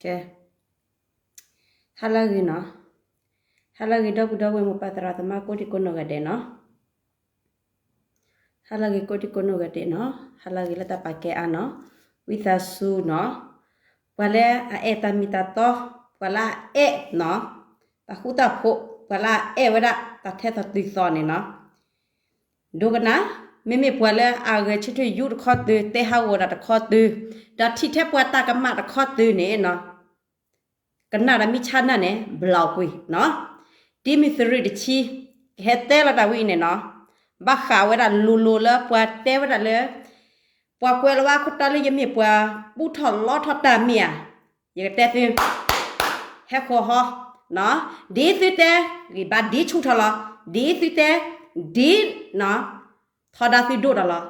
ကဲ, ဟါလၢအဂ့ၤနီၤ, ဟါလၢအဂ့ၤ ဒီပုၢ်ဒီဝဲၢ်မိၢ်ပၢ်သရၣ်သမါကိးဒံကိးနီၢ်ဂၤဒဲးနီၤ, ဟါလၢအဂ့ၤကိးဒံကိးနီၢ်ဂၤဒဲးနီၤ, ဟါလၢအဂ့ၤလၢတၢ်ပာ်ကဲအါနီၤ, ဝံသးစူၤနီၤ, ပှၤလၢအအဲၣ်တၢ်မ့ၢ်တၢ်တီ, ပှၤလၢအအဲၣ်နီၤ, တၢ်ဃူတၢ်ဖိး, ပှၤလၢအအဲၣ်ဝဲဒၣ်တၢ်ထဲသိးတုၤသိးန့ၣ်နီၤ ဒိကနၣ်, မ့မ့ၢ်ပှၤလၢအဂဲၤဆၢထၢၣ်ယူၣ်တခီတုၤ, တဲဟးဂီၤတၢ်တခီတုၤ, ဒီးထံၣ်ထဲပှၤတၢ်ကမၣ်တခီတုၤန့ၣ်နီၤ, ကနၣ်ဒီးမ့ၢ်ဆါနၢ်န့ၣ် ဘျီကွံာ်နီၤ, ဒ်မ့ၢ်သုးရ့ၣ်တဆံ, ကဟဲတဲလီၤတၢ်ဝဲအံၤန့ၣ်နီၤ, ဘၣ်ဃးဝဲဒၣ်လိၤလိၤလၢပှၤတဲဝဲဒၣ်လၢ ပှၤကွဲးလီၤဝဲခိၣ်တီလၢယမ့ၢ်ပှၤပူထီၣ်လီထီၣ်တၢ်မ့ၢ်ဧါ, ယကတဲသု ဟဲဃီၤဟီ, ဒ်သုတဲ, ဂံၢ်ဘါဒ်ဆူၣ်ထီၣ်လီၤ, ဒ်သုတဲ, ဒ်, ထီဒါသုဒိၣ်ဒီးလီၤ,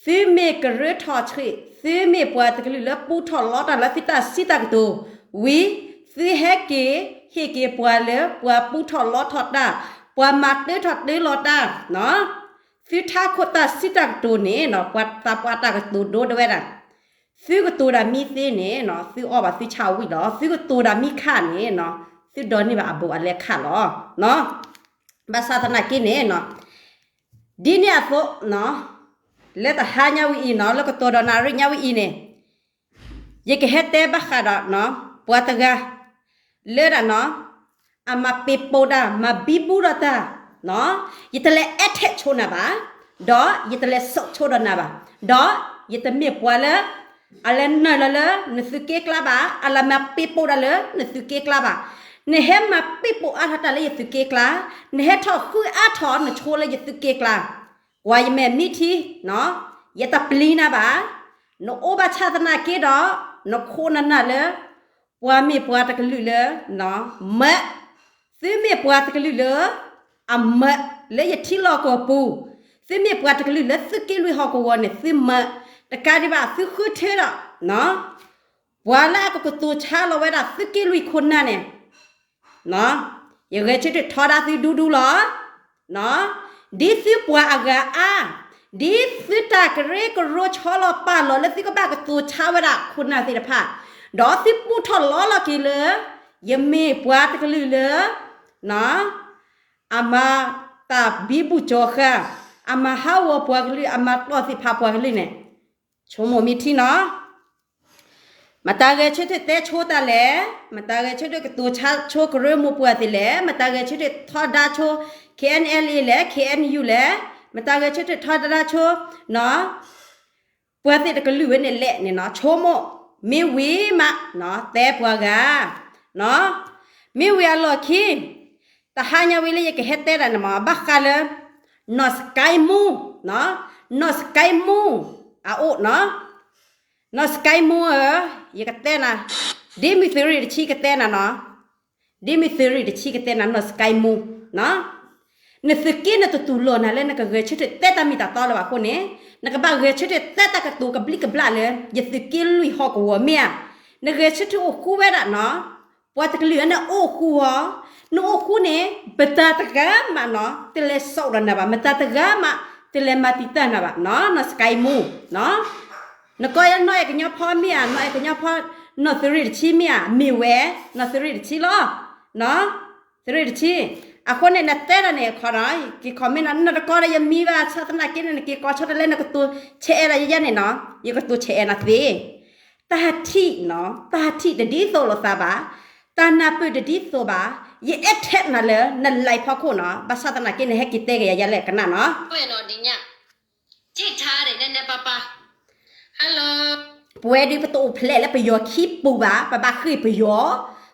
သုမ့ၢ်ကရၢထီၣ်ဆှံ, သုမ့ၢ်ပှၤတကလုာ်လၢပူထီၣ်လီထီၣ်လၢသုတၢ်စံးတၢ်ကတိၤ, ဝံၤ, သုဟဲက့ၤ, ဟ့ၣ်က့ၤပှၤလၢပှၤပူထီၣ်လီထီၣ်တၢ်, ပှၤမၤတၢထီၣ်တၢလီၤတၢ်, သုထါခိၣ်တၢ်စံးတၢ်ကတိၤန့ၣ်, ပှၤသးပှၢ်တၢ်ကတိၤဒိတဲဝဲဒၣ် သုကတိၤဒၣ်မ့ၢ်သ့န့ၣ်, သုအီၣ်ဘၣ်သုဆၣ်ဝံၣ်လီၤ, သုကတိၤဒၣ်မ့ၢ်ခးန့ၣ်, သုဒိးန့ၢ်ဘၣ်အဘူးအလဲခးလီၤ. ဘၣ်ဆၣ်သနာ်က့န့ၣ်, ဒ်န့ၣ်အသိး, လၢတဟါညါဝဲအံၤနီၤ, လၢကတီၢ်ဒီးနၣ်ရံၣ်ညါဝဲအံၤန့ၣ်, ယကဟဲတဲဘၣ်ဃးဒီး, ပှၤတဂၤ, လၢဒၣ်နီၤ, အမၤပ့ၤပိာ်တၢ်, မၤဘံဘူဒီးတၢ်, ယတလဲၤအဲၣ်ထဲးဆိနၤဘၣ်, ဒီးယတလဲၤစိာ်ဆိဒီးနၤဘၣ်, ဒီးယတမ့ၢ်ပှၤလၢ အလဲၤနုာ်လီၤလၢနသုးက့ကျါဘၣ်, အလဲၤမၤပ့ၤပိာ်တၢ်လၢနသုးက့ကျါဘၣ်. နဟဲမၤပ့ၤပိာ်အါထီၣ်တၢ်လၢယသုးက့ကျါ, နဟဲထီၣ်ဃုအါထီၣ်နဆိလၢယသုးက့ကျါ, ကွၢ်ယမဲာ်မံထံ, ယတပျံၤနၤဘၣ်. နအိၣ်ဘၣ်ဆၣ်သနာ်က့ဒီး, နခိၣ်နနၢ်လၢ ပှၤမ့ၢ်ပှၤတကလုာ်လၢ မၢ, သုမ့ၢ်ပှၤတကလုာ်လၢ အမၢလၢယထံလီၢ်ကီၢ်ပူၤ, သုမ့ၢ်ပှၤတကလုာ်လၢသုးက့လွံၢ်ဟီၣ်ကဝီၤန့ၣ် သုမၢ, တကးဒံးဘၣ်သုဃုထၢဒီး ပှၤလၢအကကတိၤဆါလီၤဝဲဒၣ်သုးက့လွံၢ်ခိၣ်နၢ်န့ၣ် ယဂဲၤဆၢထၢၣ်ထီဒါသုဒူဒူလီၤ. ဒ်သုပှၤအဂၤအါ, ဒ်သုတၢ်ကရၢကရိဆီလီၤပာ်လီၤလၢသုကဘၣ်ကတိၤဆါဝဲဒၣ်ခိၣ်နၢ်သ့ၣ်တဖၣ်, ဒီးသုပူထီၣ်လီလီၤက့ၤလၢ ယမ့ၢ်ပှၤတကလုာ်လၢ အမၤတၢ်ဘံဘူကၠီၤဃာ်, အမၤဟးဂီၤပှၤကလုာ်, အမၤတီၢ်သ့ၣ်ဖးပှၤကလုာ်န့ၣ်, ဆိကမိၣ်မ့ၢ်ထံနီၤ မတၤဂဲၤဆၢထၢၣ်တဲဆိတၢ်လဲၣ်, မတၤဂဲၤဆၢထၢၣ်ကတိၤဆါဆိကရၢမိၢ်ပှၢ်သ့ၣ်လဲၣ်, မတၤဂဲၤဆၢထၢၣ်ထီဒါဆိ K N L A လဲၣ်, K N U လဲၣ်, မတၤဂဲၤဆၢထၢၣ်ထီဒါဆိ ပှၤသ့ၣ်တကလုာ်ဝဲန့ၣ်လဲၣ်န့ၣ်နီၤ, ဆိကမိၣ်မ့ၢ်ဝံၤမး တဲပှၤဂၤ, မ့ၢ်ဝံၤအလီၢ်ခံ တဟါညါဝံၤလၢယကဟဲတဲဒၣ်န့ၣ်မး ဘၣ်ဃးလၢ နီၢ်စကဲမူ, နီၢ်စကဲမူ အအိၣ်နီၤ, နီၢ်စကဲမူဧၢ, ယကတဲနၤ, ဒ်မုၢ်သုးရ့ၣ်တဆံကတဲနၤနီၤ, ဒ်မုၢ်သုးရ့ၣ်တဆံကတဲနၤ နီၢ်စကဲမူ, နသုးက့နတတူၢ်လိာ်နၤလၢနကဂဲၤဆၢထၢၣ်တဲတၢ်မ့ၢ်တၢ်တီလၢၤဘၣ်အဃိန့ၣ်, နကဘၣ်ဂဲၤဆၢထၢၣ်တဲတၢ်ကတိၤကဘျံးကဘျၣ်လၢ ယသုးက့လွံၢ်ဟီၣ်ကဝီၤမ့ၢ်ဧါ, နဂဲၤဆၢထၢၣ်အိၣ်ဃူဝဲဒၣ်နီၤ ပှၤတကလုာ်အံၤန့ၣ်အိၣ်ဃူဧါ, နအိၣ်ဃူန့ၣ် မတၤတဂၤမးနီၤ တလဲၤစိာ်ဒီးနၤဘၣ်, မတၤတဂၤမး တလဲၤမၤတံာ်တာ်နၤဘၣ်နီၤ, နီၢ်စကဲမူ, နကိးယဲနီၢ်အဲၣ်ကညီဖီမ့ၢ်ဧါ, နီၢ်အဲၣ်ကညီဖီ, နီၢ်သုးရ့ၣ်တဆံမ့ၢ်ဧါ, မ့ၢ်ဝဲ, နီၢ်သုးရ့ၣ်တဆံလီၤ, သုးရ့ၣ်တဆံ, အဃိန့ၣ် နတဲဒၣ်န့ၣ်ခီနီၤ က့ၤ comment နီၤ, နတကိးဒီးယမံဘၣ်ဆၣ်သနာ်က့န့ၣ် နက့ၤကိးဆီတလဲ နကတိၤဆဲးအဲၣ်ဒၣ်ယဲန့ၣ်နီၤ, ယကတိၤဆဲးအဲၣ်နၤသ့ တၢ်ထံၣ်နီၤ တၢ်ထံၣ်တဒ်သိးလိာ်သးဘၣ်, တၢ်နၢ်ပၢၢ်တဒ်သိးဘၣ်, ယအဲၣ်ထဲးနၤလၢန live ဖီခိၣ်နီၤ, ဘၣ်ဆၣ်သနာ်က့ နဟဲက့ၤတဲက့ၤယၤယဲလဲၣ်ကနၣ်နီၤ, ပဝဲဒုးပတအိၣ်ဖျဲၣ်လၢပယီၤခံပူၤဘၣ်, ပဘၣ်ဃ့ၢ်ပယီၤ,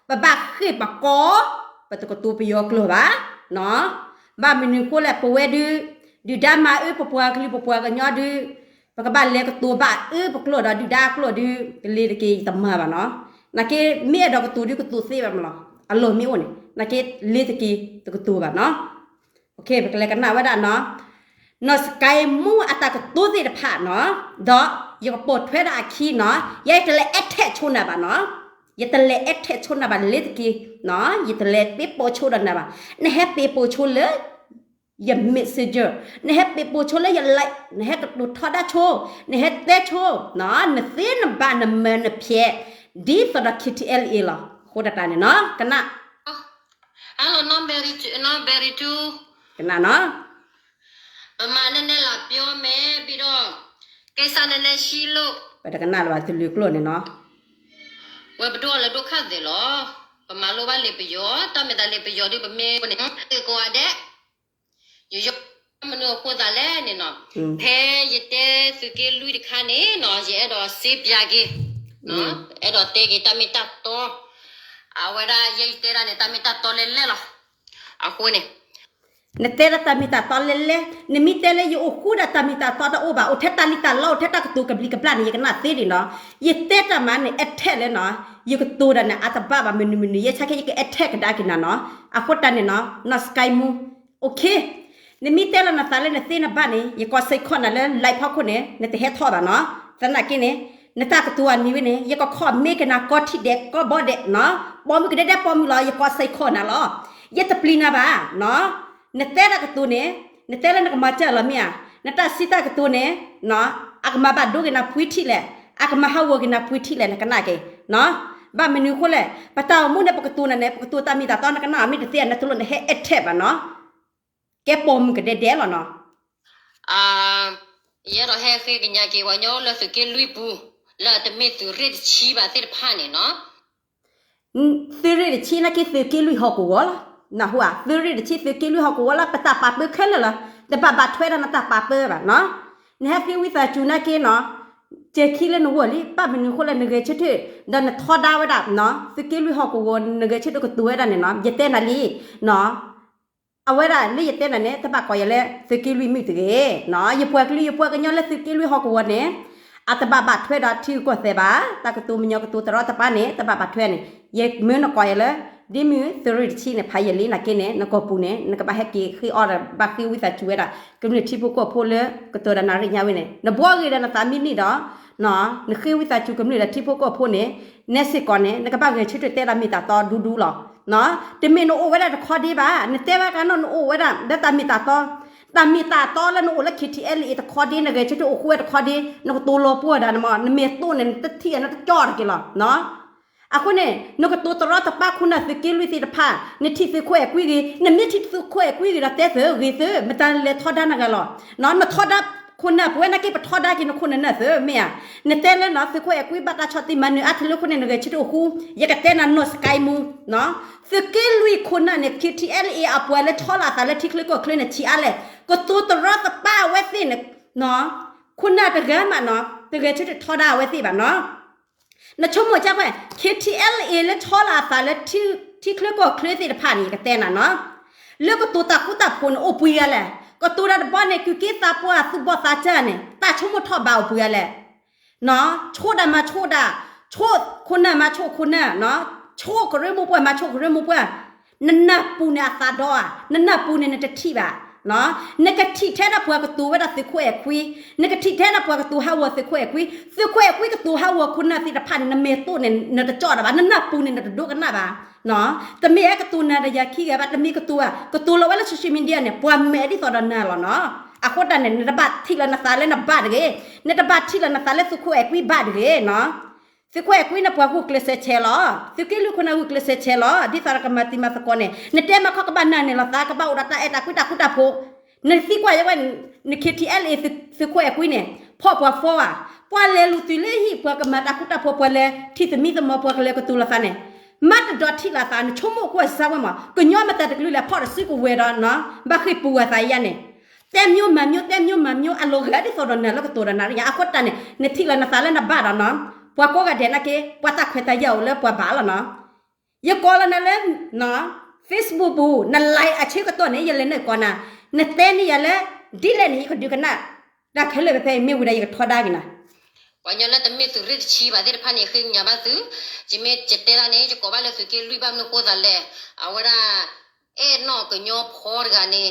ပဘၣ်ဃ့ၢ်ပကီၢ်, ပတကတိၤပယီၤကျိာ်ဘၣ်, ဘၣ်မနုၤဃိလဲၣ် ပဝဲဒုး, ဒုၣ်ဒါမၤအၢပပှၤကလုာ်ပပှၤကညီဒုး, ပကဘၣ်လဲၤကတိၤဘၣ်အၢပကျိာ်ဒီးဒုၣ်ဒါအကျိာ်ဒုး, ကလ့ၤတက့ၤတမၤဘၣ်နီၤ, နာ်က့မ့ၢ်အဲၣ်ဒိးကတိၤဒုးကတိၤသ့ဘၣ်မးလီၤ, အလီၢ်မ့ၢ်အိၣ်န့ၣ် နာ်က့လ့ၤတက့ၤတကတိၤဘၣ်နီၤ ပကလဲၤကနၣ်ဝဲဒၣ်နီၤ, နီၢ်စကဲမူအတၢ်ကတိၤသ့ၣ်တဖၣ်နီၤ, ဒီးယကပိာ်ထွဲဒၣ်အခံနီၤ, ယဲယတလဲၤအဲၣ်ထဲးဆိနၤဘၣ်နီၤ, ယတလဲၤအဲၣ်ထဲးဆိနၤဘၣ်လ့ၤတက့ၤ, ယတလဲၤပ့ၤပိာ်ဆိဒီးနၤဘၣ်, နဟဲပ့ၤပိာ်ဆိလၢ ယ messenger, နဟဲပ့ၤပိာ်ဆိလၢယ live, နဟဲကတိၤထီဒါဆိ, နဟဲတဲဆိ, နသ့နဘၣ်နမၤနဖျဲး, ဒ်သိးဒီး K T L A လီၤ. အဃိတၢ်န့ၣ်နီၤ ကနၣ် Hello နီၢ်ဘဲရံထူ ကနၣ်နီၤ ပမၤနနဲလၢပျီမဲဘံဒီး ကိစၢ်နနဲဆံလိာ် ပတကနၣ်လၢၤဘၣ်တလုာ်ကျိာ်န့ၣ်နီၤ ဝဲပဒိၣ်လၢဒိၣ်ခၣ်သ့ၣ်လီၤ. ပမၤလိဘၣ်လံာ်ပယီၤ တၢ်မ့ၢ်တၢ်လံာ်ပယီၤဒ် ပမ့ၢ်န့ၣ် ကိးဂၤဒဲး ယယီမနုၤအဃိသးလဲၣ်န့ၣ်နီၤ ဖဲယတဲသုးက့လွံၢ်တခါန့ၣ်နီၤ ယအဲၣ်ဒိးစ့ပျးက့ၤ အဲၣ်ဒိးတဲက့ၤတၢ်မ့ၢ်တၢ်တီ အဝဲဒၣ်ယဲယတဲဒၣ်န့ၣ် တၢ်မ့ၢ်တၢ်တီလဲၣ်လဲၣ်လီၤ. အဃိန့ၣ် နတဲဒၣ်တၢ်မ့ၢ်တၢ်တီလဲၣ်လဲၣ် နမ့ၢ်တဲလၢယအိၣ်ဃူဒီးတၢ်မ့ၢ်တၢ်တီတအိၣ်ဘၣ် အိၣ်ထဲတၢ်လံၣ်တၢ်လီ အိၣ်ထဲတၢ်ကတိၤကဘျံးကဘျၣ်န့ၣ် ယကနၣ်သ့ဒံးနီၤ ယတဲတၢ်မၤန့ၣ် အထဲလဲၣ်နီၤ ယကတိၤဒၣ်န့ၣ် အတဘၣ်ဘၣ်မနုၤမနုၤ ယဲဆါခဲယကအဲၣ်ထဲကဒါက့ၤနၤနီၤ အဃိတၢ်န့ၣ်နီၤ နီၢ်စကဲမူ OK နမ့ၢ်တဲလီၤနသးလၢနသ့နဘၣ်န့ၣ် ယကိးစ့ၢ်ကီးနၤလၢ live ဖီခိၣ်န့ၣ် နတဟဲထီၣ်ဘၣ်နီၤ သနာ်က့န့ၣ် နတၢ်ကတိၤအနံၤဝဲန့ၣ် ယကcommentကနၤကိးထံၣ်ဒဲးကိးဘီဒဲးနီၤ ပိာ်မုၣ်ကဒဲဒဲပိာ်မုၣ်လီၤ ယကိးစ့ၢ်ကီးနၤလီၤ ယတပျံၤနၤဘၣ်နီၤ နတဲတၢ်ကတိၤန့ၣ် နတဲလၢနကမၤစၢၤလီၤမ့ၢ်ဧါ နတၢ်စံးတၢ်ကတိၤန့ၣ် အကမၤဘၣ်ဒိက့ၤနၤပှ့ၤထံၣ်လဲၣ် အကမၤဟးဂီၤက့ၤနၤပှ့ၤထံၣ်လဲၣ် နကနၣ်က့ၤနီၤ ဘၣ်မနုၤအဃိလဲၣ် ပတၢ်အိၣ်မူန့ၣ် ပကတိၤနၤန့ၣ် ပကတိၤတၢ်မ့ၢ်တၢ်တီ နကနၣ်အီၤမ့ၢ်တသ့ နတလိၣ်နဟဲအဲၣ်ထဲဘၣ်နီၤ ကဲပိာ်မုၣ်ကဒဲဒဲလီၤနီၤ ယအဲၣ်ဒိးဟဲဃ့ကညးက့ၤပှၤကညီလၢသုးက့လွံၢ်ပူၤ လၢအတမ့ၢ်သုးရ့ၣ်တဆံဘၣ်သ့ၣ်တဖၣ်န့ၣ်နီၤ သုးရ့ၣ်တဆံနာ်က့သုးက့လွံၢ်ဟီၣ်ကဝီၤလီၤ နၢ်ဟူဧါ သုးရ့ၣ်တဆံသုးက့လွံၢ်ဟီၣ်ကဝီၤလီၤ ပတၢ်ပာ်ပၢခဲလၢာ်လီၤ တဘၣ်ဘၣ်ထွဲဒၣ်နတၢ်ပာ်ပၢဘၣ်နီၤ နဟဲဃ့ဝံသးစူၤနာ်က့နီၤ စဲၤခံလၢနဂီၢ်လံ ဘၣ်မနုၤအဃိလဲၣ် နဂဲၤဆၢထၢၣ် ဒီးနထီဒါဝဲဒၣ်နီၤ သုးက့လွံၢ်ဟီၣ်ကဝီၤ နဂဲၤဆၢထၢၣ်ကတိၤဝဲဒၣ်န့ၣ်နီၤ ယတဲနၤလံ အဝဲဒၣ်လၢယတဲနၤန့ၣ် တဘၣ်ကိးယၤလၢသုးက့လွံၢ်မုၣ်တဂ့ၤနီၤ ယပှၤကလုာ်ယပှၤကညီလၢသုးက့လွံၢ်ဟီၣ်ကဝီၤန့ၣ် အတဘၣ်ဘၣ်ထွဲဒီးထံဂုၤကီၢ်သဲးဘၣ် တၢ်ကတိၤမညီကတိၤတရီတပါန့ၣ် တဘၣ်ဘၣ်ထွဲန့ၣ် ယမၢနကိးယၤလၢ ဒ်မုၢ်သုးရ့ၣ်တဆံန့ၣ် ဖးယံာ်လံနာ်က့န့ၣ် နကိာ်ပူၤန့ၣ် နကဘၣ်ဟဲက့ၤဃ့အီၣ်ဒီး ဘၣ်ဃ့ဝံသးစူၤဝဲဒၣ် ကမျၢၢ်ထံဖိကီၢ်ဖိလၢကတိၤဒီးနၤရ့ညါဝဲန့ၣ် နဘှီဂ့ၤဒီးနသးမံန့ၣ်ဒီး နဃ့ဝံသးစူၤကမျၢၢ်ဒီးထံဖိကီၢ်ဖိန့ၣ် နဲစ့ၢ်ကီးန့ၣ် နကဘၣ်ဂဲၤဆၢထၢၣ်တဲဒၣ်မ့ၢ်တၢ်တီဒူဒူလီၤ. တမ့ၢ်နအိၣ်ဝဲဒၣ်တခီဒ့ဘၣ် နတဲဘၣ်ကနီၣ်နအိၣ်ဝဲဒၣ် လၢတၢ်မ့ၢ်တၢ်တီ တၢ်မ့ၢ်တၢ်တီလၢနအိၣ်လၢ K T L A တခီဒ့ နဂဲၤဆၢထၢၣ်အိၣ်ဃူဝဲတခီဒ့ နကတိၤလီၤပှီၢ်ဒၣ်နမ့ၢ် နမဲာ်တိၢ်န့ၣ် နတထံၣ်နတကၠီၣ်တက့ၢ်လီၤ. အဃိန့ၣ် နကတိၤတရီတပါခိၣ်နၢ်သုးက့လွံၢ်သ့ၣ်တဖၣ် နထံၣ်သုးခိၣ်အဲၣ်ကွံဂ့ၤ နမ့ၢ်ထံၣ်သုးခိၣ်အဲၣ်ကွံဂ့ၤဒီးတဲသုဂ့ၤသု မတၤလဲၤထီဒါနဂၤလီၤ. နထီဒါခိၣ်နၢ် ပဝဲနာ်က့ပထီဒါက့ၤနခိၣ်နနၢ်သု မ့ၢ်ဧါ. နတဲလၢနီၤ သုးခိၣ်အဲၣ်ကွံဘၣ်တၢ်ဆီၣ်တံၢ်မၤနၢၤအါထီၣ်လၢခိၣ်န့ၣ် နဂဲၤဆၢထၢၣ်အိၣ်ဃူ ယကတဲနၤနီၢ်စကဲမူ သုးက့လွံၢ်ခိၣ်နၢ်န့ၣ် K T L A အပှၤလၢထီလီၤအသးလၢထံချၢကီၢ်ချၢန့ၣ် ဆံးအါလဲၣ် ကတိၤတရီတပါအဝဲသ့ၣ်န့ၣ် ခိၣ်နၢ်တဂၤမးနီၤ တဂဲၤဆၢထၢၣ်ထီဒါအဝဲသ့ၣ်ဘၣ်နီၤ. နဆိကမိၣ်ကၢ်ကွဲၢ် K T L A လၢထီလီၤအသးလၢ ထံချၢကီၢ်ချၢသ့ၣ်တဖၣ်န့ၣ် ယကတဲနၤနီၤ လၢကတိၤတၢ်ဃူတၢ်ဖိးန့ၣ် အိၣ်ပှဲၤဂၤလဲၣ်. ကတိၤတၢ်တဘီန့ၣ် ကုၢ်က့သးပှၢ်သူၣ်ဘီၣ်သးစၢ်န့ၣ် တၢ်ဆိကမိၣ်ထီၣ်ဘးအိၣ်ပှဲၤဂၤလဲၣ်. ဆိၣ်ဒၣ်မၤဆိၣ်ဒၣ်, ဆိၣ်ခိၣ်နၢ်မၤဆိၣ်ခိၣ်နၢ်, ဆိၣ်ကရၢမိၢ်ပှၢ်မၤဆိၣ်ကရၢမိၢ်ပှၢ်, နနၢ်ပူၤန့ၣ်အသးဒီဧါ, နနၢ်ပူၤန့ၣ်နတထံၣ်ဘၣ်. နကထံၣ်ထဲဒၣ်ပှၤကတိၤဝဲဒၣ်သုးခိၣ်အဲၣ်ခွံ, နကထံၣ်ထဲဒၣ်ပှၤကတိၤဟးဂီၤသုးခိၣ်အဲၣ်ခွံ, သုးခိၣ်အဲၣ်ခွံကတိၤဟးဂီၤခိၣ်နၢ်သ့ၣ်တဖၣ်န့ၣ် နမဲာ်တိၢ်န့ၣ် နတကၠီၣ်တၢ်ဘၣ်, နနၢ်ပူၤန့ၣ် နတဒိကနၣ်ဘၣ်. တမ့ၢ်ဟဲကတိၤနၤဒီးယၤခံဂၤဘၣ်, တမ့ၢ်ကတိၤဘၣ်, ကတိၤလီၤဝဲလၢ social media န့ၣ် ပှၤမဲာ်ဒ်သိးဒီးနၤလီၤနီၤ. အဃိတၢ်န့ၣ် နတဘၣ်ထံၣ်လီၤနသးလၢနဘၣ်တဂ့ၤ, နတဘၣ်ထံၣ်လီၤနသးလၢသုးခိၣ်အဲၣ်ခွံဘၣ်တဂ့ၤနီၤ. သုးခိၣ်အဲၣ်ခွံန့ၣ် ပှၤဂုာ်ကျဲးစၢးဆဲးလီၤ. သုးက့လွံၢ်ခိၣ်နၢ်ဂုာ်ကျဲးစၢးဆဲးလီၤ. ဒ်သိးဒီးကမၤတံၤမၤသကိးန့ၣ် နတဲမၤခီကဘၣ်နၤန့ၣ်လီၤသး ကဘၣ်အိၣ်ဒီးတၢ်အဲၣ်တၢ်ကွံတၢ်ဃူတၢ်ဖိး, နသံကွၢ်ယဲဝဲ, န K T L A သုးခိၣ်အဲၣ်ခွံန့ၣ် ဖီၣ်ပှၤဖီဧါ, ပှၤလဲၤလူၤတုၤလၢဟံၣ် ပှၤကမၤတၢ်ဃူတၢ်ဖိး ပှၤလဲၤထံၣ်သမံသမိး ပှၤကလဲၤကတိၤလီၤသးန့ၣ် မ့ၢ်တဒီးထံၣ်လီၤသး နဆိကမိၣ်ကွၢ်စၢ်ဝဲမး, ကညီမတၤတကလုာ်လဲၤဖီၣ်တစုကဝဲၤဒီးနီၤ, ဘၣ်ဃ့ၢ်ပူၤဂၤသးယါန့ၣ်, တဲမျိုးမၤမျိုး တဲမျိုးမၤမျိုး အလီၤဂာ်ဒ်သိးဒီးနၤလၢကတိၤဒီးနၤလၢညါ, အဃိတၢ်န့ၣ် နထံၣ်လီၤနသးလၢနဘၣ်ဒီးနီၤ, ပှၤကိးဂၤဒဲးနာ်က့ ပှၤတၢ်ခွဲးတၢ်ယာ်အိၣ်လၢပှၤဘၣ်လီၤနီၤ. ယကိးလီၤနၤလၢ Facebook ပူၤ န live အဆၢကတီၢ်န့ၣ် ယလဲၤနုာ်ကိးနၤ, နတဲန့ၢ်ယၤလၢ ဒ်လဲၣ်န့ၣ် ယကဒုးကနၣ်, တၢ်ခဲလၢာ်ဖဲဖဲအံၤမ့ၢ်ဝံၤဒီးယကထီဒါက့ၤနၤ. ပှၤကညီလၢတမ့ၢ်သုးရ့ၣ်တဆံဘၣ်သ့ၣ်တဖၣ်န့ၣ် ဃ့ကညးဘၣ်သု, ယမ့ၢ်ယတဲဒၣ်န့ၣ် ယကိးဘၣ်လၢသုးက့လွံၢ်ဘၣ်မနုၤဃိသးလဲၣ်, အဝဲဒၣ် အဲၣ်နီၢ်ကညီဖီတဂၤန့ၣ်,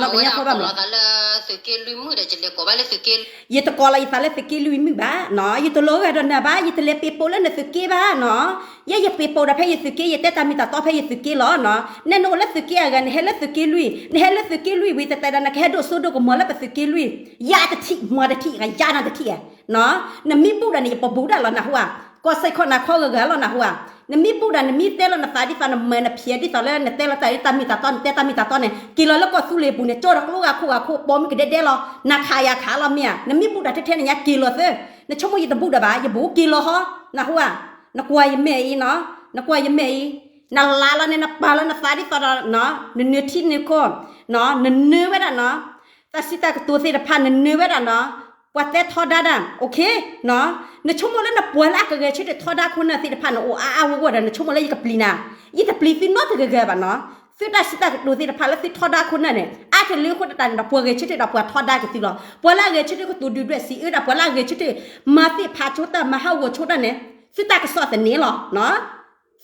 အဝဲဒၣ်ကိးလီၤသးလၢသုးက့လွံၢ်မုၣ်ဒီး ယလဲၤကိးဘၣ်လၢသုးက့လွံၢ်, ယတကိးလီၤယသးလၢသုးက့လွံၢ်မုၣ်ဘၣ်နီၤ, ယတလီၤဂာ်ဒီးနၤဘၣ်, ယတလဲၤပ့ၤပိာ်လၢနသုးက့ဘၣ်နီၤ. ယဲယပ့ၤပိာ်ဒီးဖဲယသုးက့ ယတဲတၢ်မ့ၢ်တၢ်တီဖဲယသုးက့လီၤနီၤ. နဲနအိၣ်လၢသုးက့အဂၤ နဟဲလၢသုးက့လွံၢ်, နဟဲလၢသုးက့လွံၢ်ဝံၤ တတဲဒၣ်နကဟဲဒိၣ်စိဒိၣ်ကမီၤလၢပသုးက့လွံၢ်, ယၤတထံၣ် မၤတထံၣ် ယၤနၤတထံၣ်ဧါ. နမ့ၢ်ဘူၣ်ဒၣ်န့ၣ် ယပဘူၣ်ဒၣ်လီၤ နၢ်ဟူဧါ. ကီၢ်စဲၣ်ခီၣ်နၤခီဂၤဂၤလီၤ နၢ်ဟူဧါ. နမ့ၢ်ဘူၣ်ဒၣ် နမ့ၢ်တဲလီၤနသးဒ်သိးနမၤနဖျဲးဒ်သိးလၢနတဲလီၤတၢ်တၢ်မ့ၢ်တၢ်တီ နတဲတၢ်မ့ၢ်တၢ်တီန့ၣ် က့ၤလီၤလၢကီၢ်သူလ့ၤပူၤန့ၣ် ကၠီၣ်ဒီးကျိဂၤခိၣ်ဂၤခိၣ် ပိာ်မုၣ်ကဒဲဒဲလီၤ နၤခးယၤခးလီၤမ့ၢ်ဧါ. နမ့ၢ်ဘူၣ်ဒၣ်ထဲထဲန့ၣ်ညါက့ၤလီၤသၢ နဆိကမိၣ်ယတဘူၣ်ဒၣ်ဘၣ် ယဘူၣ်က့ၤလီၤဟီ နၢ်ဟူဧါ. နကွၢ်ယမဲာ်အံၤနီၤ နကွၢ်ယမဲာ်အံၤ နလါလီၤန့ၣ် နပာ်လီၤနသးဒ်သိးဒီး နနၢၤထံနၢၤကီၢ် နနၢၤဝဲဒၣ်နီၤ တၢ်စံးတၢ်ကတိၤသ့ၣ်တဖၣ် နနၢၤဝဲဒၣ်နီၤ ပှၤတဲထီဒါဒၣ် okay နီၤ နဆိကမိၣ်လၢနပှၤလၢအကဂဲၤဆၢထၢၣ်ထီဒါခိၣ်နၢ်သ့ၣ်တဖၣ်န့ၣ် အိၣ်အါအါဂီၢ်ဂီၢ်ဒီး နဆိကမိၣ်လၢယကပျံၤနၤ ယတပျံၤသုနီတဂၤဂၤဘၣ်နီၤ. သုတၢ်စံးတၢ်ကတိၤသ့ၣ်တဖၣ်လၢသုထီဒါခိၣ်နၢ်န့ၣ် အါတလၢအဃိသတးန့ၣ်ဒီး ပှၤဂဲၤဆၢထၢၣ်ဒီးပှၤထီဒါက့ၤသုလီၤ. ပှၤလၢအဂဲၤဆၢထၢၣ်ကတိၤဒုၣ်ဒွဲၣ်စံးအၢဒၣ် ပှၤလၢအဂဲၤဆၢထၢၣ် မၤသ့ၣ်ဖးဆိတၢ် မၤဟးဂီၤဆိတၢ်န့ၣ် သုတၢ်ကစီၣ်သန့လီၤ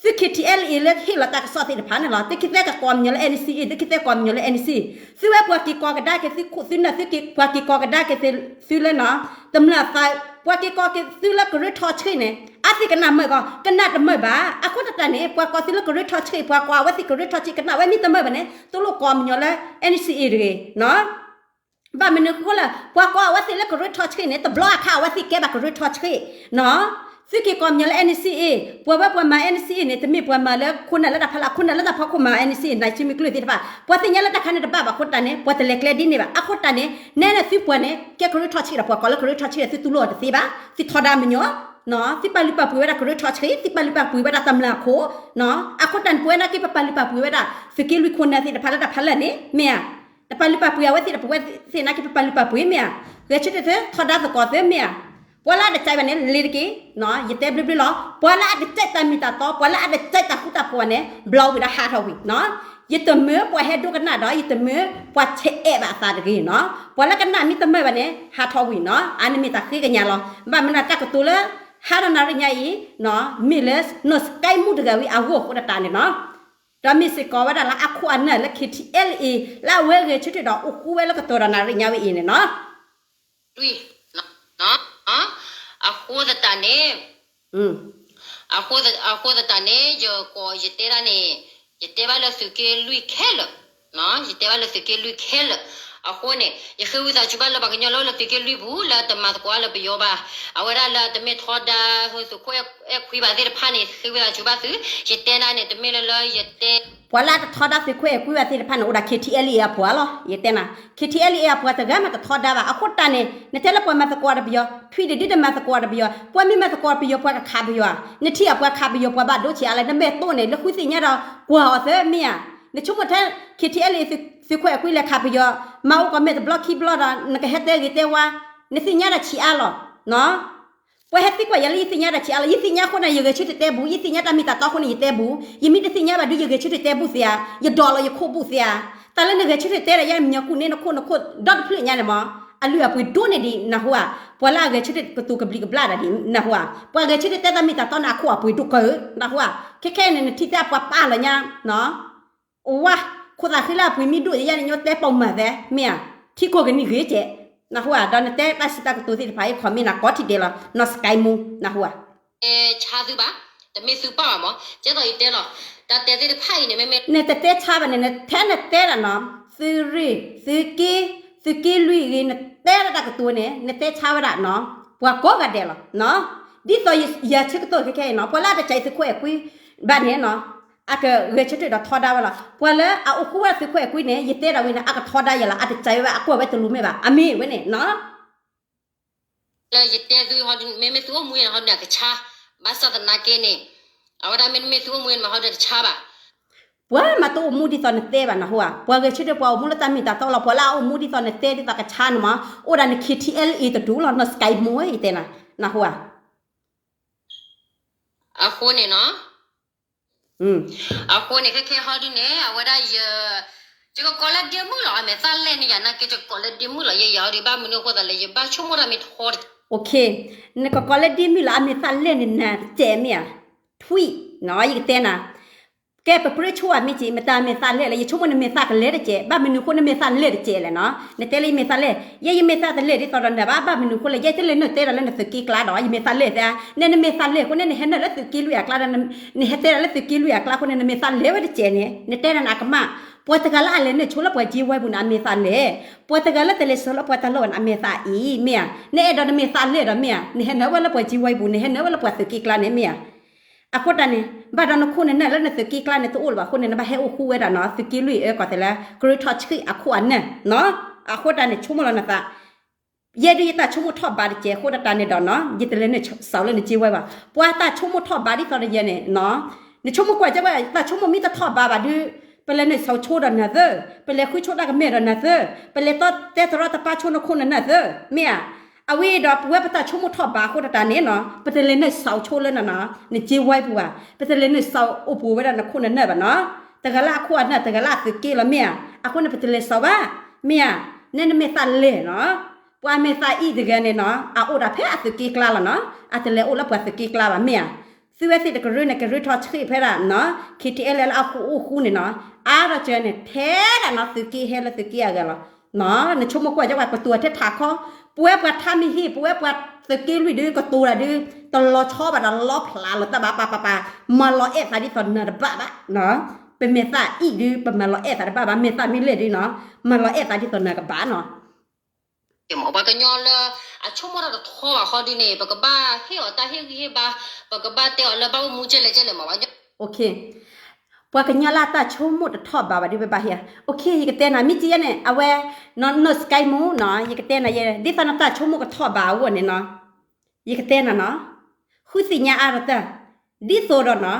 သု K T L A လၢဟ့ၣ်လီၤတၢ်ကစီၣ်သ့ၣ်တဖၣ်န့ၣ်လီၤ. သုခံသဲကကိးမညီၤလၢ N C A သုခံသဲကိးမညီၤလၢ N C A သုဝဲပှၤက့ၤကိးကဒါက့ၤသုခိၣ်သုနၢ် သုက့ၤ ပှၤက့ၤကိးကဒါက့ၤသုလၢနီၤ တမျၢ်သး ပှၤက့ၤကိးက့ၤသုလၢကရၢထီဆှံန့ၣ် အါသ့ၣ်ကနၣ်မုာ်ကီး ကနၣ်တမုာ်ဘၣ်. အဃိသတးန့ၣ် ပှၤကိးသုလၢကရၢထီဆှံ ပှၤကိးအဝဲသ့ၣ်ကရၢထီဆှံ ကနၣ်ဝဲမ့ၢ်တမုာ်ဘၣ်န့ၣ် တလိၣ်ကိးမညီၤလၢ N C A တဂ့ၤနီၤ ဘၣ်မနုၤအဃိလဲၣ် ပှၤကိးအဝဲသ့ၣ်လၢကရၢထီဆှံန့ၣ် တဘျီအခါအဝဲသ့ၣ်ကဲဘၣ်ကရၢထီဆှံနီၤ. သုက့ၤကိးမညီၤလၢ N C A ပှၤဝဲပှၤမၤ N C A န့ၣ် တမ့ၢ်ပှၤမၤလၢခိၣ်နၢ်လၢတၢ်ဖီလာ် ခိၣ်နၢ်လၢတၢ်ဖီခိၣ်မၤ N C A နၤစံမုၢ်ကျၢၢ်သ့ၣ်တဖၣ် ပှၤသ့ၣ်ညါလၢတၢ်ခါန့ၣ်တဘၣ်ဘၣ်အဃိတၢ်န့ၣ် ပှၤတလဲၤကျဲဒ်န့ၣ်ဘၣ်. အဃိတၢ်န့ၣ် နဲန့ၣ်သုပှၤန့ၣ် ကဲကရၢထီဆှံဒီးပှၤကိးလၢကရၢထီဆှံဒီး သုတူၢ်လိာ်အီၤတသ့ဘၣ် သုထီဒါမညီၤ သုပာ်လုၢ်ပာ်ပှ့ၤဝဲဒၣ်ကရၢထီဆှံ သုပာ်လုၢ်ပာ်ပှ့ၤဝဲဒၣ်တမျၢ်ခိၣ် အဃိတၢ်န့ၣ် ပဝဲနာ်က့ပပာ်လုၢ်ပာ်ပှ့ၤဝဲဒၣ် သုးက့လွံၢ်ခိၣ်နၢ်သ့ၣ်တဖၣ်လၢတၢ်ဖီလာ်န့ၣ် မ့ၢ်ဧါ. တပာ်လုၢ်ပာ်ပှ့ၤအဝဲသ့ၣ်ဒီး ပဝဲသ့ၣ်နာ်က့ပပာ်လုၢ်ပာ်ပှ့ၤမ့ၢ်ဧါ. ဂဲၤဆၢထၢၣ်သုထီဒါသကိးသုမ့ၢ်ဧါ. ပှၤလၢအတကဲဘၣ်န့ၣ် လ့ၤတက့ၢ် ယတဲဘျုးဘျုးလီၤ. ပှၤလၢအတကဲတၢ်မ့ၢ်တၢ်တီ ပှၤလၢအတကဲတၢ်ဃူတၢ်ဖိးဘၣ်န့ၣ် ဘျီဝံၤဒီးဟးထီၣ်ဝံၤနီၤ. ယတမၢပှၤဟဲဒိကနၣ်ဒီး ယတမၢပှၤဆဲးအဲၣ်ဘၣ်အသးတဂ့ၤနီၤ. ပှၤလၢကနၣ်မ့ၢ်တမုာ်ဘၣ်န့ၣ် ဟးထီၣ်ဝံၤနီၤ. အန့ၣ်မ့ၢ်တၢ်ဃ့ကညးလီၤ. ဘၣ်မနုၤတၢ်ကတိၤလၢ ဟါဒီးနၣ်ရံၣ်ညါအံၤ မ့ၢ်လၢနီၢ်စကဲမူတဂၤဝံၤအဂီၢ်အဃိတၢ်န့ၣ်နီၤ. ဒီးမ့ၢ်စ့ၢ်ကီးဝဲဒၣ်လၢအခိၣ်အနၢ်လၢ K T L A လၢအဝဲဂဲၤဆၢထၢၣ်ဒီးအိၣ်ဃူဝဲလၢကတီၢ်ဒီးနၣ်ရံၣ်ညါဝဲအံၤန့ၣ်နီၤ. အဃိသတးန့ၣ် အဃိသတးန့ၣ် ယကိးယတဲဒၣ်န့ၣ် ယတဲဘၣ်လၢသုးက့လွံၢ်ခဲလၢာ်, ယတဲဘၣ်လၢသုးက့လွံၢ်ခဲလၢာ်, အဃိန့ၣ် ယဃ့ဝံသးစူၤဘၣ်လၢပှၤကညီလၢလၢသုးက့လွံၢ်ပူၤ လၢတမၤသကိးလၢပယီၤဘၣ်, အဝဲဒၣ်လၢတမ့ၢ်ထီဒါ သုးခိၣ်အဲၣ်ခွံဘၣ်သ့ၣ်တဖၣ်န့ၣ် ဃ့ဝံသးစူၤဘၣ်သု, ယတဲနၤန့ၣ် တမ့ၢ်လၢလၢယတဲ ပှၤလၢအတထီဒါသုးခိၣ်အဲၣ်ခွံဘၣ်သ့ၣ်တဖၣ်န့ၣ် အိၣ်ဒၣ် K T L A အပှၤလီၤ. ယတဲနၤ K T L A အပှၤတဂၤမးတထီဒါဘၣ်. အဃိတၢ်န့ၣ် နတဲလၢပှၤမၤသကိးဒီးပယီၤ ထွံၣ်ဒံးဒုတမၤသကိးဒီးပယီၤ, ပှၤမ့ၢ်မၤသကိးပယီၤ ပှၤကခးပယီၤဧါ, နထံၣ်အပှၤခးပယီၤ ပှၤဘၣ်ဒိဆံးအါလဲၣ်, နမဲာ်တိၢ်န့ၣ် လၢဃုသ့ၣ်ညါဒီး ကွၢ်အီၤသၢမ့ၢ်ဧါ. နဆိကမိၣ်ထဲ K T L A သုးခိၣ်အဲၣ်ခွံလဲၤခးပယီၤ မၤအိၣ်ကီၢ်မဲာ်တဘျီခံဘျီဒီး နကဟဲတဲဂ့ၤတဲဝါ, နသ့ၣ်ညါဒီးဆံးအါလီၤ. ပှၤဟဲသံကွၢ်ယၤလၢယသ့ၣ်ညါဒီးဆံးအါလီၤ. ယသ့ၣ်ညါအဃိန့ၣ် ယဂဲၤဆၢထၢၣ်တဲဘူး, ယသ့ၣ်ညါတၢ်မ့ၢ်တၢ်တီအဃိန့ၣ် ယတဲဘူး, ယမ့ၢ်တသ့ၣ်ညါဘၣ်ဒုး ယဂဲၤဆၢထၢၣ်တဲဘူးသ့ဧါ, ယဒိးလီၤယခိၣ်ဘူးသ့ဧါ. တၢ်လၢနဂဲၤဆၢထၢၣ်တဲဒီးယၤ မညီၤကူၣ်န့ၢ်နခိၣ်နခိၣ်ဒီတဖျၢၣ်ညါန့ၣ်မး, အလုၢ်အပှ့ၤဒိၣ်န့ၢ်ဒံး နၢ်ဟူဧါ. ပှၤလၢအဂဲၤဆၢထၢၣ်ကတိၤကဘျံးကဘျၣ်ဒၣ်ဒံး နၢ်ဟူဧါ. ပှၤဂဲၤဆၢထၢၣ်တဲတၢ်မ့ၢ်တၢ်တီန့ၣ် အခိၣ်အပှ့ၤဒိၣ်ကၢၢ် နၢ်ဟူဧါ. ခဲခဲအံၤန့ၣ် နထံၣ်သ့ၣ်ပှၤပာ်လီၤညါ ဝါ, ခိၣ်သးဃံလၢအပှ့ၤမ့ၢ်ဒိၣ်ယဲန့ၣ် ညီတဲပိာ်မၤသဲ မ့ၢ်ဧါ, ထံခိၣ်ကနံၣ်ဂ့ၤကဲး, နၢ်ဟူဧါ. ဒီးနတဲတၢ်စံးတၢ်ကတိၤသ့ၣ်တဖၣ်အံၤ comment နၤကိးထံၣ်ဒဲးလီၤ, နီၢ်စကဲမူ နၢ်ဟူဧါ. ဆါသုဘၣ်, တမ့ၢ်သုပာ်ဘၣ်မး, ကဲသိးယတဲလီၤ, တၢ်တဲသ့ၣ်တဖၣ်အံၤန့ၣ် မ့မ့ၢ် နတတဲဆါဘၣ်န့ၣ် နထဲနတဲဒၣ်နီၤ, သုးရ့ၣ်, သုးက့, သုးက့လွံၢ်ဂ့ၤ နတဲဒၣ်တၢ်ကတိၤန့ၣ် နတဲဆါဝဲဒၣ်နီၤ, ပှၤကိးဂၤဒဲးလီၤ. ဒ်သိးယၤဆၢကတီၢ်ခဲခဲအံၤနီၤ ပှၤလၢအတကဲသုးခိၣ်အဲၣ်ကွံဘၣ်န့ၣ်နီၤ အကဂဲၤဆၢထၢၣ်ဒီးထီဒါဝဲလီၤ. ပှၤလၢအအိၣ်ဃူဝဲသုးခိၣ်အဲၣ်ကွံန့ၣ် ယတဲဒၣ်ဝဲန့ၣ် အကထီဒါယၤလီၤ, အတကဲဝဲဘၣ်, အကွၢ်ဝဲတလူၤမ့ၢ်ဘၣ်, အမ့ၢ်ဝဲန့ၣ်နီၤ. လၢယတဲသုဟီဒုး မ့မ့ၢ်သုအိၣ်မူယဲၢ်ဟီဒုးန့ၣ် အကဆါ, ဘၣ်ဆၣ်သနာ်က့န့ၣ် အဝဲဒၣ်မ့မ့ၢ်သုအိၣ်မူယဲၢ်မးဟီဒုးတဆါဘၣ်. ပှၤမၤတအိၣ်မူဒ်သိးနတဲဘၣ်နၢ်ဟူဧါ, ပှၤဂဲၤဆၢထၢၣ်ပှၤအိၣ်မူလၢတၢ်မ့ၢ်တၢ်တီလီၤ, ပှၤလၢအအိၣ်မူဒ်သိးနတဲဒ်သိးကဆါန့ၣ်မး အိၣ်ဒၣ်န K T L A တဒူၣ်လီၤ, နီၢ်စကဲမူဧၢ ယတဲနၤ, နၢ်ဟူဧါ. အဃိန့ၣ်နီၤ အဃိန့ၣ် ခဲခဲဟီဒုးန့ၣ် အဝဲဒၣ်ယ ယကကိးလၢဒ့မုၣ်လီၤ, အမဲာ်သၣ်လဲၢ်န့ၣ် ယနာ်က့ ယကကိးလၢဒ့မုၣ်လီၤ, ယဲယၤဟီဒုး ဘၣ်မနုၤအဃိသးလဲၣ် ယဘၣ်ဆိကမိၣ်တၢ်မ့ၢ်ထီတက့ၢ်. နကကိးလၢဒ့မုၣ်လီၤ, အမဲာ်သၣ်လဲၢ်န့ၣ်နၤတစဲးမ့ၢ်ဧါ, ထွံၣ်နီၤ ယကတဲနၤ ကဲပပြၢဆိဧါမ့ၢ်က့ၤ မတၤမဲာ်သၣ်လဲၢ်လဲၣ်, ယဆိကမိၣ်နမဲာ်သၣ်ကလဲၤတစဲး, ဘၣ်မနုၤအဃိနမဲာ်သၣ်လဲၢ်တစဲးလဲၣ်နီၤ, နတဲလၢယမဲာ်သၣ်လဲၢ်, ယဲယမဲာ်သၣ်တလဲၢ်ဒ်သိးဒီးနၤဘၣ်, ဘၣ်မနုၤအဃိလဲၣ်, ယဲတလဲၤနုာ်တဲဒၣ်လၢနသုးက့ကျါဒီး ယမဲာ်သၣ်လဲၢ်သ့ဧါ, နနမဲာ်သၣ်လဲၢ်အဃိန့ၣ် နဟဲနုာ်လၢသုးက့လွံၢ်အကျါဒီး နဟဲတဲဒၣ်လၢသုးက့လွံၢ်အကျါအဃိန့ၣ် နမဲာ်သၣ်လဲၢ်ဝဲတစဲးန့ၣ် နတဲဒၣ်နၤအကမၣ်, ပှၤတဂၤလၢအလဲၤနုာ်ဆိလၢပှၤကၠ့ဝဲပူၤန့ၣ် အမ့ၢ်သးလဲၣ်. ပှၤတဂၤလၢတလဲၤစှၤလၢပှၤတၢ်လီၢ်ဝဲန့ၣ် အမ့ၢ်သးအံၤ မ့ၢ်ဧါ. နအဲၣ်ဒိးနမ့ၢ်သးလဲၣ်ဒီး မ့ၢ်ဧါ, နဟဲနုာ်ဝဲလၢပှၤကၠ့ဝဲပူၤ, နဟဲနုာ်ဝဲလၢပှၤသုးက့ကျါန့ၣ် မ့ၢ်ဧါ. အဃိတၢ်န့ၣ် ဘၣ်ဒီးနခိၣ်နနၢ်လၢနသုးက့ကျါန့ၣ် တအိၣ်လၢၤဘၣ်အဃိန့ၣ် နဘၣ်ဟဲအိၣ်ဃူဝဲဒၣ်နီၤ သုးက့လွံၢ်အၢ ကီၢ်သဲးလၢ ကရၢထီဆှံအခိၣ်အနၢ်နီၤ. အဃိတၢ်န့ၣ် ဆိကမိၣ်လီၤနသး ယဲဒုးယတၢ်ဆိကမိၣ်ထီၣ်ဘးတကဲးအဃိတၢ်န့ၣ်ဒီးနီၤ ယတလဲၤနုာ်စှၤလၢနကၠ့ဝဲဘၣ်. ပှၤတၢ်ဆိကမိၣ်ထီၣ်ဘးဒ်သိးဒီးယဲန့ၣ်နီၤ နဆိကမိၣ်ကွၢ်ကဲဝဲ တၢ်ဆိကမိၣ်မ့ၢ်တထီၣ်ဘးဘၣ်ဒုး ပလဲၤနုာ်စှၤဆိဒီးနၤသၢ, ပလဲၤဃုဆိတၢ်ကမဲာ်ဒီးနၤသၢ, ပလဲၤတဲတရီတပါဆိနခိၣ်နနၢ်သၢ, မ့ၢ်ဧါ. အဝဲဒီးပဝဲပတၢ်ဆိကမိၣ်ထီၣ်ဘးအဃိတၢ်န့ၣ်နီၤ ပတလဲၤနုာ်စှၤဆိလၢနနီၤ နကၠ့ဝဲပူၤဘၣ်, ပတလဲၤနုာ်စှၤအိၣ်ပူၤဝဲဒၣ်နခိၣ်နနၢ်ဘၣ်နီၤ. တဂၤလၢအခိၣ်အနၢ် တဂၤလၢအသုးက့လီၤ မ့ၢ်ဧါ. အဃိန့ၣ် ပတလဲၤစှၤဘၣ်, မ့ၢ်ဧါ. နဲနမ့ၢ်သးလဲၣ်နီၤ ပှၤမ့ၢ်သးအံၤတဂၤန့ၣ်နီၤ အအိၣ်ဒၣ်ဖဲအသုးက့ကျါလီၤနီၤ အတလဲၤအိၣ်လၢပှၤသုးက့ကျါဘၣ် မ့ၢ်ဧါ. သုဝဲသ့ၣ်တကရၢန့ၣ် ကရၢထီဆှံဖဲဒၣ်နီၤ ခ့ထံအဲလၢအဃိအိၣ်ဃူန့ၣ်နီၤ အါထီၣ်စၢၤန့ၣ် ထဲဒၣ်နီၤ သုးက့ဟဲလၢသုးက့အဂၤလီၤ. နဆိကမိၣ်ကွၢ်ကဲဝဲကတိၤထဲထးခီ, ပဝဲပှၤထါမ့ၢ်ဟ့ၣ် ပဝဲပှၤသုးက့လွံၢ်ဒုးကတိၤတၢ်ဒုး တလီၤဆီဘၣ်ဒီး လီဖျးလီၤတၢ်ဘၣ်ပၢ်ပၢ်ပၢ်, မၤလီၤအဲၣ်သးဒ်သိးနၤတဘၣ်ဘၣ်. ပမ့ၢ်သးအံၤဒုး ပမၤလီၤအဲၣ်သးတဘၣ်ဘၣ်, မ့ၢ်သးမ့ၢ်လဲၣ်ဒုးနီၤ မၤလီၤအဲၣ်သးဒ်သိးနၤကဘၣ်နီၤ. ပှၤကညီလၢအဆိကမိၣ်တၢ်တထီဘၣ်ဃီဒုးန့ၣ် ပကဘၣ်ဟ့ၣ်အီၤတၢ်ဟ့ၣ်ဂံၢ်ဟ့ၣ်ဘါ, ပကဘၣ်တဲအီၤလၢဘၣ်အိၣ်မူကဲလဲၣ်ကဲလဲၣ်မးဘၣ်. ပှၤကညီလၢအတၢ်ဆိကမိၣ်တထီဘၣ်ဘၣ်ဒုး ပဘၣ်ဟ့ၣ်, ယကတဲနၤ မ့ၢ်ကယဲၢ်န့ၣ် အဝဲ နီၢ်စကဲမူနီၤ ယကတဲနၤယဲ ဒ်သိးနတၢ်ဆိကမိၣ်ကထီဘၣ်အဂီၢ်န့ၣ်နီၤ ယကတဲနၤနီၤ, ဃုသ့ၣ်ညါအါထီၣ်တၢ်, ဒ်သိးဒီးနီၤ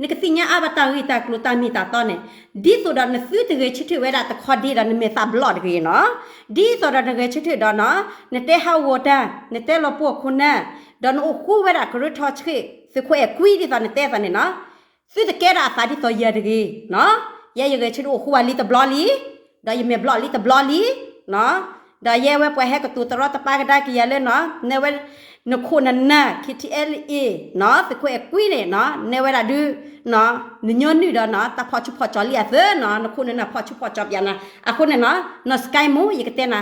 နကသ့ၣ်ညါအါဘၣ်တၢ်ဂ့ၢ်တၢ်ကျိၤတၢ်မ့ၢ်တၢ်တီန့ၣ်, ဒ်သိးဒီးနသုတဂဲၤဆၢထၢၣ်ဝဲဒၣ်တခီဒ့ဒီးနမဲာ်သၣ်ဘျီၣ်တဂ့ၤနီၤ, ဒ်သိးဒီးနဂဲၤဆၢထၢၣ်ဒီးနီၤ နတဲဟးဂီၤတၢ် နတဲလီၤပှီၢ်ခိၣ်နၢ်, ဒီးနအိၣ်ဃူဝဲဒၣ်ကရၢထီဆှံ သုးခိၣ်အဲၣ်ကွံဒ်သိးနတဲသးန့ၣ်နီၤ သုတကဲဒၣ်အသးဒ်သိးယၤတဂ့ၤနီၤ, ယဲယဂဲၤဆၢထၢၣ်အိၣ်ဃူဝဲလံတဘျီလံ, ဒီးယမဲာ်ဘျီၣ်လံတဘျီလံ, ဒီးယဲဝဲပှၤဟဲကတိၤတရီတပါကဒါက့ၤယၤလၢနီၤ နဲဝဲ နခိၣ်နနၢ် ခ့ထံအဲလ်အ့ နီၤ သုးခိၣ်အဲၣ်ကွံန့ၣ်နီၤ နဲဝဲဒၣ်ဒုး နညီနုၢ်ဒီးနီၤ တၢ်ဖီၣ်ဆူၣ်ဖီၣ်ကၠီလံအသၢနီၤ နခိၣ်နနၢ်ဖီၣ်ဆူၣ်ဖီၣ်ကၠီပျးနၤ, အဃိန့ၣ်နီၤ နီၢ်စကဲမူ ယကတဲနၤ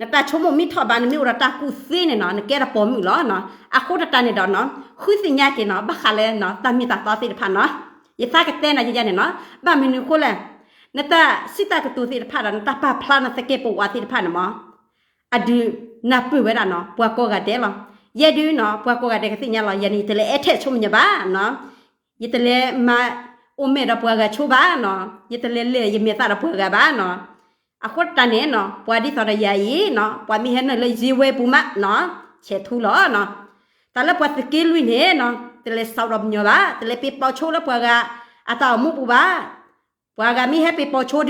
နတၢ်ဆိကမိၣ်မ့ၢ်ထီၣ်ဘးနမ့ၢ်အိၣ်ဒီးတၢ်ကူၣ်သ့န့ၣ်နီၤ နကဲဒီးပိာ်မုၣ်လီၤနီၤ, အဃိတၢ်န့ၣ်ဒီးနီၤ ဃုသ့ၣ်ညါက့ၤနီၤ ဘၣ်ဃးလၢနီၤ တၢ်မ့ၢ်တၢ်တီသ့ၣ်တဖၣ်နီၤ, ယသးကတဲနၤယယဲန့ၣ်နီၤ ဘၣ်မနုၤအဃိလဲၣ်, နတၢ်စံးတၢ်ကတိၤသ့ၣ်တဖၣ်ဒီး နတၢ်ပာ်ဖျါနသကဲးပဝးသ့ၣ်တဖၣ်န့ၣ်မး အဒုးနၢ်ပၢၢ်ဝဲဒၣ်နီၤ ပှၤကိးဂၤဒဲးလီၤ, ယဲဒုးနီၤ ပှၤကိးဂၤဒဲးကသ့ၣ်ညါလီၤ ယၤန့ၣ် ယတလဲၤအဲၣ်ထဲးဆိမညီဘၣ်နီၤ ယတလဲၤမၤအိၣ်မဲာ်ဒီးပှၤဂၤဆိဘၣ်နီၤ, ယတလဲၤလဲၤယမဲာ်သၣ်ဒီးပှၤဂၤဘၣ်နီၤ, အဃိတၢ်န့ၣ်နီၤ ပှၤဒ်သိးဒီးယၤအံၤနီၤ ပှၤမ့ၢ်ဟဲနုာ်လၢယ့ဝဲပူၤမးနီၤ ဆဲးထူလီၤနီၤ, တၢ်လၢပှၤသုးက့လွံၢ်န့ၣ်နီၤ တလဲၤစးဒီးပညီဘၣ်, တလဲၤပ့ၤပိာ်ဆိလၢပှၤဂၤအတၢ်အိၣ်မူပူၤဘၣ်, ပှၤဂၤမ့ၢ်ဟဲပ့ၤပိာ်ဆိဒုး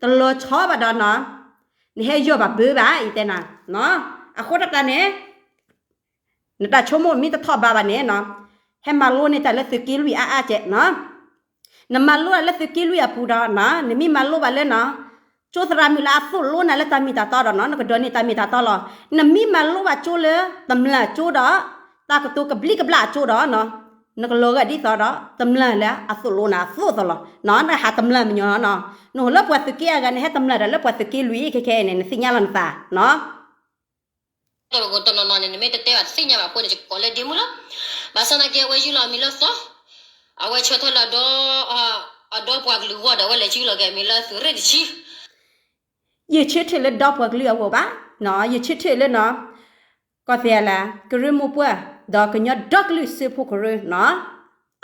တလီၤဆီဘၣ်ဒီးနီၤ နဟဲယီၢ်ဘၣ်ဘၢဘၣ် ယတဲနၤ, အဃိတၢ်န့ၣ် နတၢ်ဆိကမိၣ်မ့ၢ်တထီၣ်ဘးဘၣ်န့ၣ်နီၤ, ဟဲမၤလိန့ၢ်တၢ်လၢသုးက့လွံၢ်အါအါကဲးနီၤ, နမၤလိတၢ်လၢသုးက့လွံၢ်အပူၤဒီးနီၤ နမ့ၢ်မၤလိဘၣ်လၢနီၤ ကၠိသရၣ်မုၣ်လၢအသိၣ်လိနၤလၢတၢ်မ့ၢ်တၢ်တီဒီးနီၤ နကဒိးန့ၢ်တၢ်မ့ၢ်တၢ်တီလီၤ, နမ့ၢ်မၤလိဘၣ်ကၠိလၢတမျၢ်ကၠိဒီး တၢ်ကတိၤကဘျံးကဘျၣ်အကၠိဒီးနီၤ နကလီၤဂာ်ဒ်သိးဒီး တမျၢ်လၢအသိၣ်လိနၤအသိးသိးလီၤနီၤ, နဟးတမျၢ်မညီနီၤ, နအိၣ်လၢပှၤသုးက့အဂၤ နဟဲတမျၢ်ဒီးလၢပှၤသုးက့လွံၢ်ခဲခဲအံၤန့ၣ် နသ့ၣ်ညါလီၤနသးနီၤ တနီၤနီၤန့ၣ် နမ့ၢ်တတဲဘၣ်တသ့ၣ်ညါဘၣ်အဃိန့ၣ် ယကိးလၢဒ့မုၣ်လီၤ. ဘၣ်ဆၣ်သနာ်က့ အဝဲယူၢ်လီၤအမံၤလၢသီ, အဝဲဆၢထၢၣ်လၢအဒီ အဒီပှၤကလုာ်အဂီၢ်ဒီး အဝဲလဲၤယူၢ်လီၤက့ၤအမံၤလၢသုးရ့ၣ်တဆံ. ယဆၢထၢၣ်လၢဒီပှၤကလုာ်အဂီၢ်ဘၣ်, ယဆၢထၢၣ်လၢနီၤ ကီၢ်သဲးလၢ ကရၢမိၢ်ပှၢ် ဒီးကညီဒီကလုာ်စၢဖှိၣ်ကရၢနီၤ,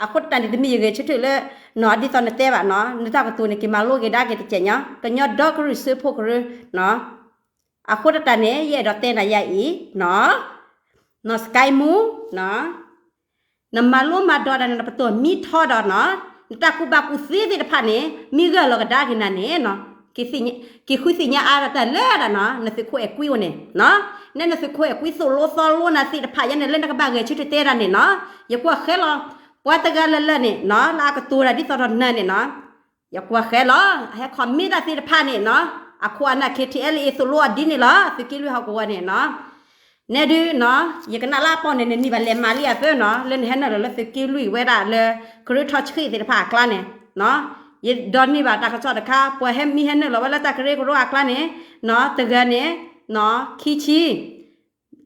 အဃိတၢ်န့ၣ် တမ့ၢ်ယဂဲၤဆၢထၢၣ်လၢ နီၤ ဒ်သိးနတဲဘၣ်နီၤ နတၢ်ကတိၤန့ၣ် က့ၤမၤလိက့ၤဒါက့ၤတကဲးညီ ကညီဒီကလုာ်စၢဖှိၣ်ကရၢနီၤ, အဃိတၢ်န့ၣ် ယအဲၣ်ဒိးတဲနၤယၤအံၤနီၤ, နီၢ်စကဲမူနီၤ နမၤလိမၤဒိးဒီးနပတီၢ်မံထီဒီးနီၤ, နတၢ်ကူၣ်ဘၣ်ကူၣ်သ့သ့ၣ်တဖၣ်န့ၣ် မ့ၢ်ဂၢ်လီၤကဒါက့ၤနၤန့ၣ်နီၤ, က့ၤဃုသ့ၣ်ညါအါဒီးတၢ်လၢဒၣ်နီၤ နသုးခိၣ်အဲၣ်ကွံအိၣ်န့ၣ်နီၤ, နဲနသုးခိၣ်အဲၣ်ကွံသိၣ်လိသီလိနၤသ့ၣ်တဖၣ်ယဲန့ၣ် လၢနကဘၣ်ဂဲၤဆၢထၢၣ်တဲဒၣ်န့ၣ်နီၤ, ယကွၢ်ဃဲလီၤ, ပှၤတဂၤလၢ်လၢ်န့ၣ်နီၤ လၢအကတိၤတၢ်ဒ်သိးဒီးနၤန့ၣ်နီၤ ယကွၢ်ဃဲလီၤ, ဟဲ comment တၢ်သ့ၣ်တဖၣ်န့ၣ်နီၤ, အခိၣ်အနၢ် ခ့ထံအဲလ်အ့ သိၣ်လိအီၤဒ်န့ၣ်လီၤ, သုးက့လွံၢ်ဟီၣ်ကဝီၤန့ၣ်နီၤ, နဲဒုနီၤ ယကနၣ်လၢအပီၢ်န့ၣ် နနံၤဘၣ်လဲၤမၤလံအသၢနီၤ, လၢနဟဲနုာ်လီၤလၢသုးက့လွံၢ်ဝဲဒၣ်လၢ ကရၢထီဆှံသ့ၣ်တဖၣ်အကျါန့ၣ်နီၤ, ယဒိးန့ၢ်ဘၣ်တၢ်ကစီၣ်တခါ ပှၤဟဲမံဟဲနုာ်လီၤဝဲလၢတၢ်ကရၢကရိအကျါန့ၣ်နီၤ, တဂၤန့ၣ်နီၤ ခံဆံ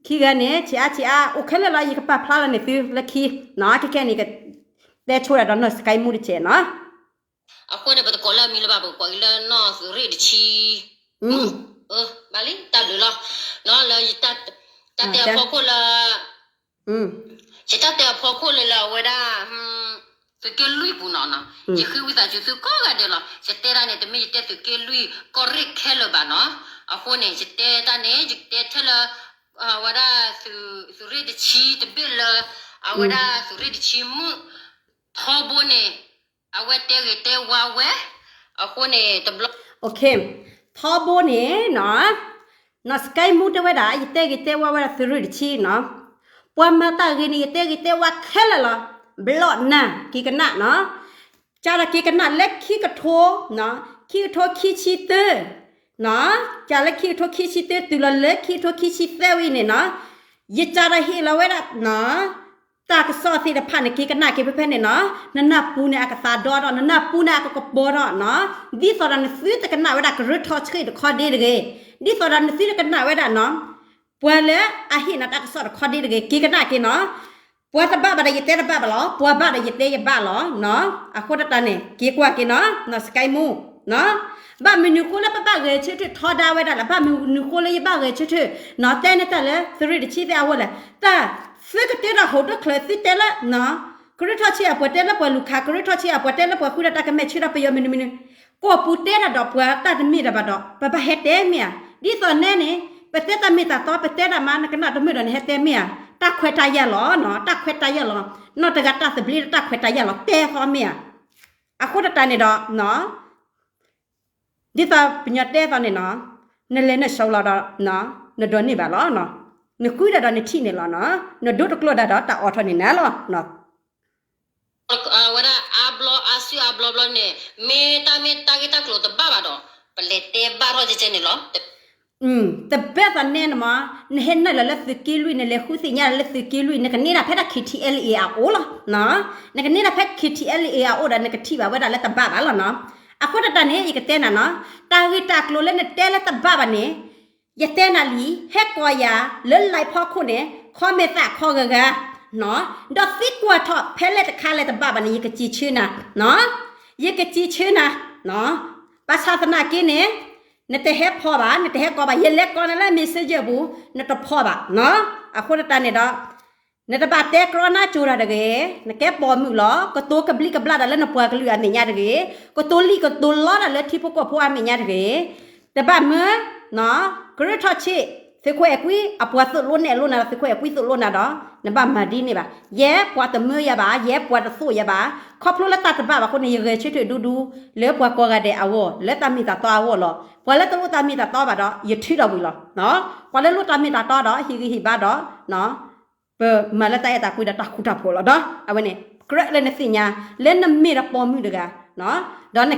ခံဂၤန့ၣ် ဆံးအါဆံးအါ အိၣ်ခဲလၢာ်လီၤ ယကပာ်ဖျါလီၤန့ၣ်သုလၢခံနီၤ, ခဲခဲန့ၣ် ကတဲဆိဒၣ်ဒီးနီၢ်စကဲမူတကဲးနီၤ. အဃိန့ၣ် ပတကိးလၢအမံၤလၢၤဘၣ် ပကိးက့ၤလၢနီၢ်သုးရ့ၣ်တဆံ, ဘၣ်လံ တၢ်ဘျုးလီၤ, နီၢ်လၢ တၢ်တဲအဖီခိၣ်လၢ ယတၢ်တဲအဖီခိၣ်လၢလၢအဝဲဒၣ် သုးက့လွံၢ်ပူၤနီၤ, ယဃ့ဝံသးစူၤသုကိးဂၤဒဲးလီၤ. ယတဲဒၣ်န့ၣ် တမ့ၢ်ယတဲသုးက့လွံၢ်ကီၢ်ရ့ၣ်ခဲလၢာ်ဘၣ်နီၤ. အဃိန့ၣ် ယတဲတၢ်န့ၣ် ယတဲထဲလၢ အဝဲဒၣ် သုးရ့ၣ်တဆံတဘ့ၣ်လၢ အဝဲဒၣ်သုးရ့ၣ်တဆံမုၣ် ထီဘိန့ၣ် အဝဲတဲဂ့ၤတဲဝါဝဲ, အဃိန့ၣ်တဘျီ ထီဘိန့ၣ်နီၤ, နီၢ်စကဲမူတဲဝဲဒၣ် ယတဲဂ့ၤတဲဝါဝဲဒၣ်သုးရ့ၣ်တဆံနီၤ, ပှၤမၤတၢ်ဂ့ၤန့ၣ် ယတဲဂ့ၤတဲဝါခဲလၢာ်လီၤ. ဘျီၣ်နၢ် က့ၤကနၣ်နီၤ, ကးဒီးက့ၤကနၣ်လၢခံကထိ, ခံကထိခံဆံသၢ, ကးလၢခံကထိခံဆံသၢ တုၤလီၤလၢခံကထိခံဆံသၢဝံၤန့ၣ်နီၤ, ယကးဒီးဟ့ၣ်လီၤဝဲဒၣ် တၢ်ကစီၣ်သ့ၣ်တဖၣ်န့ၣ် က့ၤကနၣ်က့ၤဖဲဖဲန့ၣ်နီၤ, နနၢ်ပူၤန့ၣ်အကသးဒီဒီး နနၢ်ပူၤန့ၣ်အကကပီၤဒီးနီၤ, ဒ်သိးဒီးနသုတကနၣ်ဝဲဒၣ်ကရၢထီၣ်ဆှံတခီဒ့တဂ့ၤ, ဒ်သိးဒီးနသုတကနၣ်ဝဲဒၣ်နီၤ, ပှၤလၢအဟ့ၣ်နၤတၢ်ကစီၣ်တခီဒ့တဂ့ၤ က့ၤကနၣ်က့ၤနီၤ, ပှၤတဘၣ်ဘၣ်ဒီးယတဲတဘၣ်ဘၣ်လီၤ, ပှၤဘၣ်ဒီးယတဲယဘၣ်လီၤ, အဃိတၢ်န့ၣ် က့ၤကွၢ်က့ၤနီၤ, နီၢ်စကဲမူ ဘၣ်မနုၤဃိလၢပဘၣ်ဂဲၤဆၢထၢၣ်ထီဒါဝဲဒၣ်လဲၣ်, ဘၣ်မနုၤဃိလၢယဘၣ်ဂဲၤဆၢထၢၣ်နီၤ, တဲန့ၢ်တၢ်လၢသုးရ့ၣ်တဆံသ့ၣ်အဂီၢ်လဲၣ်, တၢ် သုကတဲတၢ်ဟီၣ်ခိၣ်ချၢ သုတဲလၢ ကရၢထီၣ်ဆှံအပှၤတဲလၢပှၤလူၤခး ကရၢထီၣ်ဆှံအပှၤတဲလၢပှၤဃုဒၣ် တၢ်ကမဲာ်ဆၢထီၣ်ပယီၤမနုၤမနုၤ, ကီၢ်ပူၤတဲတၢ်ဒီးပှၤတၢ်တမ့ၢ်တၢ်ဘၣ်ဒီး ပဘၣ်ဟဲတဲမ့ၢ်ဧါ, ဒ်သိးနဲန့ၣ် ပတဲတၢ်မ့ၢ်တၢ်တီ ပတဲတၢ်မး နကနၣ်တမုာ်ဒီးနဟဲတဲမ့ၢ်ဧါ, တၢ်ခွဲးတၢ်ယာ်လီၤနီၤ, တၢ်ခွဲးတၢ်ယာ်လီၤ, နီၢ်တဂၤတၢ်သဘျ့လၢတၢ်ခွဲးတၢ်ယာ်လီၤ တဲဃီမ့ၢ်ဧါ, အဃိတၢ်န့ၣ်ဒီး ဒ်သိးပညီတဲသိးန့ၣ်နီၤ, နလဲၤနဆှီလီၤဒီး နဒိးန့ၢ်ဘၣ်လီၤ, နဃုဒၣ်ဒီးနထံၣ်န့ၣ်လီၤနီၤ, နဒိတကျိဒၣ်ဒီးတၢ်အိးထီၣ်န့ၣ်နၤလီၤ, ဝဲဒၣ်အါဘျီအါစုအါဘျီဘျီန့ၣ် မ့ၢ်တၢ်မ့ၢ်တၢ်ဂ့ၢ်တၢ်ကျိၤတဘၣ်ဘၣ်ဒီး ပလဲၤတဲဘၣ်ထီၣ်ကဲကဲန့ၣ်လီၤ. တဘၣ်သးနဲန့ၣ်မး, နဟဲနုာ်လီၤလၢသုးက့လွံၢ် နလဲၤဃုသ့ၣ်ညါလၢသုးက့လွံၢ် နကန့ၢ်ဒၣ်ဖဲဒၣ် KTLA အအိၣ်လီၤ, နကန့ၢ်ဒၣ်ဖဲ KTLA အအိၣ်ဒီး နကထံၣ်ဘၣ်ဝဲဒၣ်လၢတဘၣ်ဘၣ်လီၤနီၤ. အဃိတၢ်န့ၣ် ယကတဲနၤနီၤ, တၢ်ဂ့ၢ်တၢ်ကျိၤလၢနတဲလၢတဘၣ်ဘၣ်န့ၣ် ယတဲနၤလံ, ဟဲကိးယၤလၢ live ဖီခိၣ်န့ၣ် ခီမဲာ်သၣ်ခီဂၤဂၤ, ဒီးသံကွၢ်ထီၣ်ဖဲလဲၣ်တခါလဲၣ်တဘၣ်ဘၣ်န့ၣ် ယကစံးဆၢနၤ, ယကစံးဆၢနၤ, ဘၣ်ဆၣ်သနာ်က့န့ၣ် နတဟဲဖီၣ်ဘၣ်, နတဟဲကိးဘၣ်, ယလဲၤကိးနၤလၢ messenger ပူၤ နတဖီၣ်ဘၣ်, အဃိတၢ်န့ၣ်ဒီး နတဘၣ်တဲကြီနါစိၤတၢ်တဂ့ၤ, နကဲပိာ်မုၣ်လီၤ, ကတိၤကဘျံးကဘျၣ်တၢ်လၢနပှၤကလုာ်အမဲာ်ညါတဂ့ၤ, ကတိၤလံၣ်ကတိၤလီတၢ်လၢထံဖိကီၢ်ဖိအမဲာ်ညါတဂ့ၤ, တဘၣ်မၢ ကရၢထီၣ်ဆံး သုးခိၣ်အဲၤကွံ အပှၤသိၣ်လိနဲၣ်လိနၤဒီး သုးခိၣ်အဲၤကွံသိၣ်လိနၤဒီး နဘၣ်မၤဒ်န့ၣ်ဘၣ်. ယဲပှၤတမၢယၤဘၣ်, ယဲပှၤတသိၣ်ယၤဘၣ်, ခီဖျိလၢတၢ်တဘၣ်ဘၣ်အဃိန့ၣ် ယဂဲၤဆၢထၢၣ်ဒူဒူ လၢပှၤကိးဂၤဒဲးအဂီၢ် လၢတၢ်မ့ၢ်တၢ်တီအဂီၢ်လီၤ. ပှၤလၢတလိၣ်တၢ်မ့ၢ်တၢ်တီဘၣ်ဒီး ယထုးထီၣ်ဝံၤလီၤ. ပှၤလၢလိၣ်တၢ်မ့ၢ်တၢ်တီဒီး ဟ့ၣ်ဂံၢ်ဟ့ၣ်ဘါဒီး ပမၤလၢတၢ်အဲၣ်တၢ်ကွံဒီးတၢ်ဃူတၢ်ဖိးလီၤဒီး အဝဲန့ၣ် ကြၢးလၢနသ့ၣ်ညါ လၢနမ့ၢ်ဒီးပိာ်မုၣ်တဂၤ ဒီးန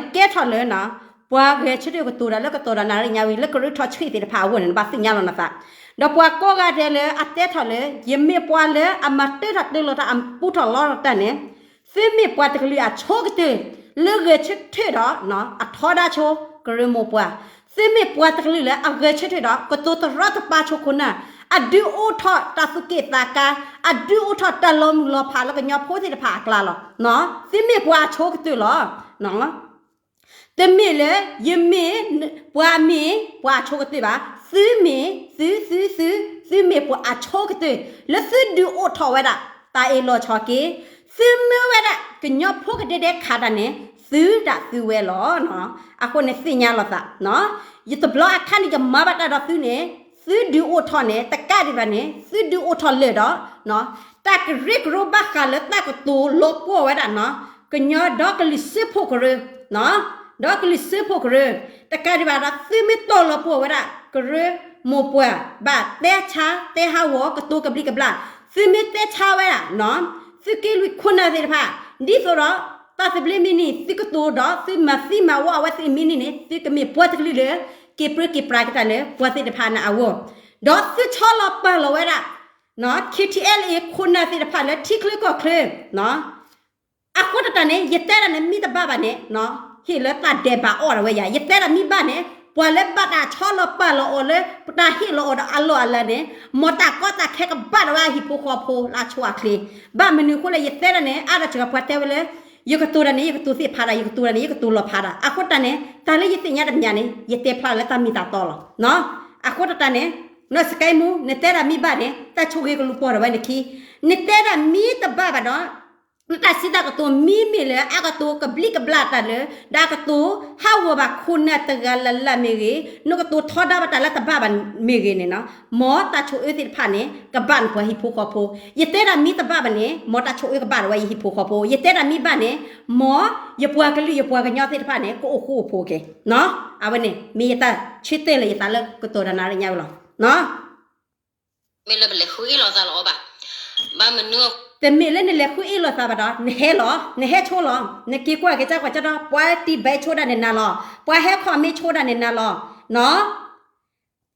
ကဲထီၣ်လၢ ပှၤဂဲၤဆၢထၢၣ်ကတိၤတၢ်လၢကတီၤတၢ်နၣ်ရံၣ်ညါဝံၤ လၢကရၢထီၣ်ဆှံသ့ၣ်တဖၣ်အဂီၢ်န့ၣ် နဘၣ်သ့ၣ်ညါလီၤနသး ဒီးပှၤကိးဂၤဒဲးလၢအတဲထီၣ်လၢ ယမ့ၢ်ပှၤလၢအမၤတၢထီၣ်တၢလီၤတၢ်အပူထီၣ်လီထီၣ်တၢ်န့ၣ် သုမ့ၢ်ပှၤတကလုာ်အဆိကတၢၢ် လၢဂဲၤဆၢထၢၣ်ဒီး အထီဒါဆိကရၢမိၢ်ပှၢ်, သုမ့ၢ်ပှၤတကလုာ်လၢအဂဲၤဆၢထၢၣ်ဒီး ကတိၤတရီတပါဆိခိၣ်နၢ်, အဒုးအိၣ်ထီၣ်တၢ်သူၣ်က့ၣ်သးကါ, အဒုးအိၣ်ထီၣ်တၢ်လီၤမုၢ်လီၤဖးလၢကညီဖိသ့ၣ်တဖၣ်အကျါလီၤ. သုမ့ၢ်ပှၤအဆိကတၢၢ်လီၤ. တမ့ၢ်လၢ ယမ့ၢ် ပှၤမ့ၢ်ပှၤအဆိကတၢၢ်ဘၣ်, သုမ့ၢ် သု သု သု သုမ့ၢ်ပှၤအဆိကတၢၢ် လၢသုဒုးအိၣ်ထီၣ်ဝဲဒၣ် တၢ်အ့ၣ်လိာ်ဆိးက့, သုမၢဝဲဒၣ် ကညီဖိကဒဲဒဲခးတၢ်န့ၣ် သုဒၣ်သုဝဲလီၤ. အဃိန့ၣ်သ့ၣ်ညါလိာ်သး, ယတဘျီအခါန့ၣ် ယမၤဘၣ်တၢ်ဒီးသုန့ၣ် သုဒုးအိၣ်ထီၣ်န့ၣ် တကးဒံးဘၣ်န့ၣ် သုဒုးအိၣ်ထီၣ်လၢာ်ဒီး တၢ်ကရၢကရိဘၣ်ဃးလၢတၢ်ကတိၤလီၤပှီၢ်ဝဲဒၣ် ကညီဒီကလုာ်စၢဖှိၣ်ကရၢ, ဒီကလုာ်စၢဖှိၣ်ကရၢ, တကးဒံးဘၣ်ဒီး သုမ့ၢ်တီၢ်လီၤပှီၢ်ဝဲဒၣ် ကရၢမိၢ်ပှၢ် ဘၣ်တဲဆါတဲဟးဂီၤ ကတိၤကဘျံးကဘျၣ်, သုမ့ၢ်တဲဆါဝဲဒၣ် သုးက့လွံၢ်ခိၣ်နၢ်သ့ၣ်တဖၣ် ဒ်သိးဒီး တၢ်သဘျ့မ့ၢ်န့ၣ် သုကတိၤဒီး သုမၤသံမၤဝီအဝဲသ့ၣ်မ့ၢ်န့ၣ်န့ၣ် သုကမ့ၢ်ပှၤတကလုာ်လၢ က့ၤပြၢက့ၤပြးက့ၤတၢ်လၢ ပှၤသ့ၣ်တဖၣ်န့ၣ်အဂီၢ်, ဒီးသုဆီလီၤပာ်လီၤဝဲဒၣ် KTLA ခိၣ်နၢ်သ့ၣ်တဖၣ်လၢထံချၢကီၢ်ချၢ အဃိတၢ်န့ၣ် ယတဲဒၣ်န့ၣ်မ့ၢ်တဘၣ်ဘၣ်န့ၣ် ဟ့ၣ်လၢတၢ်ဒဲးဘးအီၣ်ဒၣ်ဝဲယၤ, ယတဲဒၣ်မ့ၢ်ဘၣ်န့ၣ် ပှၤလၢဘၣ်တၢ်ဆီလီၤပာ်လီၤအီၤလၢ ပတၢ်ဟ့ၣ်လီၤအီၤဒီးအလီၢ်အလၤန့ၣ် မ်တၢ်ကီတၢ်ခဲကဘၣ်ဒၣ်ဝဲအဟံၣ်ဖိဃီဖိလၢအဆိအချ့, ဘၣ်မနုၤအဃိလဲၣ် ယတဲဒၣ်န့ၣ် အါဒၣ်စှၤပှၤတဲဝဲလၢ ယကတိၤတၢ်န့ၣ် ယကတိၤသ့ၣ်ဖးဒၣ်, ယကတိၤတၢ်န့ၣ် ယကတိၤလီၤဖးဒၣ်. အဃိတၢ်န့ၣ် တၢ်လၢယသ့ၣ်ညါတမံၤန့ၣ် ယတဲဖျါလၢတၢ်မ့ၢ်တၢ်တီလီၤ. အဃိတၢ်န့ၣ် နီၢ်စကဲမူ နတဲဒၣ်မ့ၢ်ဘၣ်န့ၣ် တၢ်ဆိၣ်ဂ့ၤကလူၤပိာ်ထီၣ်ဝဲနခံ, နတဲဒၣ်မ့ၢ်တဘၣ်ဘၣ်ဒီး နတၢ်စံးတၢ်ကတိၤမ့မ့ၢ်လၢ အကတိၤကဘျံးကဘျၣ်တၢ်လၢ ဒီးအကတိၤဟးဂီၤဘၣ်ခိၣ်နၢ်တဂၤလၢ်လၢ်မ့ၢ်ဂ့ၤ, နကတိၤထီဒါဘၣ်တၢ်လၢတဘၣ်ဘၣ်မ့ၢ်ဂ့ၤန့ၣ်နီၤ, မ်တၢ်ဆိၣ်အၢသ့ၣ်တဖၣ်န့ၣ် ကဘၣ်နပှၤဟံၣ်ဖိဃီဖိ, ယတဲဒၣ်မ့ၢ်တဘၣ်ဘၣ်န့ၣ် မ်တၢ်ဆိၣ်အၢကဘၣ်ဒၣ်ဝဲယဟံၣ်ဖိဃီဖိ, ယတဲဒၣ်မ့ၢ်ဘၣ်န့ၣ် မ်ယပှၤကလုာ်ယပှၤကညီသ့ၣ်တဖၣ်န့ၣ် ကအိၣ်ဃူအိၣ်ဖိးက့ၤနီၤ. အဝဲန့ၣ် မ့ၢ်ယတၢ်ဆၢတဲာ်လၢယသးလၢကတိၤတၢ်နၤလၢညါဝဲလီၤ. မ့ၢ်လၢပလဲၤဃုအ့ၣ်လိာ်သးလီၤအီၤဘၣ်, ဘၣ်မနုၤ, တမ့ၢ်လၢနလဲၤဃုအ့ၣ်လိာ်သးဘၣ်ဒီး နဟဲလီၤ, နဟဲဆိလီၤ, နက့ၤကွၢ်က့ၤကၢ်ကွၢ်ကၢ်ဒီး ပှၤတံာ်ဘဲဆိဒၣ်န့ၣ်နၤလီၤ, ပှၤဟဲခီၣ်မ့ၢ်ဆိဒၣ်န့ၣ်နၤလီၤ, နီၤ.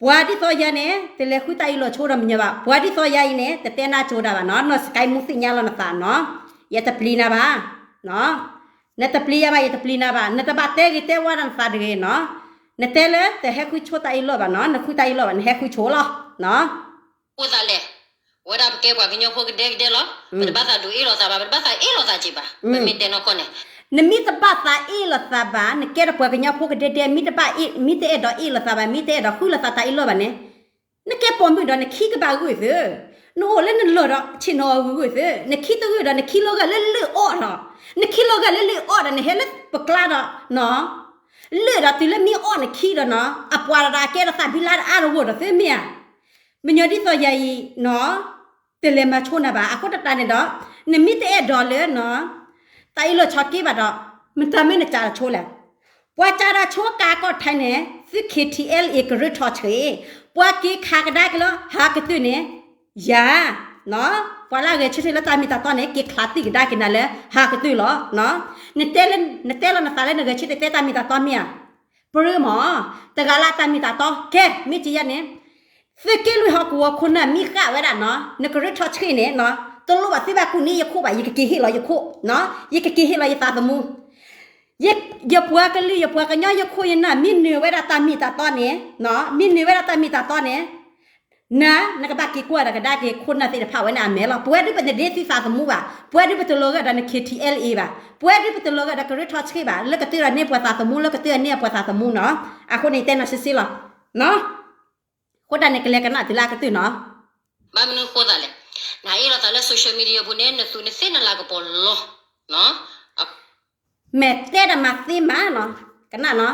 ပှၤဒ်သိးယၤန့ၣ် တလဲၤဃုတၢ်အ့ၣ်လိာ်ဆိဒီးမညီဘၣ်, ပှၤဒ်သိးယၤအံၤန့ၣ် တတဲနၤကၠိဒၣ်ဘၣ်နီၤ, နီၢ်စကဲမူသ့ၣ်ညါလီၤနသးနီၤ, ယတပျံၤနၤဘၣ်, နတပျံၤယၤဘၣ် ယတပျံၤနၤဘၣ်, နတဘၣ်တဲဂ့ၤတဲဝါဒၣ်နသးတဂ့ၤနီၤ, နတဲလၢတဟဲဃုဆိတၢ်အ့ၣ်လိာ်ဘၣ်နီၤ, နဃုတၢ်အ့ၣ်လိာ်ဘၣ် နဟဲဃုဆိလီၤ, အဃိသတးလဲၣ်, ဝဲဒၣ်ပကဲပှၤကညီဖိကဒဲကဒဲလီၤ, ပတဘၣ်သးဒိးအ့ၣ်လိာ်သးဘၣ်, ပတဘၣ်သးအ့ၣ်လိာ်သးက့ၤဘၣ်, ပမ့ၢ်တဲနီၢ်ကီၢ်န့ၣ်, နမ့ၢ်တဘၣ်သးအ့ၣ်လိာ်သးဘၣ်, နကဲထီၣ်ပှၤကညီဖိကဒဲဒဲ မ့ၢ်တဘၣ်အ့ၣ်, မ့ၢ်တအဲၣ်ဒိးအ့ၣ်လိာ်သးဘၣ်, မ့ၢ်တအဲၣ်ဒိးဃုလိာ်သးတၢ်အ့ၣ်လိာ်ဘၣ်န့ၣ်, နကဲပိာ်မုၣ်ဒီးနခံကဘၣ်ဂုာ်သု, နအိၣ်လၢနလီၢ်ဒီးဆ့ၣ်နီၤအဂုာ်ဂုာ်သု, နခံတဂုာ်ဒီးနခံလီၤဂာ်လၢလၢၢ်အီၣ်လီၤ, နခံလီၤဂာ်လၢလၢၢ်အီၣ်ဒီးနဟဲလၢပကျါဒီးနီၤ, လၢၢ်ဒီးတုၤလၢမ့ၢ်အီၣ်နခံဒီးနီၤ, အပှၤဒီးအကဲဒီးသးဘံလါတအါတဝိၢ်ဒီးသုမ့ၢ်ဧါ, မညီဒ်သိးယၤအံၤနီၤ, တလဲၤမၤဆိနၤဘၣ်, အဃိတၢ်န့ၣ်ဒီး, နမ့ၢ်တအဲၣ်ဒိးလၢနီၤ, တၢ်အ့ၣ်လိာ်ဆိက့ဘၣ်ဒီး, မတၤမ့ၢ်နကးတဆိလဲၣ်, ပှၤကးတဆိကးကီၢ်ထဲန့ၣ် သု KTLA ကရၢထီၣ်ဆှံ, ပှၤက့ၤခးကဒါက့ၤလၢဟးကတၢၢ်န့ၣ်, ယၤ, ပှၤလၢအဂဲၤဆၢထၢၣ်လၢတၢ်မ့ၢ်တၢ်တီန့ၣ် က့ၤခးသံကဒါက့ၤနၤလၢဟးကတၢၢ်လီၤ. နတဲလီၤနသးလၢနဂဲၤဆၢထၢၣ်တဲတၢ်မ့ၢ်တၢ်တီမ့ၢ်ဧါ, ပြၢမၢ်, တဂၤလၢအတၢ်မ့ၢ်တၢ်တီ, ကဲ, မ့ၢ်ကယဲၢ်န့ၣ်, သုးက့လွံၢ်ဟီၣ်ကဝီၤခိၣ်နၢ်မ့ၢ်ဃၣ်ဝဲဒၣ်နီၤ, နကရၢထီၣ်ဆှံန့ၣ်, တလိၣ်ဘၣ်သုဘၣ်ကူၣ်န့ၢ်ယခိၣ်ဘၣ်, ယကက့ၤဟ့ၣ်လီၤယခိၣ်, ယကက့ၤဟ့ၣ်လီၤယသးသမူ, ယပှၤကလုာ်ယပှၤကညီယခိၣ်ယနၢ် မ့ၢ်နၢၤဝဲဒၣ်တၢ်မ့ၢ်တၢ်တီန့ၣ်, မ့ၢ်နၢၤဝဲဒၣ်တၢ်မ့ၢ်တၢ်တီန့ၣ်, နၤ, နကဘၣ်က့ၤကွၢ်ဒီးကဒါက့ၤခိၣ်နၢ်သ့ၣ်တဖၣ်ဝဲန့ၣ်အမဲာ်လီၤ. ပဝဲဒုးပတဒ့သုသးသမူဘၣ်, ပဝဲဒုးပတလီၤဂာ်ဒီးန KTLA ဘၣ်, ပဝဲဒုးပတလီၤဂာ်ဒီးကရၢထီၣ်ဆှံဘၣ်, လၢကတၢၢ်ဒီးန့ၢ်ပှၤသးသမူ လၢကတၢၢ်န့ၢ်ပှၤသးသမူနီၤ, အဃိန့ၣ်တဲနၤစ့စ့လီၤ, အဃိတၢ်န့ၣ်ကလဲၤကနၣ်တုၤလၢအကတၢၢ်နီၤ, ဘၣ်မနုၤဃိသးလဲၣ်, နဟးအ့ၣ်လိာ်သးလၢ social media ပူၤန့ၣ် နသူးနသ့ၣ်နလၤကပီၤလီၤ, မ့ၢ်တဲဒၣ်မၤသ့မးနီၤ, ကနၣ်နီၤ,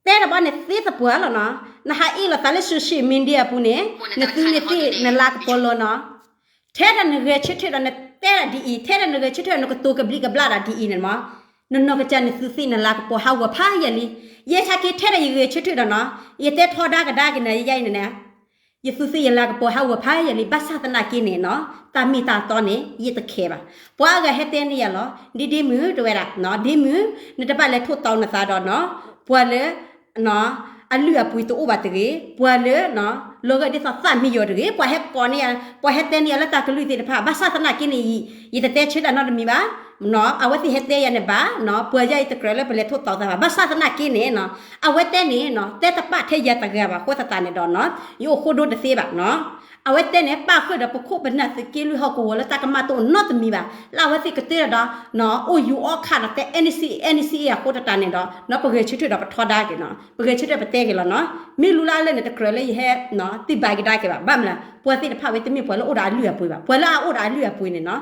တဲတဘျီန့ၣ်သ့သပှၢ်လီၤနီၤ, နဟးအ့ၣ်လိာ်သးလၢ social media ပူၤန့ၣ်, နသူးနသ့ၣ်နလၤကပီၤလီၤနီၤ, ထဲဒၣ်နဂဲၤဆၢထၢၣ်ဒီးနတဲဒၣ်ဒ်အံၤ, ထဲဒၣ်နဂဲၤဆၢထၢၣ်ဒီးနကတိၤကဘျံးကဘျၣ်ဒၣ်ဒ်အံၤန့ၣ်မး, နနီၢ်ကစၢ်နသူးသ့ၣ်နလၤကပီၤဟးဂီၤဖးယံာ်လံ, ယဲဆါက့ထဲဒၣ်ယဂဲၤဆၢထၢၣ်ဒီးနီၤ, ယတဲထီဒါကဒါက့ၤနၤယဲအံၤန့ၣ်န့ၣ် ယသူးသ့ၣ်ယလၤကပီၤဟးဂီၤဖးယံာ်လံ, ဘၣ်ဆၣ်သနာ်က့န့ၣ်နီၤ, တၢ်မ့ၢ်တၢ်တီန့ၣ် ယတခဲဘၣ်, ပှၤအဂၤဟဲတဲန့ၢ်ယၤလီၤ, ဒ့ဒ့မုၣ်တဲဝဲဒၣ်, ဒ့မုၣ်, နတဘၣ်လဲၤထိၣ်တီနသးဒီးနီၤ, ပှၤလၢ အလုၢ်အပှ့ၤတအိၣ်ဘၣ်တဂ့ၤ, ပှၤလၢ လီၤဂာ်ဒ်သိးသၣ်မံယီၤတဂ့ၤ, ပှၤဟဲကိးန့ၢ်ယၤ, ပှၤဟဲတဲန့ၢ်ယၤလၢတၢ်ကလုၢ်သ့ၣ်တဖၣ်, ဘၣ်ဆၣ်သနာ်က့န့ၣ် ယတတဲဆၢတၢ်နီတမံၤဘၣ်, အဝဲသ့ၣ်ဟဲတဲယၤန့ၣ်ဘၣ်, ပှၤယဲအံၤတကြၢးလၢပလဲၤထိၣ်တီသးဘၣ်, ဘၣ်ဆၣ်သနာ်က့န့ၣ် အဝဲတဲန့ၣ် တဲတပာ်ထဲယၤတဂၤဘၣ်အဃိသတးန့ၣ်ဒီး ယအိၣ်ဃိဒိတသ့ဘၣ်, အဝဲတဲန့ၣ် ပာ်ဃုာ်ဒီးပခိၣ်ပနၢ်သုးက့လွံၢ်ဟီၣ်ကဝီၤလၢတၢ်ကမၣ်တအိၣ်နီတမံၤဘၣ်, လၢအဝဲသ့ၣ်ကတၢၢ်ဒီး အိၣ်ယူၤအီၣ်ခးဒီးတဲ NCA NCA အဃိသတးန့ၣ်ဒီး ပဂဲၤဆၢထၢၣ်ဒီးပထီဒါက့ၤနီၤ, ပဂဲၤဆၢထၢၣ်ပတဲက့ၤလီၤနီၤ, မ့ၢ်လူလၢအလၢာ်န့ၣ် တကြၢးလၢယဟဲ သံဘၣ်ကဒါက့ၤဘၣ်, ဘၣ်မနုၤလဲၣ်, ပှၤသ့ၣ်တဖၣ်ဝဲတမ့ၢ်ပှၤလၢအိၣ်ဒီးအလုၢ်အပှ့ၤဘၣ်, ပှၤလၢအအိၣ်ဒီးအလုၢ်အပှ့ၤန့ၣ်နီၤ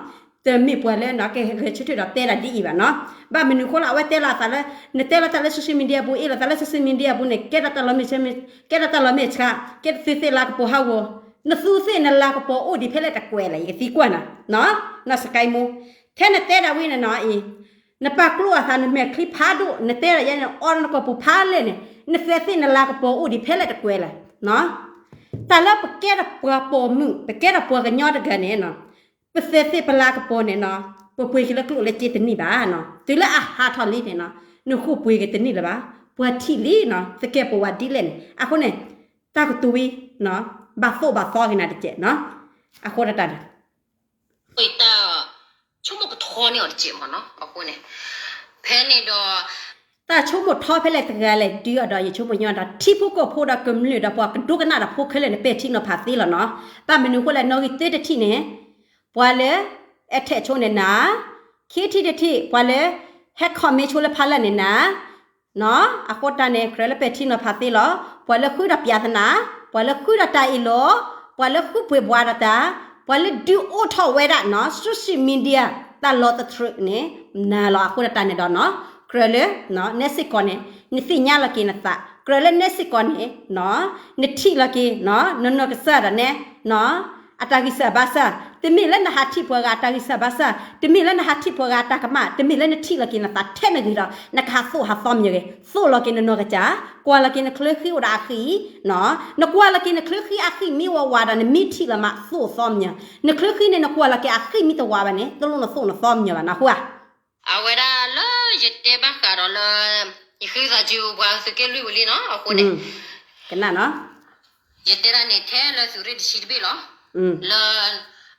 တမ့ၢ်ပှၤလၢကဂဲၤဆၢထၢၣ်ဒီးတဲဒၣ်ဒ်အံၤဘၣ်နီၤ, ဘၣ်မနုၤဃိလၢအဝဲတဲလီၤအသးလၢ နတဲလီၤတၢ်လၢ social media ပူၤ အ့ၣ်လိာ်သးလၢ social media ပူၤန့ၣ် ကဲဒၣ်တၢ်လီၤမဲာ်ဆှး, ကဲဒၣ်တၢ်လီၤမဲာ်ဆှး, ကဲဒၣ်သုးသ့ၣ်လၤကပီၤဟးဂီၤ, နသူးသ့ၣ်နလၤကပီၤအိၣ်ဒံးဖဲလဲၣ်တကွဲးလဲၣ် ယကသံကွၢ်နၤ, နီၢ်စကဲမူ, ထဲနတဲဒၣ်ဝဲန့ၣ်နီၤအံၤ နပာ်ကျိအသးနမဲာ်ချံဖးဒိၣ် နတဲဒၣ်ယဲန့ၣ် အီၣ်လၢနကိာ်ပူၤဖးလဲၢ်န့ၣ် နသုးသ့ၣ်နလၤကပီၤအိၣ်ဒံးဖဲလဲၣ်တကွဲးလဲၣ်, တၢ်လၢပကဲထီၣ်ပှၤပိာ်မုၣ် ပကဲထီၣ်ပှၤကညီတဂၤန့ၣ်နီၤ ပသုးသ့ၣ်ပလၤကပီၤန့ၣ်နီၤ ပပှ့ၤက့ၤလၢကျိၣ်လၢစ့တန့ၢ်ဘၣ်နီၤ, တုၤလၢအဟးထီၣ်လံန့ၣ်နီၤ နဃိပှ့ၤက့ၤတန့ၢ်လၢၤဘၣ်, ပှၤထံၣ်လံနီၤ သကဲးပဝးဒ်လဲၣ်န့ၣ် အဃိန့ၣ် တၢ်ကတိၤဝံၤ ဘၣ်သိၣ်ဘၣ်သီက့ၤနၤတကဲးနီၤ, အဃိတၢ်န့ၣ် တၢ်ဆိကမိၣ်ကထီန့ၢ်အီၤတကဲးမ့ၢ်နီၤ, အဃိန့ၣ် ဖဲန့ၣ်ဒီး တၢ်ဆိကမိၣ်ထီဖဲလဲၣ်တဂၤလဲၣ်ဒုးအီၤဒီး ယဆိကမိၣ်ညီဒီး ထံဖိကီၢ်ဖိဒီးကမျၢၢ်ဒီးပှၤကဒိကနၣ်ဒီးဖိခဲလၢာ်န့ၣ် ပဲာ်ထံနီၤဖးသ့လီၤနီၤ, ဘၣ်မနုၤအဃိလဲၣ် နီၣ်ဂံၢ်တၢတထံၣ်န့ၣ် ပှၤလၢ အထဲးဆိန့ၣ်နၤ ခံထံၣ်တထံၣ် ပှၤလၢ ဟဲ comment ဆိလၢဖးလၢာ်န့ၣ်နၤ အဃိတၢ်န့ၣ် ကြၢးလၢပဲာ်ထံနီၤဖးသ့လီၤ. ပှၤလၢဃုဒီး ပြဿနာ, ပှၤလၢဃုဒီးတၢ်အ့ၣ်လိာ်, ပှၤလၢဃုပှ့ၤဘှါဒီးတၢ်, ပှၤလၢဒုးအိၣ်ထီၣ်ဝဲဒၣ် social media တၢ်လီၤသထြုးန့ၣ် နၤလီၤ. အဃိတၢ်န့ၣ်ဒီး ကြၢးလၢ နဲစ့ၢ်ကီးန့ၣ် နသ့ၣ်ညါလီၤက့ၤနသး, ကြၢးလၢနဲစ့ၢ်ကီးန့ၣ် နထံၣ်လီၤက့ၤ နနီၢ်ကစၢ်ဒီးနဲ အတၢ်ဂံၢ်စၢ်ဘါစၢ်, တမ့ၢ်လၢနဟးထံၣ်ပှၤဂၤအတၢ်ဂံၢ်စၢ်ဘါစၢ်, တမ့ၢ်လၢနဟးထံၣ်ပှၤဂၤအတၢ်ကမၣ်, တမ့ၢ်လၢနထံၣ်လီၤက့ၤနသးထဲန့ၣ်ဂ့ၤဒီး နကဟးသိၣ်ဟးသီမညီၤဂ့ၤ, သိၣ်လီၤက့ၤနနီၢ်ကစၢ်, ကွၢ်လီၤက့ၤနချၢဃံအိၣ်ဒီးအဃံ, နကွၢ်လီၤက့ၤနချၢဃံအဃံမ့ၢ်ဝးဝးဒီး နမ့ၢ်ထံၣ်လီၤမး သိၣ်သီမညီၤ, နချၢဃံန့ၣ် နကွၢ်လီၤက့ၤအဃံမ့ၢ်တဝးဘၣ်န့ၣ် တလိၣ်နသိၣ်နသီမညီၤဘၣ်နဟူဧါ. အဝဲဒၣ်လၢယတဲဘၣ်ဃးဒီးလၢ ယဃ့သးစုပှၤသုးက့လွံၢ်ဝံၤလံနီၤ အဃိန့ၣ် ကနၣ်နီၤ ယတဲဒၣ်န့ၣ်ထဲလၢသုးရ့ၣ်တဆံတဘ့ၣ်လီၤ. လၢ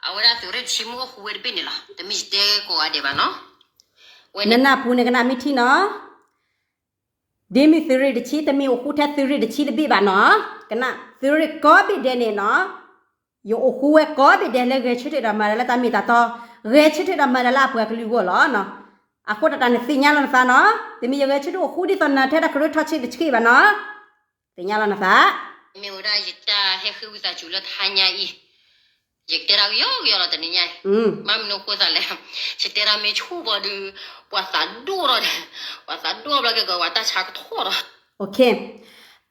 အဝဲဒၣ်သုးရ့ၣ်တဆံမုၢ်အိၣ်ဃူဝဲတဘ့ၣ်န့ၣ်လီၤ. တမ့ၢ်ယတဲကိးဂၤဒဲးဘၣ်နီၤ. နနၢ်ပူၤန့ၣ်ကနၣ်မ့ၢ်ထံနီၤ ဒ်မ့ၢ်သုးရ့ၣ်တဆံ တမ့ၢ်အိၣ်ဃူထဲသုးရ့ၣ်တဆံတဘ့ၣ်ဘၣ်နီၤ. ကနၣ် သုးရ့ၣ်ကိးဘ့ၣ်ဒဲးန့ၣ်နီၤ ယအိၣ်ဃူဝဲကိးဘ့ၣ်ဒဲးလၢဂဲၤဆၢထၢၣ်ဒီးမၤတၢ်လၢတၢ်မ့ၢ်တၢ်တီ, ဂဲၤဆၢထၢၣ်ဒီးမၤတၢ်လၢအပှၤကလုာ်အဂီၢ်လီၤ. အဃိတၢ်တၢ်န့ၣ်သ့ၣ်ညါလီၤနသးနီၤ, တမ့ၢ်ယဂဲၤဆၢထၢၣ်အိၣ်ဃူဒ်သိးနၤထဲတၢ်ကရၢထီၣ်ဆံးတဆံးဘၣ်နီၤ, သ့ၣ်ညါလီၤနသး မ့ၢ်ဝဲဒၣ်ယတၢ်ဟဲဃ့ဝံသးစူၤလၢတဟါညါအံၤ, ယကတဲဒၣ်ကယီကယီလီၤတနံၤညါအံၤ, ဘၣ်မနုၤအဃိသးလဲၣ်, ယတဲဒၣ်မ့ၢ်ဆူၣ်ဘၣ်ဒီး ပှၤသးဒိၣ်ထီၣ်ဒီး, ပှၤသးဒိၣ်ဘျီကဲကီး ပှၤတၢ်ဆါကထီၣ်ဒီး,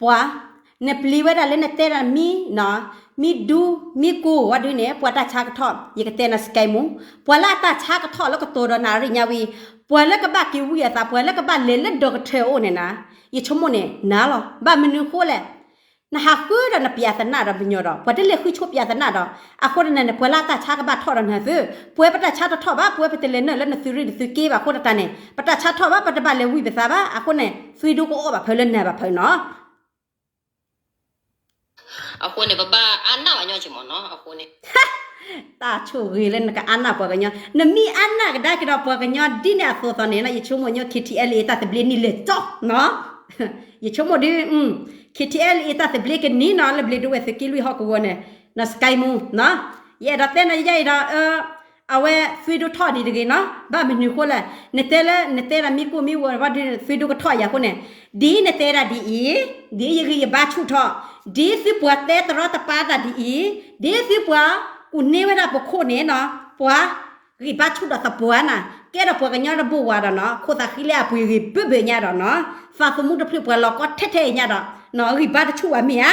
ပှၤ, နပျံၤဝဲဒၣ်လၢနတဲဒၣ်မ့ၢ်နီၤ, မ့ၢ်ဒူ မ့ၢ်ကိၢ်ဝဲဒုန့ၣ် ပှၤတၢ်ဆါကထီၣ် ယကတဲနၤစကဲမူ, ပှၤလၢအတၢ်ဆါကထီၣ်လၢကတိၤဒီးနၤအရ့ၣ်ညါဝံၤ, ပှၤလၢကဘၣ်က့ၤဝံအသး ပှၤလၢကဘၣ်လဲၤလၢဒီကထၢၣ်အအိၣ်န့ၣ်နၤ, ယဆိကမိၣ်န့ၣ် နၤလီၤ. ဘၣ်မနုၤအဃိလဲၣ် နဟးဃုဒီးနပြဿနာဒီးပညီဒီး ပှၤတလဲၤဃုဆိပြဿနာဒီး, အဃိတၢ်န့ၣ် ပှၤလၢအတၢ်ဆါကဘၣ်ထီၣ်ဒီးနၤသု, ပဝဲပတၢ်ဆါတထီၣ်ဘၣ်, ပဝဲပတလဲၤနုာ်လၢနသုးရ့ၣ်နသုးက့ဘၣ်အဃိတၢ်န့ၣ် ပတၢ်ဆါထီၣ်ဘၣ်, ပတဘၣ်လဲၤဝံပသးဘၣ်, အဃိန့ၣ် သွံဒိကအိၣ်ဘၣ်ဖဲလၢနၤဘၣ်ဖဲနီၤ အဃိန့ၣ် ပဘၣ်အါနၢ်ပှၤကညီက့မးနီၤ, အဃိန့ၣ် တၢ်ဆိၣ်ဂ့ၤလၢနကအါနၢ်ပှၤကညီ, နမ့ၢ်အါနၢ်ကဒါက့ၤဒီးပှၤကညီဒ်န့ၣ်အသိးသိးန့ၣ် ယဆိကမိၣ်ညီ ခ့ထံအဲလ်အ့ တၢ်သဘျ့နံၣ်လဲၤကၠီနီၤ, ယဆိကမိၣ်ဒ် ခ့ထံအဲလ်အ့ တၢ်သဘျ့ကနံၤနီၤ လၢဘျ့းဒိဝဲၢ်သုးက့လွံၢ်ဟီၣ်ကဝီၤန့ၣ်, နီၤ စကဲမူ နီၤ, ယအဲၣ်ဒိးတဲနၤယဲအံၤဒီး အဝဲသွံဒိထီၣ်ဒံးတဂ့ၤနီၤ, ဘၣ်မနုၤအဃိလဲၣ်, နတဲလၢ နတဲဒၣ်မ့ၢ်ကိၢ်မ့ၢ်ဝီၤဘၣ်ဒုး သွံဒိကထီၣ်ယၤအဃိန့ၣ်, ဒ်နတဲဒၣ်ဒ်အံၤ, ဒ်ယဂံၢ်ယဘါဆူၣ်ထီၣ်, ဒ်သုပှၤတဲတရီတပါတၢ်ဒ်အံၤ, ဒ်သုပှၤကူၣ်န့ၢ်ဝဲဒၣ်ပခိၣ်န့ၣ်နီၤ, ပှၤဂံၢ်ဘါဆူၣ်ဒီးသပှၢ်နၤ, ကဲဒီးပှၤကညီတဘိဝါဒီးနီၤ, ခိၣ်သးဃံလၢအပှ့ၤဂ့ၤဘၢဘၢညါဒီးနီၤ, သးသမူတဖျၢၣ်ပှၤလီၤကီထဲထဲအံၤညါဒီး, ဂံၢ်ဘါတဆူၣ်ဝဲမ့ၢ်ဧါ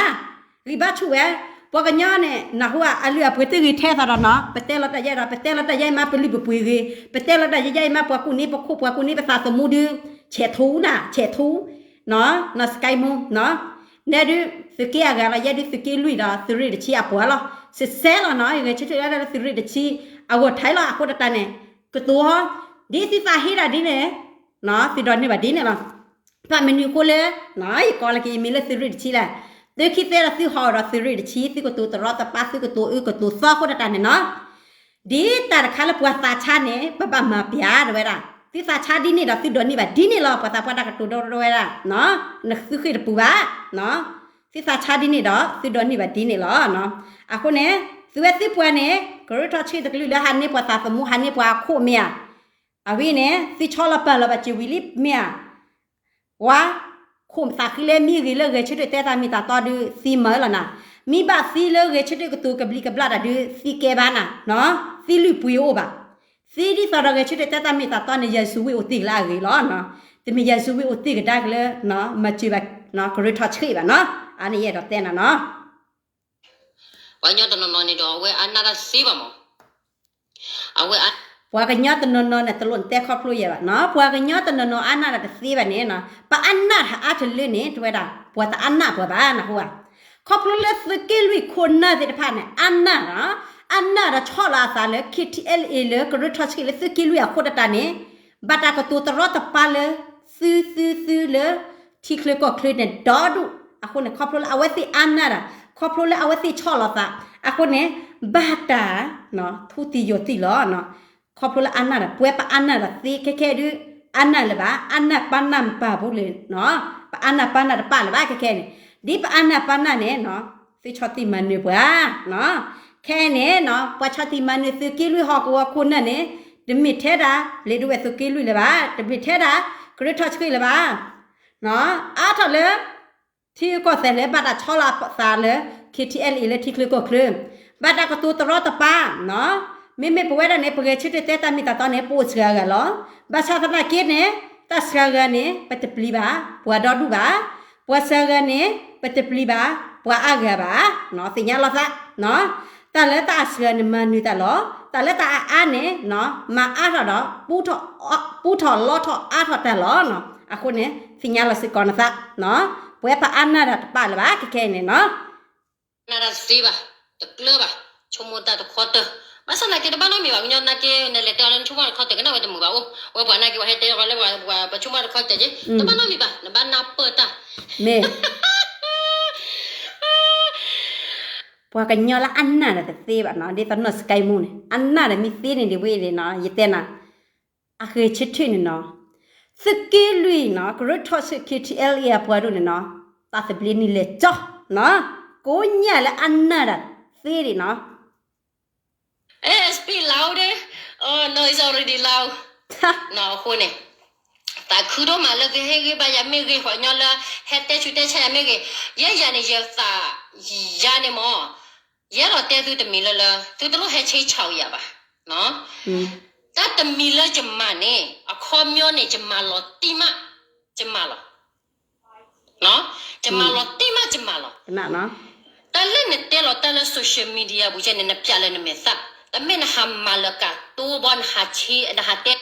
ဂံၢ်ဘါဆူၣ်ဝဲ, ပှၤကညီန့ၣ် နၢ်ဟူဧါ အလုၢ်အပှ့ၤတဂ့ၤထဲသိးဒီးနီၤ, ပတဲလီၤတၢ်ယဲဒီး ပတဲလီၤတၢ်ယဲအံၤမး ပလုၢ်ပပှ့ၤဂ့ၤ, ပတဲလီၤတၢ်ယဲယဲအံၤမး ပှၤကူၣ်န့ၢ်ပခိၣ် ပှၤကူၣ်န့ၢ်ပသးသမူဒုး, ဆဲးထူနၤ ဆဲးထူ, နီၤ စကဲမူ နီၤ, နဲဒုး သုးက့အဂၤလီၤ ယဲဒုးသုးက့လွံၢ်ဒီး သုးရ့ၣ်တဆံအပှၤလီၤ, စဲးစဲးလီၤနီၤ, ယဂဲၤဆၢထၢၣ်ဒၣ်လၢသုးရ့ၣ်တဆံ အဂီၢ်ထဲလီၤ အဃိတၢ်န့ၣ်, ကတိၤဟီ, ဒ်သုသးဟ့ဒၣ်ဒ်န့ၣ်, သုဒိးန့ၢ်ဘၣ်ဒ်န့ၣ်လီၤ ဘၣ်မနုၤအဃိလၢ ယကိးလီၤက့ၤယမံၤလၢသုးရ့ၣ်တဆံလဲၣ်, သုခံသ့ဒီးသုဟီၣ်ဒီးသုးရ့ၣ်တဆံ သုကတိၤတရီတပါ သုကတိၤအၢကတိၤသီအဃိတၢ်န့ၣ်နီၤ, ဒ်တၢ်တခါလၢပှၤသးဆါန့ၣ် ပဘၣ်မၤပျၢ်တဝဲဒၣ်, သုသးဆါဒ်န့ၣ်ဒီးသုဒိးန့ၢ်ဘၣ်ဒ်န့ၣ်လီၤ, ပှၤသးပှၢ်တၢ်ကတိၤဒိတဝဲဒၣ်, သုဃ့ၢ်တပူၤဘၣ်, သုသးဆါဒ်န့ၣ်ဒီးသုဒိးန့ၢ်ဘၣ်ဒ်န့ၣ်လီၤ, အဃိန့ၣ် သုဝဲသုပှၤန့ၣ် ကရၢထီၣ်ဆံးတကလုာ်လၢဟးန့ၢ်ပှၤသးသမူ ဟးန့ၢ်ပှၤအခိၣ်မ့ၢ်ဧါ အဝဲန့ၣ် သုဆီလီၤပာ်လီၤဘၣ်စၢၤဝံၤလံမ့ၢ်ဧါ, ဝါ, ခိၣ်သးဃံလၢမ့ၢ်ဂ့ၤလၢဂဲၤဆၢထၢၣ်တဲတၢ်မ့ၢ်တၢ်တီဒုး သံမၤလီၤနၤ, မ့ၢ်ဘၣ်သံလၢဂဲၤဆၢထၢၣ်ကတိၤကဘျံးကဘျၣ်တၢ်ဒုး သံကဲဘၣ်နၤ, သံလုၢ်ပှ့ၤအိၣ်ဘၣ်, သံဒ်သိးဒီးဂဲၤဆၢထၢၣ်တဲတၢ်မ့ၢ်တၢ်တီန့ၣ် ယၤစူၤဝ့ၣ်အိၣ်တ့ၢ်ကလၢအဂ့ၤလီၤ, တမ့ၢ်ယၤစူၤဝ့ၣ်အိၣ်တ့ၢ်ကဒါက့ၤလၢ မၤစၢၤဘၣ် ကရၢထီၣ်ဆံးဘၣ်နီၤ, အါန့ၣ်ယအဲၣ်ဒိးတဲနၤနီၤ ပှၤကညီတနီၤနီၤန့ၣ်ဒီး အဝဲအါနၢ်တၢ်တသ့ဘၣ်မး, အဝဲ ပှၤကညီတနီၤနီၤန့ၣ် တလိၣ်နတဲခီဖျိယဲဘၣ်နီၤ, ပှၤကညီတနီၤနီၤအါနၢ်တၢ်တသ့ဘၣ်န့ၣ်, ပအါနၢ်တၢ်အါတလၢန့ၣ် တဝဲဒၣ် ပှၤတအါနၢ်ပှၤဘၣ်နဟူဧါ, ခီဖျိလၢသုးက့လွံၢ်ခိၣ်နၢ်သ့ၣ်တဖၣ်န့ၣ် အါနၢ်နီၤ, အါနၢ်ဒီးဆီၣ်လီၤအသးလၢ ခ့ထံအဲလ်အ့ လၢကရၢထီၣ်ဆံးလၢသုးက့လွံၢ်အဃိတၢ်န့ၣ် ဘၣ်တၢ်ကတိၤတရီတပါလၢ သုသုသုလၢ ထံချၢကီၢ်ချၢန့ၣ်ဒီဒူၣ်, အဃိန့ၣ် ခီဖျိလၢအဝဲသ့ၣ်အါနၢ်တၢ်, ခီဖျိလၢအဝဲသ့ၣ်ဆီၣ်လီၤသး, အဃိန့ၣ် ဘၣ်တၢ် ထူတံၢ်ယိာ်တံၢ်လီၤ, ခီဖျိလၢအါနၢ်တၢ် ပဝဲပအါနၢ်တၢ်သ့ခဲခဲဒုး, အါနၢ်လၢၤဘၣ်, အါနၢ်ပၢ်နၢ်မပၢ်ဖိလၢၤ, ပအါနၢ်ပၢ်နၢ်တပၢ်လၢၤဘၣ်ခဲခဲန့ၣ်, ဒ်ပအါနၢ်ပၢ်နၢ်န့ၣ် သုဆီၣ်တံၢ်မၤနၢၤပှၤ, ခဲအံၤန့ၣ် ပှၤဆီၣ်တံၢ်မၤနၢၤသုးက့လွံၢ်ဟီၣ်ကဝီၤခိၣ်နၢ်န့ၣ် တမ့ၢ်ထဲဒၣ် ဘျ့ဒဝဲၢ်သုးက့လွံၢ်လၢၤဘၣ်, တမ့ၢ်ထဲဒၣ် ကရၢထီၣ်ဆံးလၢၤဘၣ်, အါထီၣ်လၢ ထံဂုၤကီၢ်သဲးလၢဘၣ်တၢ်ဆီလီၤအသးလၢ ခ့ထံအဲလ်အ့ လၢထံချၢကီၢ်ချၢ, ဘၣ်တၢ်ကတိၤတရီတပါ, မ့မ့ၢ်ပဝဲဒၣ်န့ၣ် ပဂဲၤဆၢထၢၣ်တဲတၢ်မ့ၢ်တၢ်တီန့ၣ် ပအိၣ်စှၤဂၤလီၤ. ဘၣ်ဆၣ်သနာ်က့န့ၣ် တၢ်စှၤဂၤန့ၣ် ပတပျံၤဘၣ် ပှၤဒီဒူၣ်ဘၣ်, ပှၤစှၤဂၤန့ၣ် ပတပျံၤဘၣ် ပှၤအါဂၤဘၣ်, သ့ၣ်ညါလီၤသး တၢ်လၢတၢ်အစှၤန့ၣ် မၤနၢၤတၢ်လီၤ. တၢ်လၢတၢ်အအါန့ၣ် မၤအါထီၣ်ဒီး ပူထီၣ်လီထီၣ်အါထီၣ်တၢ်လီၤ. အဃိန့ၣ် သ့ၣ်ညါလီၤစ့ၢ်ကီးနသး, ပဝဲပအါနၢ်တၢ်တပာ်လၢၤဘၣ် ခဲခဲအံၤန့ၣ်နီၤ. နတသ့ဘၣ်, တကျၢၤဘၣ်, ဆိကမိၣ်တၢ်တခီတၢၢ်, ဘၣ်ဆၣ်သနာ်က့တဘၣ်နီတမံၤဘၣ်, ကညီနာ်က့ နလဲၤတဲအီၤလၢနဆိကမိၣ်တခီတၢၢ် ကနၣ်ဝဲတမုာ်ဘၣ်အိၣ်, ဝဲပှၤနာ်က့ ပှၤဟဲတဲအီၤလၢပှၤဆိကမိၣ်တခီတၢၢ်က့, တဘၣ်နီတမံၤဘၣ်, နဘၣ်နၢ်ပၢၢ်တၢ်, မ့ၢ် ပှၤကညီလၢအနၢ်ဒီးတသ့ဘၣ်နီၤ, ဒ်သိးနီၢ်စကဲမူန့ၣ် အနၢ်ဒီးမ့ၢ်သ့န့ၣ်ဒ်ဝဲအံၤန့ၣ်နီၤ, ယတဲနၤ, အဂဲၤဆၢထၢၣ်န့ၣ်နီၤ, သုးက့လွံၢ်နီၤ ကရၢထီၣ်ဆံး ခ့ထံအဲလ်အ့ အပှၤဒိၣ်န့ၣ်နီၤ, တၢ်သဘျ့နံၤလဲၤကၠီနီၤ, ကိးညၣ်လၢအနၢ်ဒီးသ့ဒံးနီၤ. Hey, speak louder. Oh, no, it's already loud. အဃိန့ၣ် သးခုဒိၣ်မးလၢသုဟ့ၣ်ဂံၢ်ဘါယၤမ့ၢ်ဂ့ၤ, ပှၤကညီလၢဟဲတဲဆူးတဲဆါယၤမ့ၢ်ဂ့ၤ, ယဲယၤန့ၣ် ယသးယၤန့ၣ်မ့ၢ်, ယအဲၣ်ဒိးတဲသုတမံၤလၢလၢ သုတလိၣ်ဟဲဆ့ဆးယၤဘၣ်. တၢ်တမံၤလၢယမၤန့ၣ် အခီပညီန့ၣ် ယမၤလီၤတံၢ်မး, ယမၤလီၤ ယမၤလီၤတံၢ်မး ယမၤလီၤ. တၢ်လၢနတဲလီၤတၢ်လၢ social media ပူၤကဲန့ၣ် နပျးလၢနမဲာ်သၣ်, တမ့ၢ်နဟးမၤလၢကတိဘီ နဟးဆ့ နဟးတဲ.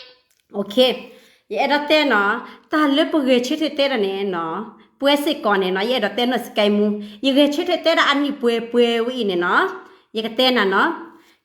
ယအဲၣ်ဒိးတဲနီၤ, တၢ်လၢပဂဲၤဆၢထၢၣ်တဲဒၣ်န့ၣ်နီၤ, ပှဲၤစ့ၢ်ကီးန့ၣ်နီၤ, ယအဲၣ်ဒိးတဲနီၢ်စကဲမူ, ယဂဲၤဆၢထၢၣ်တဲဒၣ်အနံၣ်ပှဲၤပှဲၤဝဲအံၤန့ၣ်နီၤ, ယကတဲနၤနီၤ,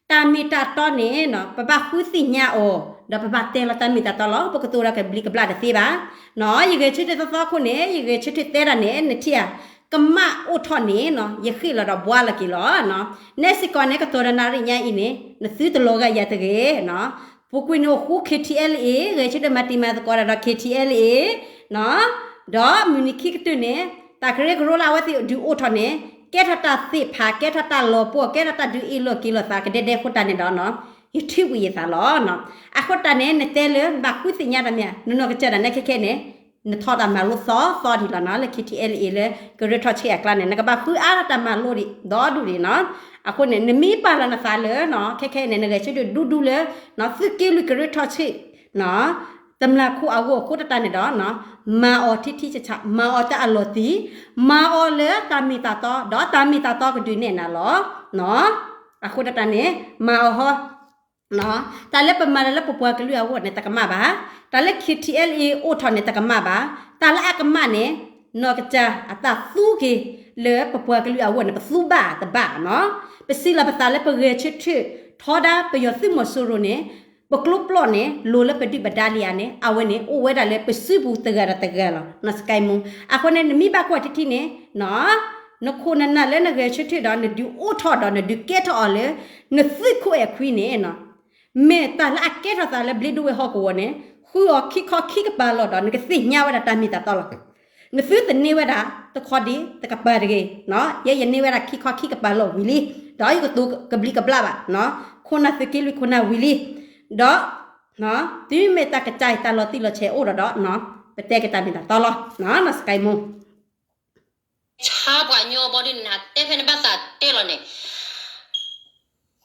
တၢ်မ့ၢ်တၢ်တီန့ၣ်နီၤ ပဘၣ်ဃုသ့ၣ်ညါအီၤ, ဒီးပဘၣ်တဲလီၤတၢ်မ့ၢ်တၢ်တီလီၤ, ပကတိၤဒီးကဘျံးကဘျၣ်တသ့ဘၣ်. နီၤ ယဂဲၤဆၢထၢၣ်သီသီခိၣ်န့ၣ် ယဂဲၤဆၢထၢၣ်တဲဒၣ်န့ၣ် နထံၣ်ဧါ, ကမၣ်အိၣ်ထီၣ်န့ၣ်နီၤ ယဃ့ၣ်လီၤဒီးဘှါလီၤက့ၤလီၤ. နဲစ့ၢ်ကီးန့ၣ် ကတိၤဒီးနၣ်ရံၣ်ညါအံၤန့ၣ် နသုတလီၤဂာ်ယၤတဂ့ၤနီၤ, ပူၤကွံာ်န့ၣ်အိၣ်ဃူ ခ့ထံအဲလ်အ့ ဂဲၤဆၢထၢၣ်မၤတံၤမၤသကိးတၢ်ဒီး ခ့ထံအဲလ်အ့ နီၤ, ဒီးမုၢ်နံၤခံကတၢၢ်န့ၣ် တၢ်ကရၢကရိလၢအဝဲသ့ၣ်ဒုးအိၣ်ထီၣ်န့ၣ် ကဲထီၣ်တၢ်သ့ၣ်ဖး ကဲထီၣ်တၢ်လီၤပှီၢ် ကဲထီၣ်တၢ်ဒုးအ့ၣ်လိာ်က့ၤလိာ်သးကဒဲဒဲအဃိတၢ်န့ၣ်ဒီးနီၤ, ယထုးကွံာ်ယသးလီၤ. အဃိတၢ်န့ၣ် နတဲလၢဘၣ်ဃုသ့ၣ်ညါတၢ်မ့ၢ်ဧါ, နနီၢ်ကစၢ်ဒၣ်နဲခဲခဲန့ၣ် နထီၣ်တၢ်မၤလိသီသီဒံးလီၤနီၤ, လၢ ခ့ထံအဲလ်အ့ လၢကရၢထီၣ်ဆံးအကျါန့ၣ် နကဘၣ်ဃုအါထီၣ်တၢ်မၤလိဒံးဒီဒူၣ်ဒံးနီၤ. အဃိန့ၣ် နမ့ၢ်ပာ်လီၤနသးလၢနီၤ ခဲခဲအံၤန့ၣ် နဂဲၤဆၢထၢၣ်ဒူဒူလၢ သုးက့လွံၢ်ကရၢထီၣ်ဆံး တမျၢ်ခိၣ်အဂီၢ်အဃိတၢ်န့ၣ်ဒီး မၤအီၤထံထံဆးဆး မၤအီၤတၢ်အလီၤတံၢ်, မၤအီၤလၢတၢ်မ့ၢ်တၢ်တီ ဒီးတၢ်မ့ၢ်တၢ်တီကဒုးနဲၣ်နၤလီၤ. အဃိတၢ်န့ၣ် မၤအီၤဟီ တၢ်လၢပမၤတၢ်လၢပပှၤကလုာ်အဂီၢ်န့ၣ် တကမၣ်ဘၣ်, တၢ်လၢ ခ့ထံအဲလ်အ့ အိၣ်ထီၣ်န့ၣ် တကမၣ်ဘၣ်, တၢ်လၢအကမၣ်န့ၣ် နီၢ်ကစၢ်အတၢ်သူက့ၤလၢပပှၤကလုာ်အဂီၢ်န့ၣ် ပသူဘၣ်တဘၣ်နီၤ. ပစံးလီၤပသးလၢပဂဲၤဆၢထၢၣ်ထီဒါပယီၤသုးမီၤစိရိၤန့ၣ် ပကျိပျီန့ၣ် လိၤလၢပဒုၣ်ပဒါလံဧါန့ၣ် အဝဲန့ၣ် အိၣ်ဝဲဒၣ်လၢပစုပူၤတဂၤဒီးတဂၤလီၤ နီၢ်စကဲမူ. အဃိန့ၣ် နမ့ၢ်ဘၣ်ကွၢ်ထံထံန့ၣ် နခိၣ်နနၢ်လၢနဂဲၤဆၢထၢၣ်ဒီး နဒုးအိၣ်ထီၣ်ဒီးနဒုးကဲထီၣ်အီၤလၢ နသုးခိၣ်အဲၣ်ခွံန့ၣ် မ့ၢ်တၢ်လၢအကဲထီၣ်သးလၢဘျ့ဒိဝဲၢ်ဟီၣ်ကဝီၤန့ၣ် ဃုအီၤခံခီခံကပၤလီၤဒီး နကသ့ၣ်ညါဝဲဒၣ်တၢ်မ့ၢ်တၢ်တီလီၤ. နသုတန့ၢ်ဝဲဒၣ်တခီဒံးတကပၤတဂ့ၤ, ယဲယန့ၢ်ဝဲဒၣ်ခံခီခံကပၤလီၤဝံၤလံ, ဒီးယကတိၤကဘျံးကဘျၣ်ဘၣ်, ခိၣ်နၢ်သုးက့လွံၢ်ခိၣ်နၢ်ဝံၤလံ, ဒီး တုၤမ့ၢ်တၢ်ကစၢ်အံၤတၢ်လီၤတံၢ်လီၤဆဲးအိၣ်ဒီးဒီး ပတဲက့ၤတၢ်မ့ၢ်တၢ်တီလီၤ, နီၢ်စကဲမူ. ဆါပှၤကညီဘီဒ်နတဲဖဲနဘၣ်သးတဲလီၤန့ၣ်,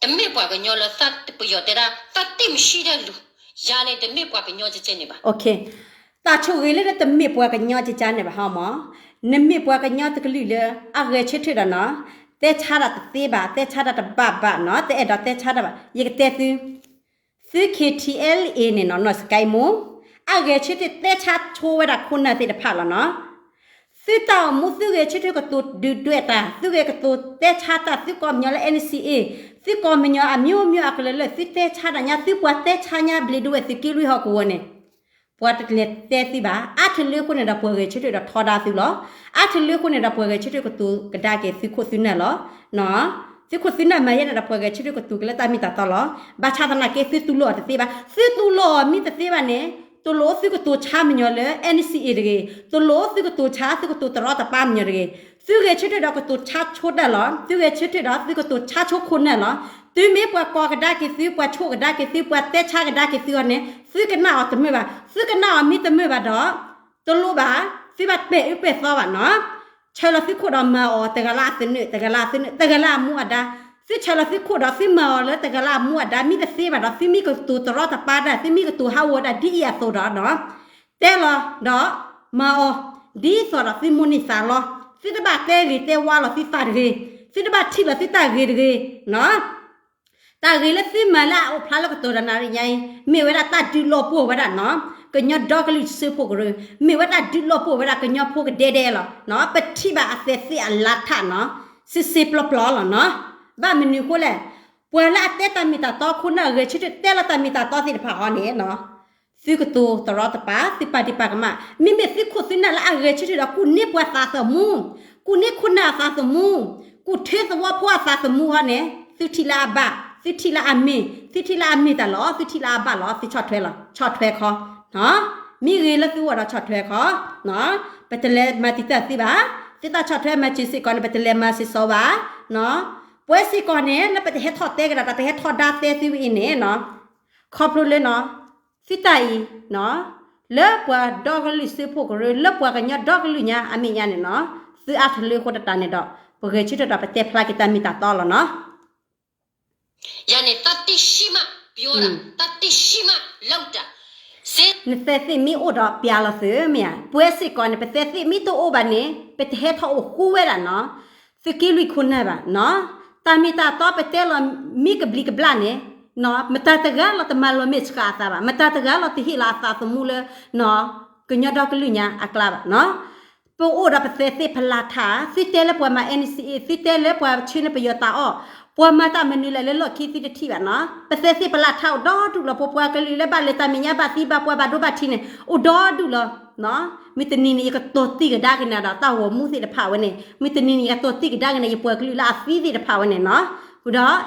တမ့ၢ်ပှၤကညီလၢသးပယီၤတဲဒၣ် သးတ့ၢ်မဆံၣ်တၢ်လူၤ, ယၤန့ၣ်တမ့ၢ်ပှၤကညီကဲကဲန့ၣ်ဘၣ်. တၢ်ဆိၣ်ဂ့ၤလၢနတမ့ၢ်ပှၤကညီကဲကဲန့ၣ်ဘၣ်ဟီမး, နမ့ၢ်ပှၤကညီတကလုာ်လၢအဂဲၤဆၢထၢၣ်ဒီးနီၤ, တဲဆါတၢ်တသ့ဘၣ်, တဲဆါတၢ်တဘၣ်ဘၣ်နီၤ, တအဲၣ်ဒိးတဲဆါတၢ်ဘၣ်, ယကတဲသု သု ခ့ထံအဲလ်အ့န့ၣ်နီၤ နီၢ်စကဲမူ, အဂဲၤဆၢထၢၣ်တဲဆါဆိဝဲဒၣ်ခိၣ်နၢ်သ့ၣ်တဖၣ်လီၤနီၤ. သုတၢ်အိၣ်မူသုဂဲၤဆၢထၢၣ်ကတိၤဒုၣ်ဒွဲၣ်တၢ်, သုဂဲၤကတိၤတဲဆါတၢ်, သုကိးမညီလၢ NCA, သုကိးမညီအမျိုးမျိုးအကလုာ်လၢာ် သုတဲဆါတၢ်ညါ, သုပှၤတဲဆါညါဘျ့ဒိဝဲၢ်သုးက့လွံၢ်ဟီၣ်ကဝီၤန့ၣ် ပှၤတကလဲၤတဲသုဘၣ်. အါတလၢအဃိန့ၣ်ဒီးပှၤဂဲၤဆၢထၢၣ်ဒီးထီဒါသုလီၤ. အါတလၢအဃိန့ၣ်ဒီးပှၤဂဲၤဆၢထၢၣ်ကတိၤကဒါက့ၤသုခိၣ်သုနၢ်လီၤ. သုခိၣ်သုနၢ်မၤယဲန့ၣ်ဒီးပှၤဂဲၤဆၢထၢၣ်ကတိၤက့ၤလၢတၢ်မ့ၢ်တၢ်တီလီၤ. ဘၣ်ဆၣ်သနာ်က့သုတူၢ်လိာ်အီၤတသ့ဘၣ်. သုတူၢ်လိာ်အီၤမ့ၢ်တသ့ဘၣ်န့ၣ် တလိၣ်သုကတိၤဆါမညီလၢ NCA တဂ့ၤ, တလိၣ်သုကတိၤဆါသုကတိၤတရီတပါမညီတဂ့ၤ. သုဂဲၤဆၢထၢၣ်ဒီးကတိၤဆါဆိတၢ်လီၤ. သုဂဲၤဆၢထၢၣ်ဒီးသုကတိၤဆါဆိခိၣ်နၢ်လီၤ. တုၤမ့ၢ်ပှၤကိးကဒါက့ၤသု, ပှၤဆိၣ်ကဒါက့ၤသု, ပှၤတဲဆါကဒါက့ၤသုအီၤန့ၣ် သုကနၣ်အီၤတမုာ်ဘၣ်. သုကနၣ်အီၤမ့ၢ်တမုာ်ဘၣ်ဒီး တလိၣ်ဘၣ်, သုဘၣ်ပဲာ်အၢပဲာ်သီဘၣ်နီၤ. ဆၢလီၤသုခိၣ်ဒီးမၤအီၤ တဂၤလၢအသနၢၣ်, တဂၤလၢအသနၢၣ်, တဂၤလၢအမူအဒါ. သုဆၢလီၤသုခိၣ်ဒီးသုမၤအီၤလၢတဂၤလၢအမူအဒါ, မ့ၢ်တသ့ဘၣ်ဒီး သုမ့ၢ်ကတိၤတရီတပါတၢ်, သုမ့ၢ်ကတိၤဟးဂီၤတၢ်ဒ်အံၤအသိးဒီးနီၤ တဲလီၤဒီးမၤအီၤ ဒ်သိးဒီးသုမိၣ်န့ၢ်သးလီၤ. သုတဘၣ်တဲဂ့ၤတဲဝါလီၤသုသးတဂ့ၤ, သုတဘၣ်ထံၣ်လီၤသုတၢ်ဂ့ၤတဂ့ၤနီၤ. တၢ်ဂ့ၤလၢသုမၤလၢအအိၣ်ဖျါလၢကတိၤတနၣ်ရံၣ်ညါအံၤ မ့ၢ်ဝဲဒၣ်တၢ်ဒုးလီၤပှီၢ်ဝဲဒၣ်နီၤ, ကညီဒီကလုာ်စၢဖှိၣ်ကရၢ, မ့ၢ်ဝဲတၢ်ဒုးလီၤပှီၢ်ဝဲဒၣ်ကညီဖိကဒဲဒဲလီၤ. ပထံၣ်ဘၣ်အသဲးသ့ၣ်အလါထးနီၤ, စ့စ့ပျီပျီလီၤနီၤ. ဘၣ်မနုၤအဃိလဲၣ်, ပှၤလၢအတဲတၢ်မ့ၢ်တၢ်တီခိၣ်နၢ်ဂဲၤဆၢထၢၣ်တဲလီၤတၢ်မ့ၢ်တၢ်တီသ့ၣ်တဖၣ်အီၤန့ၣ် သုကတိၤတရီတပါ, သုပာ်ဒံးပာ်ကမၣ်, မ့မ့ၢ်သုခိၣ်သုနၢ်လၢအဂဲၤဆၢထၢၣ်ဒီး ကူၣ်န့ၢ်ပှၤသးသမူ, ကူၣ်န့ၢ်ခိၣ်နၢ်အသးသမူ, ကူၣ်ထၢသဝီဖိအသးသမူအီၤန့ၣ် သုထံၣ်လၢအဘၣ်, သုထံၣ်လၢအမ့ၢ်, သုထံၣ်လၢအမ့ၢ်တၢ်လီၤ, သုထံၣ်လၢအဘၣ်လီၤ, သုဆီၣ်ထွဲလီၤ, ဆီၣ်ထွဲခီ, မ့ၢ်ဂ့ၤလၢသုဂီၢ်ဒီးဆီၣ်ထွဲခီ, ပတလဲၤမၤတံာ်တာ်သုဘၣ်, သုတၢ်ဆီၣ်ထွဲမၤစၢၤစ့ၢ်ကီးန့ၣ် ပတလဲၤမၤစ့ၢ်စီဘၣ်, ပဝဲစ့ၢ်ကီးန့ၣ် လၢပတဟဲထီၣ်တဲကဒီးတၢ် ပဟဲထီၣ်ဒါသဲသုအံၤန့ၣ် ခီဖျိလၢ သုတၢ်အံၤ လၢပှၤဒီကလုာ်စၢဖှိၣ်ကရၢ လၢပှၤကညီဒီကလုာ်ညါအမဲာ်ညါန့ၣ်နီၤ သုအါထလၢအဃိတတးန့ၣ်ဒီး ပဂဲၤဆၢထၢၣ်ဒီးပတဲဖျါက့ၤတၢ်မ့ၢ်တၢ်တီလီၤနီၤ. ယၤန့ၣ် တၢ်တ့ၢ်ဆံမး ပြောတာ, တၢ်တ့ၢ်ဆံမး လုပ်တာ, နသဲးသ့ၣ်မ့ၢ်အိၣ်ဒီးပျးလီၤသုမ့ၢ်ဧါ, ပဝဲစ့ၢ်ကီးန့ၣ် ပသဲးသ့ၣ်မ့ၢ်တအိၣ်ဘၣ်န့ၣ် ပတဟဲထီၣ်အိၣ်ဃူဝဲဒၣ်နီၤ သုးက့လွံၢ်ခိၣ်နၢ်ဘၣ်နီၤ, တၢ်မ့ၢ်တၢ်တီပတဲလီၤမ့ၢ်ကဘျံးကဘျၣ်န့ၣ် မတၤတဂၤလီၤတမၤလီၤမဲာ်ဆှးအသးဘၣ်, မတၤတဂၤလီၤတဟ့ၣ်လီၤအသးသမူလၢ ကညီဒီကလုာ်ညါအကျါဘၣ်နီၤ. ပအိၣ်ဒီးပသဲးသ့ၣ်ပလၢ်ထး, သုတဲလၢပှၤမၤ NCA, သုတဲလၢပှၤဆှၢန့ၢ်ပယီၤတၢ်အီၣ်, ပှၤမၤတၢ်မနုၤလဲၣ်လၢလီၢ်ခံသုတထံၣ်ဘၣ်နီၤ. ပသဲးသ့ၣ်ပလၢ်ထးအိၣ်ဒီဒူၣ်လီၤ, ပပှၤကလုာ်လၢဘၣ်လဲၤတၢ်မဲာ်ညါ ဘၣ်သံဘၣ်ပှၢ်ဘၣ်ဒိဘၣ်ထံးန့ၣ် အိၣ်ဒီဒူၣ်လီၤ. မုၢ်တနံၤန့ၣ် ယကတိၤတံၢ်ကဒါက့ၤနၤဒီးတၢ်ဂီၤမူသ့ၣ်တဖၣ်ဝဲန့ၣ်, မုၢ်တနံၤန့ၣ် ယကတိၤတံၢ်ကဒါက့ၤနၤ ယပှၤကလုာ်လၢအသံသ့ၣ်တဖၣ်ဝဲန့ၣ်နီၤ.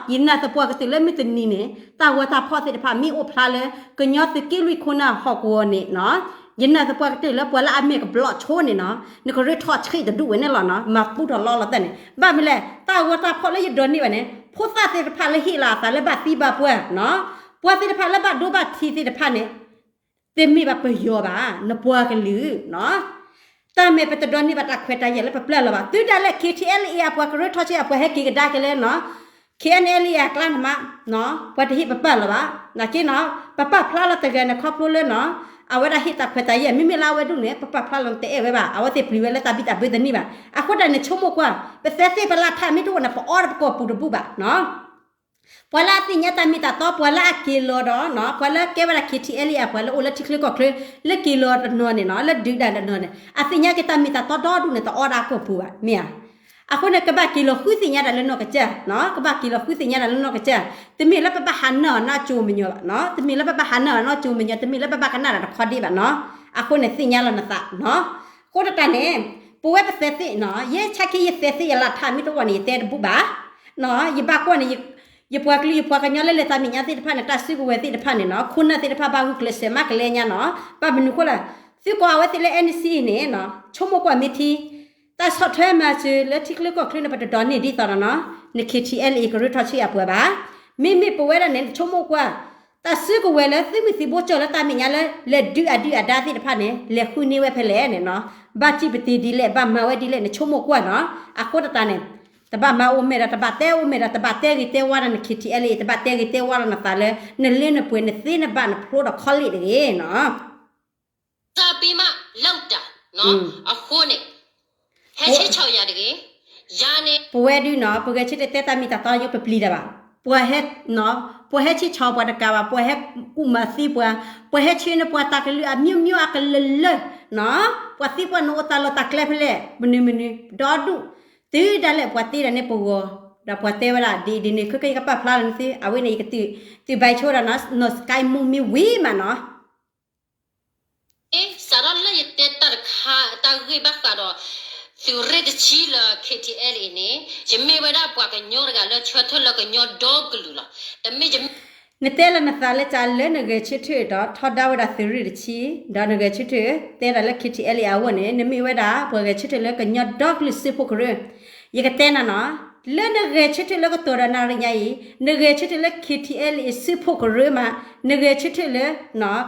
ဒီးယနာ်သပှၢ်ကတၢၢ်လၢမုၢ်တနံၤန့ၣ် တၢ်ဂီၤတၢ်ဖီၣ်သ့ၣ်တဖၣ်မ့ၢ်အိၣ်ဖျါလၢ ကညီသုးက့လွံၢ်ခိၣ်နၢ်ဟီၣ်ကဝီၤန့ၣ်နီၤ, ယနာ်သပှၢ်ကတၢၢ်လၢပှၤလၢအမဲာ်ကဘျီၣ်ဆိန့ၣ်နီၤ နကရၢထီၣ်ဆံးတဒူၣ်ဝဲန့ၣ်လီၤနီၤ, မၤပူထီၣ်လီလီၤတၢ်န့ၣ်. ဘၣ်မနုၤလဲၣ် တၢ်ဂီၤတၢ်ဖီၣ်လၢယဒိးန့ၢ်ဘၣ်န့ၣ် ဖိသၣ်သ့ၣ်တဖၣ်လၢဟ့ၣ်လီၤအသးလၢဘၣ်သံဘၣ်ပှၢ်နီၤ, ပှၤသ့ၣ်တဖၣ်လၢဘၣ်ဒိဘၣ်ထံးသ့ၣ်တဖၣ်န့ၣ် တမ့ၢ်ဘၣ်ပယီၤဘၣ်, နပှၤကလုာ်နီၤ. တၢ်မ့ၢ်ပတဒိးန့ၢ်ဘၣ်တၢ်ခွဲးတၢ်ယာ်လၢပပျၢ်လီၤဘၣ်. တုၤဒၣ်လဲာ် KTLA အပှၤကရၢထီၣ်ဆံးအပှၤဟဲက့ၤကဒါက့ၤလၢနီၤ KNLA အကျါန့ၣ်မး ပှၤတဟ့ၣ်ပပာ်လီၤဘၣ်. နာ်က့နီၤ ပပာ်ဖျါလီၤတဂၤန့ၣ် ခီဖျိလၢနီၤ အဝဲဒၣ်ဟ့ၣ်တၢ်ခွဲးတၢ်ယာ် မ့မ့ၢ်လၢအဝဲဒၣ်န့ၣ် ပပာ်ဖျါလီၤန့ၣ်တအဲၣ်ဝဲဘၣ်, အဝဲသ့ၣ်ပျံၤဝဲလၢတၢ်ဘံၣ်တၢ်ဘၢတန့ၢ်ဘၣ်. အဃိတၢ်န့ၣ် ဆိကမိၣ်ကွၢ် ပသဲးသ့ၣ်ပလၢ်ထးမ့ၢ်တအိၣ်န့ၣ် ပအီတၢ်ပကိာ်ပူၤတဘူၣ်ဘၣ်နီၤ. ပှၤလၢအသ့ၣ်ညါတၢ်မ့ၢ်တၢ်တီ ပှၤလၢအက့ၤလီၤဒီးနီၤ ပှၤလၢကဲဝဲဒၣ် KTLA အပှၤလၢအိၣ်လၢထံချၢကီၢ်ချၢ လၢက့ၤလီၤတနီၤန့ၣ်နီၤ လၢဒုးဒၣ်တနီၤန့ၣ် အသ့ၣ်ညါက့ၤတၢ်မ့ၢ်တၢ်တီဒီဒူၣ်န့ၣ် တအီဒၣ်အကိာ်ပူၤဘၣ် မ့ၢ်ဧါ. အဃိန့ၣ် ကဘၣ်က့ၤလီၤဃုသ့ၣ်ညါဒၣ်လၢနီၢ်ကစၢ်နီၤ, ကဘၣ်က့ၤလီၤဃုသ့ၣ်ညါဒၣ်လၢနီၢ်ကစၢ်, တမ့ၢ်လၢပဘၣ်ဟးနၢ်အီၤနီၢ်ကၠိမညီဘၣ်နီၤ, တမ့ၢ်လၢပဘၣ်ဟးနၢ်အီၤနီၢ်ကၠိမညီ, တမ့ၢ်လၢပဘၣ်ကနၣ်တၢ်တခီဒ့ဘၣ်နီၤ. အဃိန့ၣ်သ့ၣ်ညါလီၤနသးနီၤ. အဃိတၢ်န့ၣ် ပဝဲပသဲးသ့ၣ်နီၤ ယဲဆါခ့ယသဲးသ့ၣ်ယလၢ်ထးမ့ၢ်တအိၣ်န့ၣ် ယတဲတဘူၣ်ဘၣ်နီၤ. ယဘၣ်ကွၢ်န့ၣ် ယပှၤကလုာ်ယပှၤကညီလၢလဲၤတၢ်မဲာ်ညါသ့ၣ်တဖၣ်န့ၣ် တၢ်စုကဝဲၤသ့ၣ်တဖၣ်န့ၣ်နီၤ ခိၣ်နၢ်သ့ၣ်တဖၣ်ဘၣ်ဂုာ်ကျဲးစၢးမးကလဲညါနီၤ. ဘၣ်မနုၤအဃိလဲၣ် သုကိးအဝဲသ့ၣ်လၢ NCA န့ၣ်နီၤ ဆိကမိၣ်ကွၢ်မ့ၢ်ထံ တၢ်ဆီၣ်ထွဲမၤစၢၤလၢထံချၢကီၢ်ချၢန့ၣ် ပတဒိးန့ၢ်ဒ်သိးဒီးနီၤ န KTLA ကရၢထီၣ်ဆံးအပှၤဘၣ်. မ့မ့ၢ်ပဝဲဒၣ်န့ၣ် နဆိကမိၣ်ကွၢ် တၢ်စုကဝဲၤလၢသုးမုၢ်သံၣ်ဘိကၠီၣ်လၢတၢ်မဲာ်ညါလၢ လဲၤဒုးအဒုၣ်အဒါသ့ၣ်တဖၣ်န့ၣ် လဲၤဃုန့ၢ်ဝဲဖဲလဲၣ်န့ၣ်နီၤ. ဘၣ်စံၣ်ပတ့ၤဒ်လဲၣ် ဘၣ်မၤဝဲဒ်လဲၣ် နဆိကမိၣ်ကွၢ်နီၤ. အဃိတၢ်န့ၣ် တဘၣ်မၤအိၣ်မဲာ်ဒီး တဘၣ်တဲအိၣ်မဲာ်ဒီး တဘၣ်တဲဂ့ၤတဲဝါဒီးန KTLA တဘၣ်တဲဂ့ၤတဲဝါဒီးနသးလၢ နလၢနပှဲၤနသ့နဘၣ်နဖျိဒီးခီလ့ၣ်တဂ့ၤနီၤ. စၢ်ပ့မး လောက်တာ အဃိန့ၣ် ဟဲဆ့ဆီၣ်ယၤတဂ့ၤ ယၤန့ၣ် ပဝဲဒုနီၤ ပဂဲၤဆၢထၢၣ်တဲတၢ်မ့ၢ်တၢ်တီယိပပျံၤတၢ်ဘၣ်. ပှၤဟဲ ပှၤဟဲဆ့ဆီၣ်ပှၤတကးဘၣ် ပှၤဟဲကူၣ်မၤသံပှၤ ပှၤဟဲဆှၢန့ၢ်ပှၤတၢ်ကလုၢ်အမျိုးမျိုးအကလၢာ်လၢာ်နီၤ ပှၤသံပှၤန့ၣ်အိၣ်တၢ်လီၢ်တၢ်ကျဲဖဲလဲၣ် မနုၤမနုၤ ဒီဒူၣ် တုၤဒၣ်လဲာ်ပှၤတ့ဒီးန့ၢ်ပဂီၤ ဒီးပှၤတဲဝဲဒၣ်ဒ်အံၤဒ်န့ၣ် ခဲကယကပာ်ဖျါလီၤန့ၣ်သ့ အဝဲန့ၣ်ယကတုၤ တုၤဘၣ်ဆိဒၣ်နီၤ နီၢ်စကဲမူမ့ၢ်ဝံၤမးနီၤ စးထီၣ်လၢယတဲတၢ်တခါ တၢ်ဂ့ၢ်ဘၣ်ဃးဒီး သုးရ့ၣ်တဆံလၢ KTLA အံၤန့ၣ် ယမ့ၢ်ဝဲဒၣ်ပှၤကညီတဂၤလၢဆၢထၢၣ်လၢကညီဒီကလုာ်လီၤ. တမ့ၢ်ယမ့ၢ် နတဲလီၤနသးလၢကလၢနဂဲၤဆၢထၢၣ်ဒီးထီဒါဝဲဒၣ်သုးရ့ၣ်တဆံ, ဒီးနဂဲၤဆၢထၢၣ်တဲဒၣ်လၢ KTLA အဂီၢ်န့ၣ် နမ့ၢ်ဝဲဒၣ်ပှၤဂဲၤဆၢထၢၣ်လၢကညီဒီကလုာ်စၢဖှိၣ်ကရၢ. ယကတဲနၤနီၤ, လၢနဂဲၤဆၢထၢၣ်လၢကတီၢ်ဒီးနၤရံၣ်ညါအံၤ နဂဲၤဆၢထၢၣ်လၢ KTLA စၢဖှိၣ်ကရၢမး, နဂဲၤဆၢထၢၣ်လၢ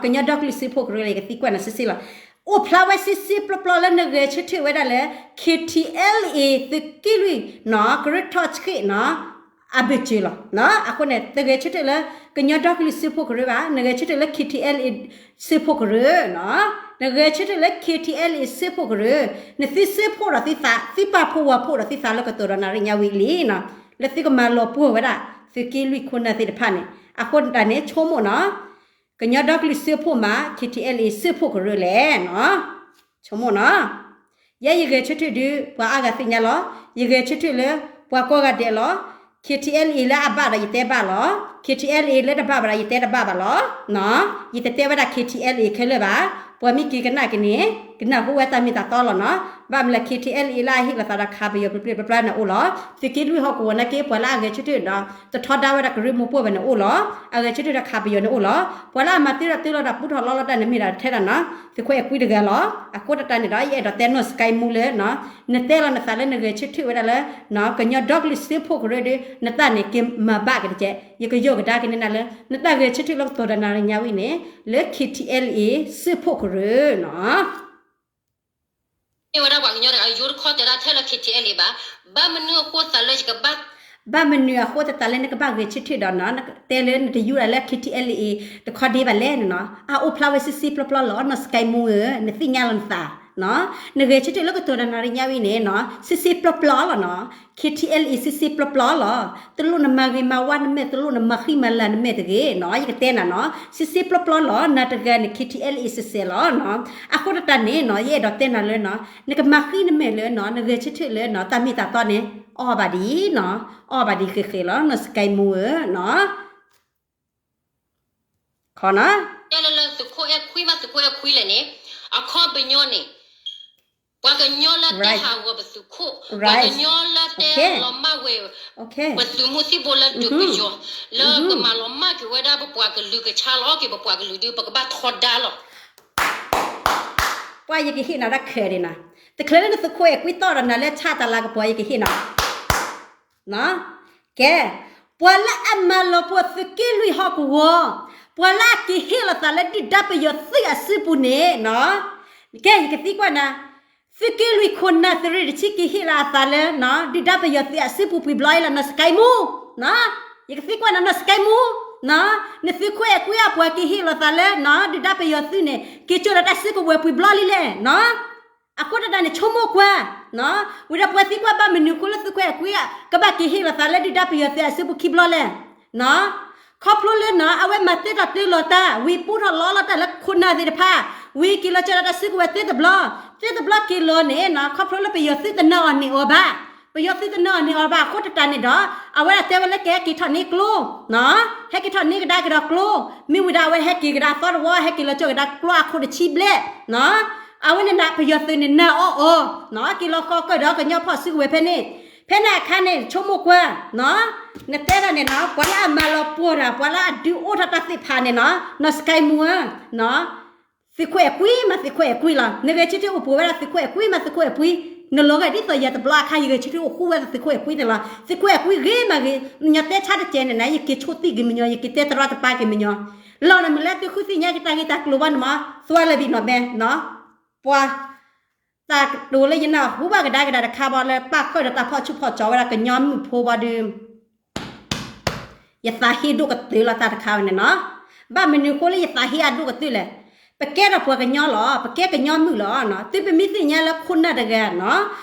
ကညီဒီကလုာ်စၢဖှိၣ်ကရၢလၢ ယကသံကွၢ်နၤဆံးဆံးလီၤ. အိၣ်ဖျါဝဲဆံးဆံးပျီပျီလၢနဂဲၤဆၢထၢၣ်ဝဲဒၣ်လၢ KTLA သုးက့လွံၢ်နီၤ ကရၢထီၣ်ဆှံနီၤ အဘၢၣ်စၢၤလီၤ. အဃိန့ၣ် တဂဲၤဆၢထၢၣ်လၢ ကညီဒီကလုာ်စၢဖှိၣ်ကရၢဘၣ်, နဂဲၤဆၢထၢၣ်လၢ KTLA စၢဖှိၣ်ကရၢနီၤ, နဂဲၤဆၢထၢၣ်လၢ KTLA စၢဖှိၣ်ကရၢ, နသုစၢဖှိၣ်ဒီးသုသး သုပာ်ဖှိၣ်ဝဲဖှိၣ်ဒီးသုသးလၢကတီၢ်ဒီးနၤရံၣ်ညါဝံၤလံနီၤ, လၢသုကမၤလီၤပှီၢ်ဝဲဒၣ် သုးက့လွံၢ်ခိၣ်နၢ်သ့ၣ်တဖၣ်န့ၣ်, အဃိတၢ်န့ၣ် ဆိကမိၣ်နီၤ ကညီဒီကလုာ်စၢဖှိၣ်မး KTLA စၢဖှိၣ်ကရၢလဲၣ်နီၤ, ဆိကမိၣ်နီၤ. ယဲယဂဲၤဆၢထၢၣ်ဒုး ပှၤအါဂၤသ့ၣ်ညါလီၤ, ယဂဲၤဆၢထၢၣ်လၢ ပှၤကိးဂၤဒဲးလီၤ. KTLA လၢအဘၣ်ဒီးယတဲဘၣ်လီၤ, KTLA လၢတဘၣ်ဘၣ်ဒီးယတဲတဘၣ်ဘၣ်လီၤ. ယတတဲဝဲဒၣ် KTLA ခဲလၢာ်ဘၣ်, ပှၤမ့ၢ်က့ၤကနၣ်က့ၤန့ၣ် ကနၢ်ဟူဝဲတၢ်မ့ၢ်တၢ်တီလီၤနီၤ. ဘၣ်မနုၤလဲၣ် KTLA လၢအဟ့ၣ်လီၤသးဒီးခးပယီၤပျဲၢ်ပျဲၢ်ပျဲၢ်ပျဲၢ်န့ၣ်အိၣ်လီၤ, သုးက့လွံၢ်ဟီၣ်ကဝီၤနာ်က့ ပှၤလၢအဂဲၤဆၢထၢၣ်ဒီး တထီဒါဝဲဒၣ်ကရၢမိၢ်ပှၢ်ဘၣ်န့ၣ်အိၣ်လီၤ, အဂဲၤဆၢထၢၣ်ဒီးခးပယီၤန့ၣ်အိၣ်လီၤ, ပှၤလၢအမၤတ့လီၤတ့လီၤဒီးပူထီၣ်လီလီၤတၢ်န့ၣ်မ့ၢ်ဒၣ်ထဲဒၣ်နီၤ, သုးခိၣ်အဲၣ်ကွံတဂၤလီၤ. အဃိတၢ်န့ၣ်ဒီး ယအဲၣ်ဒိးတဲနီၢ်စကဲမူလၢ နတဲလီၤနသးလၢနဂဲၤဆၢထၢၣ်ဝဲဒၣ်လၢ ကညီဒီကလုာ်စၢဖှိၣ်ကရၢဒီး နတၢ်န့ၣ်က့ၤမၤဘၣ်က့ၤတက့ၢ်, ယကယီၢ်ကဒါက့ၤန့ၢ်နၤလၢ နတၢ်ဂဲၤဆၢထၢၣ်လၢကတီၢ်ဒီးနၤရံၣ်ညါဝံၤန့ၣ် လၢ KTLA စၢဖှိၣ်ကရၢနီၤ. မ့ၢ်ဝဲဒၣ်ပှၤကညီတဂၤ ယိတခီတဲဒၣ်ထဲလၢ KTLA ဘၣ်, ဘၣ်မနုၤအဃိသတးလၢယကဘၣ် ဘၣ်မနုၤအဃိသတးလၢနကဘၣ်ဂဲၤဆၢထၢၣ်ဒီးနီၤ, နတဲလၢနတယူဒၣ်လၢ KTLA တခီဒ့ဘၣ်လဲၣ်န့ၣ်နီၤ, အအိၣ်ဖျါဝဲဆံးဆံးပျီပျီလီၤ နီၢ်စကဲမူဧၢ, နသ့ၣ်ညါလီၤနသး နဂဲၤဆၢထၢၣ်လၢကတီၢ်ဒီးနၤရံၣ်ညါဝံၤန့ၣ်နီၤ ဆံးဆံးပျီပျီလီၤနီၤ, KTLA ဆံးဆံးပျီပျီလီၤ, တလိၣ်နမၤဂ့ၤမၤဝါနမဲာ် တလိၣ်နမၤဃံမၤလၤနမဲာ်တဂ့ၤနီၤ, ယကတဲနၤနီၤ ဆံးဆံးပျီပျီလီၤ, နၤတဂၤန့ၣ် KTLA စဲးစဲးလီၤနီၤ. အဃိတၢ်န့ၣ်နီၤ ယအဲၣ်ဒိးတဲနၤလၢနီၤ နကမၤဃံနမဲာ်လၢနီၤ နဂဲၤဆၢထၢၣ်လၢနီၤ တၢ်မ့ၢ်တၢ်တီန့ၣ် အီၣ်ဘၣ်ဒ်နီၤ, အီၣ်ဘၣ်ဒ်ဃဲးဃဲးလီၤ နီၢ်စကဲမူဧၢနီၤ. ခီနီၤ တဲလၢလၢသုးခိၣ်အဲၣ်ခွံမး သုးခိၣ်အဲၣ်ခွံလဲၣ်န့ၣ် အခီပညီန့ၣ် ပှၤကညီလၢတဲဟးဂီၤပသုးခိၣ်, ပှၤကညီလၢတဲလီၤမၢ်ဝဲ ပသုးမုၢ်သံၣ်ဘိလၢဒုးပယီၤ, လၢကမၤလီၤမၢ်က့ၤဝဲဒၣ်ပပှၤကလုာ် ကဆါလီၤက့ၤပပှၤကလုာ်ဒီး ပကဘၣ်ထီဒါလီၤ. ပှၤယကဟ့ၣ်နၤတၢ်ခဲးဒံးနၤ, တချုးလၢနသုးခိၣ်အဲၣ်ကွံတီၢ်ဒီးနၤလၢဆၣ်တၢ်လၤကပီၤ ယကဟ့ၣ်နၤ ကဲ, ပှၤလၢအမၤလီၤပှီၢ်သုးက့လွံၢ်ဟီၣ်ကဝီၤ, ပှၤလၢအက့ၤဟ့ၣ်လီၤသးလၢဒုၣ်ဒါပယီၤသုးအစုပူၤန့ၣ်နီၤ, ကဲ ယကသံကွၢ်နၤ, သုးက့လွံၢ်ခိၣ်နၢ်သုးရ့ၣ်တဆံက့ၤဟ့ၣ်လီၤအသးလၢ ဒုၣ်ဒါပယီၤသုးအစုပူၤပှဲၤဘျီအံၤလီၤ နီၢ်စကဲမူ, ယကသံကွၢ်နၤ နီၢ်စကဲမူ, နသုးခိၣ်အဲၣ်ကွံအပှၤက့ၤဟ့ၣ်လီၤသးလၢ ဒုၣ်ဒါပယီၤသုးန့ၣ် က့ၤကၠိဒီးတၢ်စုကဝဲၤပှဲၤဘျီလံလဲၣ်နီၤ. အဃိတၢ်န့ၣ် ဆိကမိၣ်ကွၢ်, ဝံၤဒီးပှၤသံကွၢ်ဘၣ်မနုၤအဃိလၢသုးခိၣ်အဲၣ်ကွံ ကဘၣ်က့ၤဟ့ၣ်လီၤသးလၢဒုၣ်ဒါပယီၤသုးအစုပူၤခံဘျီလဲၣ်, ခီဖျိလၢနီၤ အဝဲမၤတ့ထီၣ်တ့လီၤတၢ် ဝံၤပူထီၣ်လီလီၤတၢ်လၢခိၣ်နၢ်သ့ၣ်တဖၣ်, ဝံၤက့ၤလီၤကၠိဒီးတၢ်စုကဝဲၤသ့တဘျီ, သ့တဘျီက့ၤလီၤန့ၣ်နီၤ ခီဖျိလၢပယီၤသုးတနာ်အီၤန့ၢ်အီၤဘၣ်, ပယီၤသုးတနာ်အီၤန့ၢ်အီၤဘၣ် အဃိတၢ်န့ၣ်ဒီး အဝဲဒၣ်တဲဝဲလၢကဟဲက့ၤထီၣ်န့ၢ်ကျိ ဟဲက့ၤထီၣ်န့ၢ်ကဒါက့ၤဒီးကျိ, မ့ၢ်ဝံၤဒီးအဝဲဟဲက့ၤကဒါသီတဝီ ဟဲက့ၤလီၤကၠိကဒါကျိအခိၣ်တဆံဘျဲၣ်, အဝဲန့ၣ်ဒၣ်ပယီၤသုးန့ၣ်နာ်အီၤအီၤ, က့ၤလီၤဃီၤကၢၣ်ဒီးကညီဖီၣ်စုကဝဲၤဖဲန့ၣ်, ဖဲန့ၣ်အခါန့ၣ် ဆိကမိၣ်ကွၢ်, နတဲဒၣ်န့ၣ်နီၤ ပှၤလၢအမၤလီၤပှီၢ်တၢ် ပှၤလၢအဒုးအိၣ်ထီၣ်တၢ်သ့ၣ်တဖၣ်န့ၣ်နီၤ နီၢ်စကဲမူဧၢ, သုးခိၣ်အဲၣ်ကွံမး သုးခိၣ်အဲၣ်ကွံလီၤ. နဂဲၤဆၢထၢၣ်အိၣ်ပှဲၤဝဲဒၣ်သုးခိၣ်အဲၣ်ကွံမး သုးခိၣ်အဲၣ်ကွံ, နလီၤဂာ်ဒ်သိးယၤတဘျီအခါ ယဂဲၤဆၢထၢၣ်အိၣ်ဃူဝဲဒၣ်သုးခိၣ်အဲၣ်ကွံန့ၣ်လီၤ. သုးခိၣ်အဲၣ်ကွံဂ့ၤမးဂ့ၤ, မညီတဲဆါတကဲန့ၣ်နၤ ယက့ၤဆိၣ်သံၣ်ဂ့ၤမညီ ယက့ၤတဲတရီတပါက့ၤမညီ, လီၤနမုၢ်လၢသုဃုသ့ၣ်ညါက့ၤတၢ်ဂ့ၢ်တၢ်ကျိၤဘၣ်န့ၣ်မး သွါလၢဘံၣ်နီၣ်မဲ, ပှၤ တၢ်ကတိၤလၢယနၢ်ဟူဘၣ်ကဒါက့ၤဒၣ်တခါဘၣ်လၢ ပၣ်ဃုာ်ဒီးတၢ်ဖီၣ်ဆူၣ်ဖီၣ်ကၠီဝဲဒၣ်ကညီမုၣ်ဖိဘၣ်ဒီး ယသးဟ့ဒိၣ်ကတၢၢ်လီၤတၢ်တခါဝဲန့ၣ်နီၤ. ဘၣ်မနုၤအဃိလၢယသးဟ့အဒိၣ်ကတၢၢ်လဲၣ်. ပကဲထီၣ်ပှၤကညီလီၤ. ပကဲကညီမုၣ်လီၤ. တုၤပမ့ၢ်သ့ၣ်ညါလၢခိၣ်နၢ်တဂၤနီၤ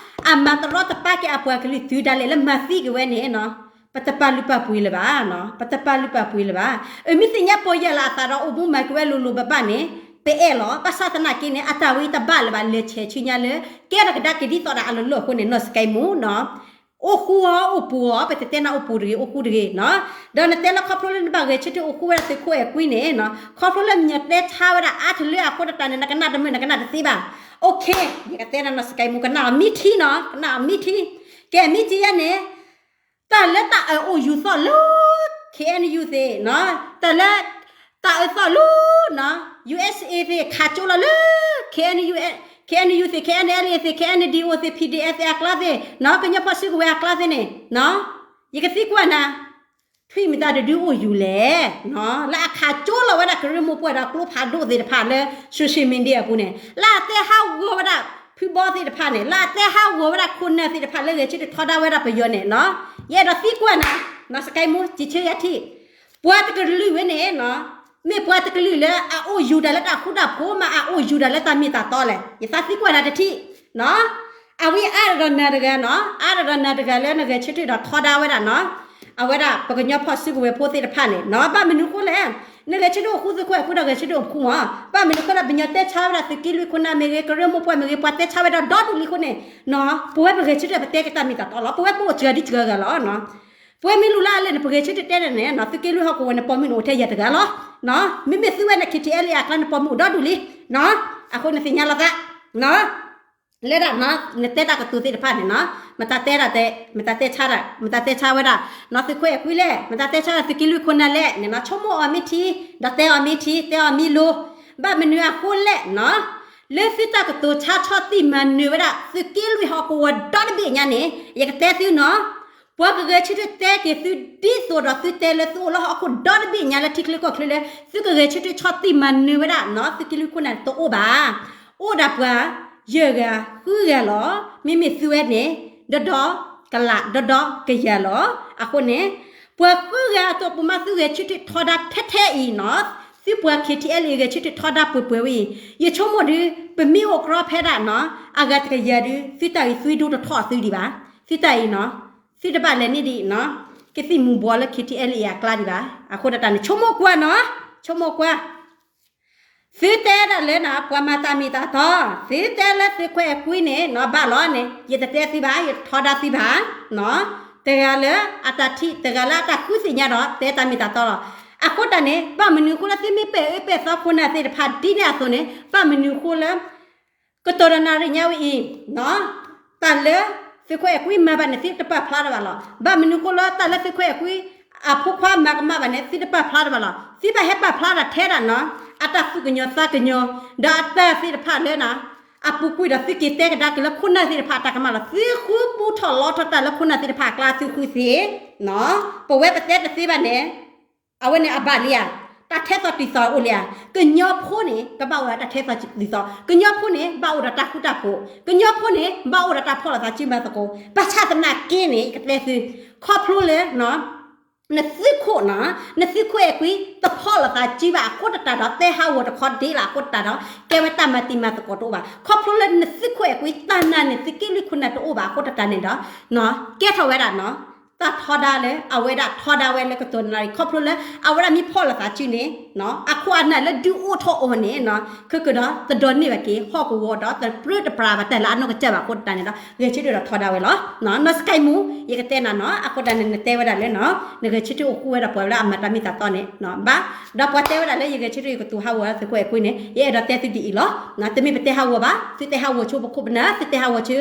အမၤတရီတပါက့ၤအပှၤကလုာ်တုၤဒၣ်လဲာ်လၢမၤသံက့ၤဝဲန့ၣ်နီၤ ပတပာ်လုၢ်ပာ်ပှ့ၤလၢၤဘၣ်. ပတပာ်လုၢ်ပာ်ပှ့ၤလၢၤဘၣ်. အမ့ၢ်သ့ၣ်ညါပီၢ်ယၢ်လၢအသးဒီးအိၣ်မူမၤက့ၤဝဲလိၤလိၤဘၣ်ဘၣ်န့ၣ် ပအဲၣ်လီၤ. ဘၣ်ဆၣ်သနာ်က့န့ၣ် အတၢ်ဝဲအံၤတဘၣ်လၢၤဘၣ် လဲၤဆဲးဆူညါလၢ ကဲထီၣ်ကဒါက့ၤဒ်သိးဒီးအလီၢ်လၢအဃိန့ၣ် နီၢ်စကဲမူနီၤ အိၣ်ဃူအီၤအိၣ်ပူၤအီၤ ပတတဲနၤအိၣ်ပူၤတဂ့ၤ အိၣ်ဃူတဂ့ၤနီၤ. ဒီးနတဲလၢခီဖျိလၢနဘၣ်ဂဲၤဆၢထၢၣ်အိၣ်ဃူဝဲဒၣ်သုးခိၣ်အဲၣ်ကွံန့ၣ်နီၤ ခီဖျိလၢမညီတဲဆါဝဲဒၣ်အါတလၢအဃိတၢ်န့ၣ် နကနၣ်တမုာ် နကနၣ်တသ့ဘၣ်. အိၣ်ခ့ ယကတဲနၤနီၢ်စကဲမူ ကနၣ်အီၤမံထံနီၤ ကနၣ်အီၤမံထံ. ကဲမံထံယဲန့ၣ် တၢ်လၢတၢ်အၢၣ်အိၣ်ယူၤသီၣ်လၢ K N U သ့ၣ်နီၤ, တၢ်လၢ တၢ်အၢသီၣ်လူၤနီၤ U S A သ့ၣ် ခးကၠိလီၤလၢ K N U, K N U သ့ၣ် K N L A သ့ၣ် K N D O သ့ၣ် P D F သ့ၣ်အကျါသ့ၣ်နီၤ, ကညီဖီၣ်စုကဝဲၤအကျါသ့ၣ်န့ၣ်နီၤ, ယကသံကွၢ်နၤ ထွံၣ်မတၤတဒုအိၣ်ယူၤလဲၣ်နီၤ, လၢအခးကၠိလီၤဝဲဒၣ်ကရၢမိၢ်ပှၢ်ဒီးကျိဖးဒိၣ်သ့ၣ်တဖၣ်လၢ social media အပူၤန့ၣ်, လၢအတဲဟးဂီၤဝဲဒၣ်ဖုဘီသ့ၣ်တဖၣ်န့ၣ်, လၢအတဲဟးဂီၤဝဲဒၣ်ခိၣ်နၢ်သ့ၣ်တဖၣ်လၢဂဲၤဆၢထၢၣ်ထီဒါဝဲဒၣ်ပယီၤန့ၣ်နီၤ, ယအဲၣ်ဒိးသံကွၢ်နၤနီၤ, စကဲမူ စံးဆၢယၤထံၣ်, ပှၤတကလုာ်ဝဲန့ၣ်နီၤ, မ့ၢ်ပှၤတကလုာ်လၢအအိၣ်ယူၤတၢ်လၢတၢ်ဃူတၢ်ဖိးမး အအိၣ်ယူၤတၢ်လၢတၢ်မ့ၢ်တၢ်တီလဲၣ်, ယသးသံကွၢ်နၤတထံၣ်နီၤ, အဝဲအါဒၣ်ဒီးနၤတဂၤနီၤ, အါဒၣ်ဒီးနၤတဂၤလၢနဂဲၤဆၢထၢၣ်ဒီးထီဒါဝဲဒၣ်နီၤ, အဝဲဒၣ်ပကညီဖီၣ်စုကဝဲၤဖိသ့ၣ်တဖၣ်န့ၣ်နီၤ, ဘၣ်မနုၤဃိလဲၣ်, နဂဲၤဆၢထၢၣ်အိၣ်ဃူသ့ၣ်ခိၣ်အဲၣ်ကွံဒီးဂဲၤဆၢထၢၣ်အိၣ်ဃူမး, ဘၣ်မနုၤဃိလဲၣ် ပညီတဲဆါဝဲဒၣ်သုးက့လွံၢ်ခိၣ်နၢ်မ့ၢ်ဂ့ၤ ကရၢမိၢ်ပှၢ်မ့ၢ်ဂ့ၤ ပှၤတဲဆါဝဲဒၣ်ဒီဒူၣ်လံအဃိန့ၣ်နီၤ, ပဝဲပဂဲၤဆၢထၢၣ်ပတဲက့ၤတၢ်မ့ၢ်တၢ်တီလီၤ, ပဝဲပအိၣ်စှၤဒ်စှၤဂၤလီၤနီၤ, ပဝဲမ့ၢ်လူၤလၢအလၢာ်န့ၣ် ပဂဲၤဆၢထၢၣ်တဲန့ၣ်နီၤ, သုးက့လွံၢ်ဟီၣ်ကဝီၤန့ၣ် ပိာ်မုၣ်န့ၣ်အိၣ်ထဲယၤတဂၤလီၤနီၤ, မ့မ့ၢ်သုဝဲန့ၣ် K T L A အကျါန့ၣ် ပိာ်မုၣ်အိၣ်ဒီဒူၣ်လံနီၤ, အဃိန့ၣ်သ့ၣ်ညါလီၤသးနီၤ လၢဒၣ်နီၤ နတဲတၢ်ကတိၤသ့ၣ်တဖၣ်န့ၣ်နီၤ, မတၤတဲဒၣ်တဲ မတၤတဲဆါဒၣ် မတၤတဲဆါဝဲဒၣ်နီၤ သုးခိၣ်အဲၣ်ကွံလဲၣ်, မတၤတဲဆါဒၣ်သုးက့လွံၢ်ခိၣ်နၢ်လဲၣ်န့ၣ်နီၤ, ဆိကမိၣ်အီၤမ့ၢ်ထံ ဒီးတဲအီၤမ့ၢ်ထံ တဲအီၤမ့ၢ်လိၤ, ဘၣ်မနုၤအဃိလဲၣ်နီၤ, လၢသုတၢ်ကတိၤဆါဆီၣ်တံၢ်မၤနၢၤဝဲဒၣ် သုးက့လွံၢ်ဟီၣ်ကဝီၤဒီတဘ့ၣ်ညါန့ၣ် ယကတဲသုနီၤ, ပှၤကဂဲၤဆၢထၢၣ်တဲက့ၤသုဒ်သိးဒီးသုတဲလၢသုအိၣ်လၢဟီၣ်ခိၣ်ဒီတဘ့ၣ်ညါလၢထံချၢကီၢ်ချၢလၢ သုကဂဲၤဆၢထၢၣ်ဆီၣ်တံၢ်မၤနၢၤဝဲဒၣ်နီၤ သုးက့လွံၢ်ခိၣ်နၢ်န့ၣ်တအိၣ်ဘၣ်, အိၣ်ဒၣ်ပှၤ ယဲၢ်ဂၤ ဃုဂၤလီၤ, မ့မ့ၢ်သုဝဲန့ၣ် ဒီဒီကလး ဒီဒီကယၤလီၤ, အဃိန့ၣ် ပှၤဃုဂၤအတီၢ်ပူၤမးသုဂဲၤဆၢထၢၣ်ထီဒါထဲထဲအံၤနီၤ, သုပှၤ K T L A ဂဲၤဆၢထၢၣ်ထီဒါပှဲၤပှဲၤဝဲအံၤ, ယဆိကမိၣ်ဒုး ပမ့ၢ်အိၣ်ကြီဖဲဒၣ်နီၤ အဂၤတကယၤဒုး သုတၢ်အံၤသွံဒိတထီၣ်သုဒံးဘၣ်, သုတၢ်အံၤနီၤ, သုတဘၣ်လဲၤန့ၢ်ဒံးနီၤ, ကသံၣ်မူၤဘှီးလၢ K T L A အကျါဒံးဘၣ်, အဃိဒၣ်တၢ်န့ၣ် ဆိကမိၣ်ကွၢ်နီၤ, ဆိကမိၣ်ကွၢ် သုတဲဒၣ်လၢနီၤ ပှၤမၤတၢ်မ့ၢ်တၢ်တီ, သုတဲလၢသုးခိၣ်အဲၣ်ကွံန့ၣ်နီၤ ဘၣ်လီၤန့ၣ် ယတတဲသုဘၣ် ယတထီဒါသုဘၣ်နီၤ, တဂၤလၢအတၢ်ထံၣ် တဂၤလၢအတၢ်ဃုသ့ၣ်ညါဒီး တဲတၢ်မ့ၢ်တၢ်တီလီၤ, အဃိတၢ်န့ၣ် ဘၣ်မနုၤအဃိလၢသုမ့ၢ်ပဲာ်အၢပဲာ်သီခိၣ်နၢ်သ့ၣ်တဖၣ် ဒ်န့ၣ်အသိးန့ၣ် ဘၣ်မနုၤအဃိလၢ ကတိၤဒီးနၣ်ရံၣ်ညါဝဲအံၤနီၤ, တၢ်လၢသုးခိၣ်အဲၣ်ကွံမၤဘၣ်န့ၣ် သုတပာ်ဖျါတၢ်ဘၣ်လီၤ, ဘၣ်မနုၤအဃိလၢတၢ်လၢသုးခိၣ်အဲၣ်ကွံ အဖိခွါမၤကမၣ်ဘၣ်န့ၣ် သုတပာ်ဖျါတၢ်ဘၣ်လီၤ, သုဘၣ်ဟဲပာ်ဖျါတၢ်ထဲဒၣ်နီၤ, အတၢ်သူၣ်ကညီၤသးကညီၤ ဒီးအတၢ်သ့ၣ်တဖၣ်လၢနီၤ အပူၤကွံာ်ဒီးသုက့ၤတဲကဒါက့ၤလၢခိၣ်နၢ်သ့ၣ်တဖၣ်အတၢ်ကမၣ်လီၤ, သုဃုပူထီၣ်လီထီၣ်တၢ်လၢခိၣ်နၢ်သ့ၣ်တဖၣ်အကျါသုဃုသ့နီၤ, ပဝဲပတဲတသ့ဘၣ်န့ၣ် အဝဲန့ၣ်အဘၣ်လံဧါ, တၢ်ထဲသိးတုၤသိးအိၣ်လံဧါ, ကညီဖိန့ၣ် ကဘၣ်အိၣ်ဒီးတၢ်ထဲသိးတုၤသိး, ကညီဖိန့ၣ် ဘၣ်အိၣ်ဒီးတၢ်ဃူတၢ်ဖိး, ကညီဖိန့ၣ် ဘၣ်အိၣ်ဒီးတၢ်ဖီၣ်လိာ်သးစုမၤသကိး, ဘၣ်ဆၣ်သနာ်က့န့ၣ် ယကတဲသု, ခီဖျိလၢ နသုးခိၣ်နီၤ, နသုးခိၣ်အဲၣ်ကွံ တဖီၣ်လိာ်သးစုဘၣ်အဃိတတၢ်ဒီး တဲဟးဂီၤတခီဒ့လီၤအဃိတတၢ်ဒီး ကဲဝဲတၢ်မၤတံၤမၤသကိးတအိၣ်ဘၣ်, ခီဖျိလၢနသုးခိၣ်အဲၣ်ကွံတၢ်နာ်န့ၣ် သုးက့လွံၢ်ခိၣ်နၢ်တအိၣ်ဘၣ်အဃိတတၢ်န့ၣ်ဒီး ကဲထီၣ်ဝဲဒၣ်နီၤ တၢ်ထီဒါလၢ အဝဲဒၣ်ထီဒါဝဲလၢကတိၤနၣ်ရံၣ် ခီဖျိလၢ အဝဲဒၣ်မ့ၢ်ဖီၣ်လိာ်သးစုန့ၣ် အခိၣ်အနၢ်လၢဒုးအိၣ်ထီၣ်အီၤန့ၣ် ခဲကဒီး တဒိးန့ၢ်ဘၣ်က့ၤ ဟီၣ်ကဝီၤဒီး တပြၢတပြးဘၣ်တၢ်လၢအနီၢ်ကစၢ်ဘၣ်အဃိတတၢ်န့ၣ်ဒီး ဂဲၤဆၢထၢၣ်ဒီးထီဒါဝဲလီၤ. နီၢ်စကဲမူ ယကတဲနၤနီၤ အဃိတၢ်န့ၣ် နတဲဝဲဒၣ်လၢနီၤ နဂဲၤဆၢထၢၣ်အိၣ်ဃူဝဲဒီးပှၤလၢအမၤတၢ်မ့ၢ်တၢ်တီန့ၣ် ဘၣ် ဒီးပှၤတဲဝဲဒၣ်လၢယဂဲၤဆၢထၢၣ်ယကတိၤဟးဂီၤသုးခိၣ်အဲၣ်ကွံန့ၣ် ယအဲၣ်ဒိးတဲသုဒ်အံၤလီၤ. တမ့ၢ်ပတဲဟးဂီၤဘၣ် သုတဲဟးဂီၤဆူပခိၣ်ပနၢ် သုတဲဟးဂီၤဆူ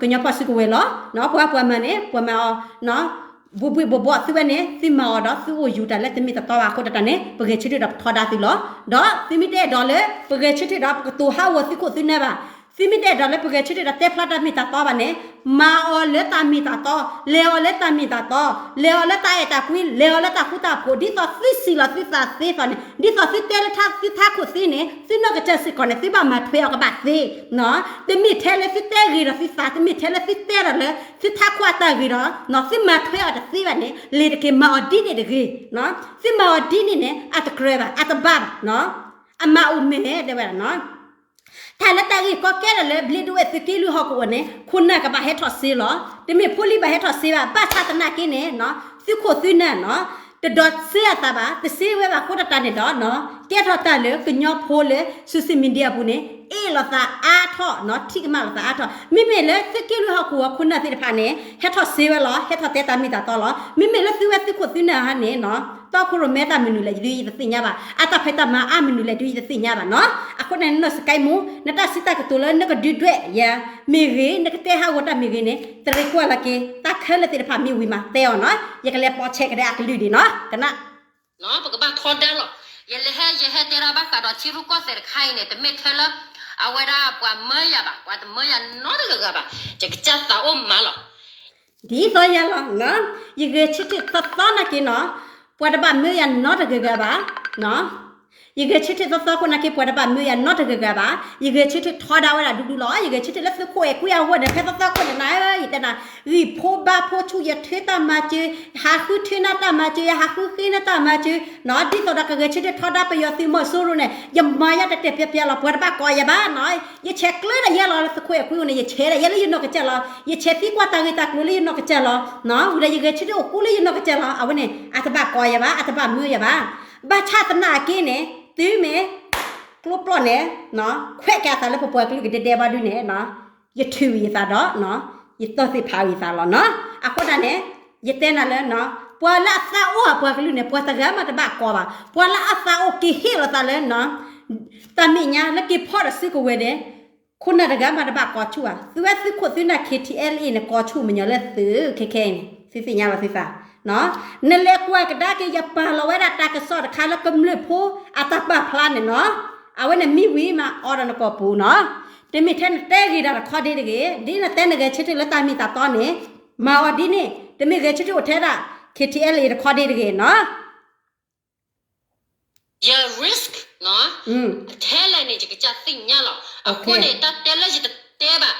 ကညီဖီၣ်စုကဝဲၤလီၤ. ပှၤပှၤမၤန့ၣ် ပှၤမၤအီၤ ဘိးဘှံးဘိးဘီသုဝဲန့ၣ် သုမၤအီၤဒီးသုအိၣ်ယူၤတၢ်လၢတမ့ၢ်တတီဘၣ်အဃိတတၢ်န့ၣ် ပဂဲၤဆၢထၢၣ်ဒီးပထီဒါသုလီၤ. ဒီးသုမ့ၢ်တအဲၣ်ဒိးလၢ ပဂဲၤဆၢထၢၣ်ဒီးပကတိၤဟးဂီၤသုးခိၣ်သုနၢ်ဘၣ်, သုမ့ၢ်တအဲၣ်ဒိးလၢပဂဲၤဆၢထၢၣ်ဒီးတဲဖျါတၢ်မ့ၢ်တၢ်တီဘၣ်န့ၣ် မၤအီၤလၢတၢ်မ့ၢ်တၢ်တီ, လဲၤအီၤလၢတၢ်မ့ၢ်တၢ်တီ, လဲၤအီၤလၢတၢ်အဲၣ်တၢ်ကွံ, လဲၤအီၤလၢတၢ်ဃူတၢ်ဖိး, ဒ်သိးသုစံးလီၤသုသးသ့သိးန့ၣ် ဒ်သိးသုတဲလၢသုထးခိၣ်သ့န့ၣ် သုနီၢ်ကစၢ်စ့ၢ်ကီးန့ၣ် သုဘၣ်မၤထွဲအီၤကဘၣ်သ့ တမ့ၢ်ထဲလၢသုတဲဂ့ၤဒီးသုသး, တမ့ၢ်ထဲလၢသုတဲဒီးလၢ သုထးခိၣ်အတၢ်ဂ့ၤဒီး သုမၤထွဲအီၤတသ့ဘၣ်န့ၣ် လံာ်တက့ၤမၤအီၤဒ်န့ၣ်တဂ့ၤ, သုမၤအီၤဒ်န့ၣ်န့ၣ် အတကြၢးဘၣ် အတဘၣ်ဘၣ်, အမၤအိၣ်မဲာ်တဲဝဲဒၣ်နီၤ. တၢ်လၢတၢ်ဂ့ၢ်ကီကဲထီၣ်လၢ ဘျ့ဒဝဲၢ်သုးက့လွံၢ်ဟီၣ်ကဝီၤန့ၣ် ခိၣ်နၢ်ကဘၣ်ဟဲထီၣ်စ့လီၤ. တမ့ၢ်ဖိလံၤဘၣ်ဟဲထီၣ်စ့ဘၣ်. ဘၣ်ဆၣ်သနာ်က့န့ၣ် သုးခိၣ်သုနၢ်နီၤ တဒိးစ့အသးဘၣ်, တစ့ဝဲဘၣ်အဃိတၢ်န့ၣ်ဒီး ကဲထီၣ်တၢ်လၢကညီဖိလၢ social media အပူၤန့ၣ် အ့ၣ်လိာ်သးအါထီၣ်နီၤ, ထံၣ်ကမၣ်လိာ်သးအါထီၣ်. မ့မ့ၢ်လၢသုးက့လွံၢ်ဟီၣ်ကဝီၤခိၣ်နၢ်သ့ၣ်တဖၣ်န့ၣ် ဟဲထီၣ်စ့ဝဲလီၤ, ဟဲထီၣ်တဲတၢ်မ့ၢ်တၢ်တီလီၤ. မ့မ့ၢ်လၢသုဝဲသုးခိၣ်သုနၢ်ဟါန့ၣ်နီၤ တီခိၣ်ရိၣ်မဲတၢ်မနုၤလဲၣ်ဒုးယတသ့ၣ်ညါဘၣ်, အတၢ်ဖံးတၢ်မၤအါမနုၤလဲၣ်ဒုးယတသ့ၣ်ညါဘၣ်နီၤ. အဃိန့ၣ် နီၢ်စကဲမူ နတၢ်စံးတၢ်ကတိၤလၢနကဒုးဒွဲၣ်ယၤမ့ၢ်ဂ့ၤ, နကတဲဟးဂီၤတၢ်မ့ၢ်ဂ့ၤန့ၣ် တရံးကွၢ်လီၤက့ၤ တၢ်ခဲလၢာ်သ့ၣ်တဖၣ်မ့ၢ်ဝံၤမး တဲအီၤနီၤ. ယကလဲၤပိာ်ဆဲးကဒါအကလုၢ်ဒံးနီၤ ကနၣ် ပကဘၣ်ထီဒါလီၤ. ယလဲၤဟဲ ယဟဲတဲဒၣ်ဘၣ်ဃးဒီး ထံရူၢ်ကီၢ်သဲးတခါအံၤန့ၣ် တမ့ၢ်ထဲလၢ အဝဲဒၣ်ပှၤမၢယၤဘၣ်, ပှၤတမၢယၤနီတဂၤဂၤဘၣ်. ယကစၢ်သးအိၣ်မးလီၤ. ဒ်သိးယၤလီၤ, ယဂဲၤဆၢထၢၣ်သီသီနာ်က့နီၤ, ပှၤတဘၣ်မၢယၤနီတဂၤဂၤဘၣ်. ယဂဲၤဆၢထၢၣ်သီသီခိၣ်နာ်က့ ပှၤတဘၣ်မၢယၤနီတဂၤဂၤဘၣ်. ယဂဲၤဆၢထၢၣ်ထီဒါဝဲဒၣ်ဒူဒူလီၤ. ယဂဲၤဆၢထၢၣ်လၢသုးခိၣ်အဲၤကွံအဂီၢ်န့ၣ် ဖဲသီသီခိၣ်န့ၣ် နၤဧၢ ယတဲနၤ, ဂံၢ်ဖိဘါဖိဆူၣ် ယထၢတၢ်မၤစၢၤ, ဟးဃုထၢနၤတၢ်မၤစၢၤ, ယဟးဃုဃ့နၤတၢ်မၤစၢၤနီၤ. ဒ်သိးဒီးကဂဲၤဆၢထၢၣ်ထီဒါပယီၤသုးမီၤစိရိၤန့ၣ် ယမၤယၤတတဲာ်ပျီပျီလီၤ. ပှၤတဘၣ်ကိးယၤဘၣ်နီၤ. ယဆဲးကျၢဒၣ်ယဲလီၤလၢသုးခိၣ်အဲၤကွံအဂီၢ်န့ၣ် ယဆဲးဒၣ်ယဲလၢယနီၢ်ကစၢ်လီၤ. ယဆဲးသံကွၢ်တၢ်ဂ့ၢ်တၢ်ကျိၤလၢယနီၢ်ကစၢ်လီၤ. ဝံၤဒီးယဂဲၤဆၢထၢၣ်အိၣ်ဃူလၢယနီၢ်ကစၢ်လီၤ. အဝဲန့ၣ် အတဘၣ်ကိးယၤဘၣ်, အတဘၣ်မၢယၤဘၣ်. ဘၣ်ဆၣ်သနာ်က့န့ၣ် တုၤမ့ၢ် ကျိပျီန့ၣ် ခွဲးက့ၤအသးလၢပပှၤကလုာ်ကဒဲဒဲဘၣ်ဒုန့ၣ် ယထုးဝံၤယသးဒီး ယတီၢ်သ့ၣ်ဖးဝံၤယသးလီၤနီၤ. အဃိဒၣ်န့ၣ် ယတဲနၤလၢ ပှၤလၢအသးအိၣ်အပှၤကလုာ်န့ၣ် ပှၤတဂၤမးတဘၣ်ကိးဘၣ်. ပှၤလၢအသးအိၣ်က့ၤဟ့ၣ်လီၤသးလၢ တၢ်မဲာ်ညါလၢက့ၤဖီၣ်ဒီးစုကဝဲၤန့ၣ် ခိၣ်နၢ်တဂၤမးတဘၣ်ကိးဆူၣ်ဘၣ်. သုဝဲသုးခိၣ်သုးနၢ် KTLA န့ၣ် ကိးဆူၣ်မညီလၢသုးခဲခဲအံၤန့ၣ် သုသ့ၣ်ညါလီၤသုသး နလဲၤကွၢ်ကဒါက့ၤ ယပာ်လီၤဝဲဒၣ်တၢ်ကစီၣ်တခါလၢကမျၢၢ်ဖိအတၢ်ပာ်ဖျါန့ၣ်နီၤ. အဝဲန့ၣ်မံဝံၤမးအီဒီးနကိာ်ပူၤနီၤ. တမ့ၢ်ထဲနတဲဂ့ၤတၢ်တခီဒ့တဂ့ၤ, ဒ်နတဲနဂဲၤဆၢထၢၣ်လၢတၢ်မ့ၢ်တၢ်တီန့ၣ် မၤအီၤဒ်န့ၣ် တမ့ၢ်ဂဲၤဆၢထၢၣ်အိၣ်ထဲဒၣ် KTLA တခီဒ့တဂ့ၤနီၤ. ယ risk နီၤ, ထဲလဲၣ်န့ၣ် ယကစၢ်သ့ၣ်ညါလီၤ. အဃိန့ၣ် တၢ်တဲလၢယတတဲဘၣ်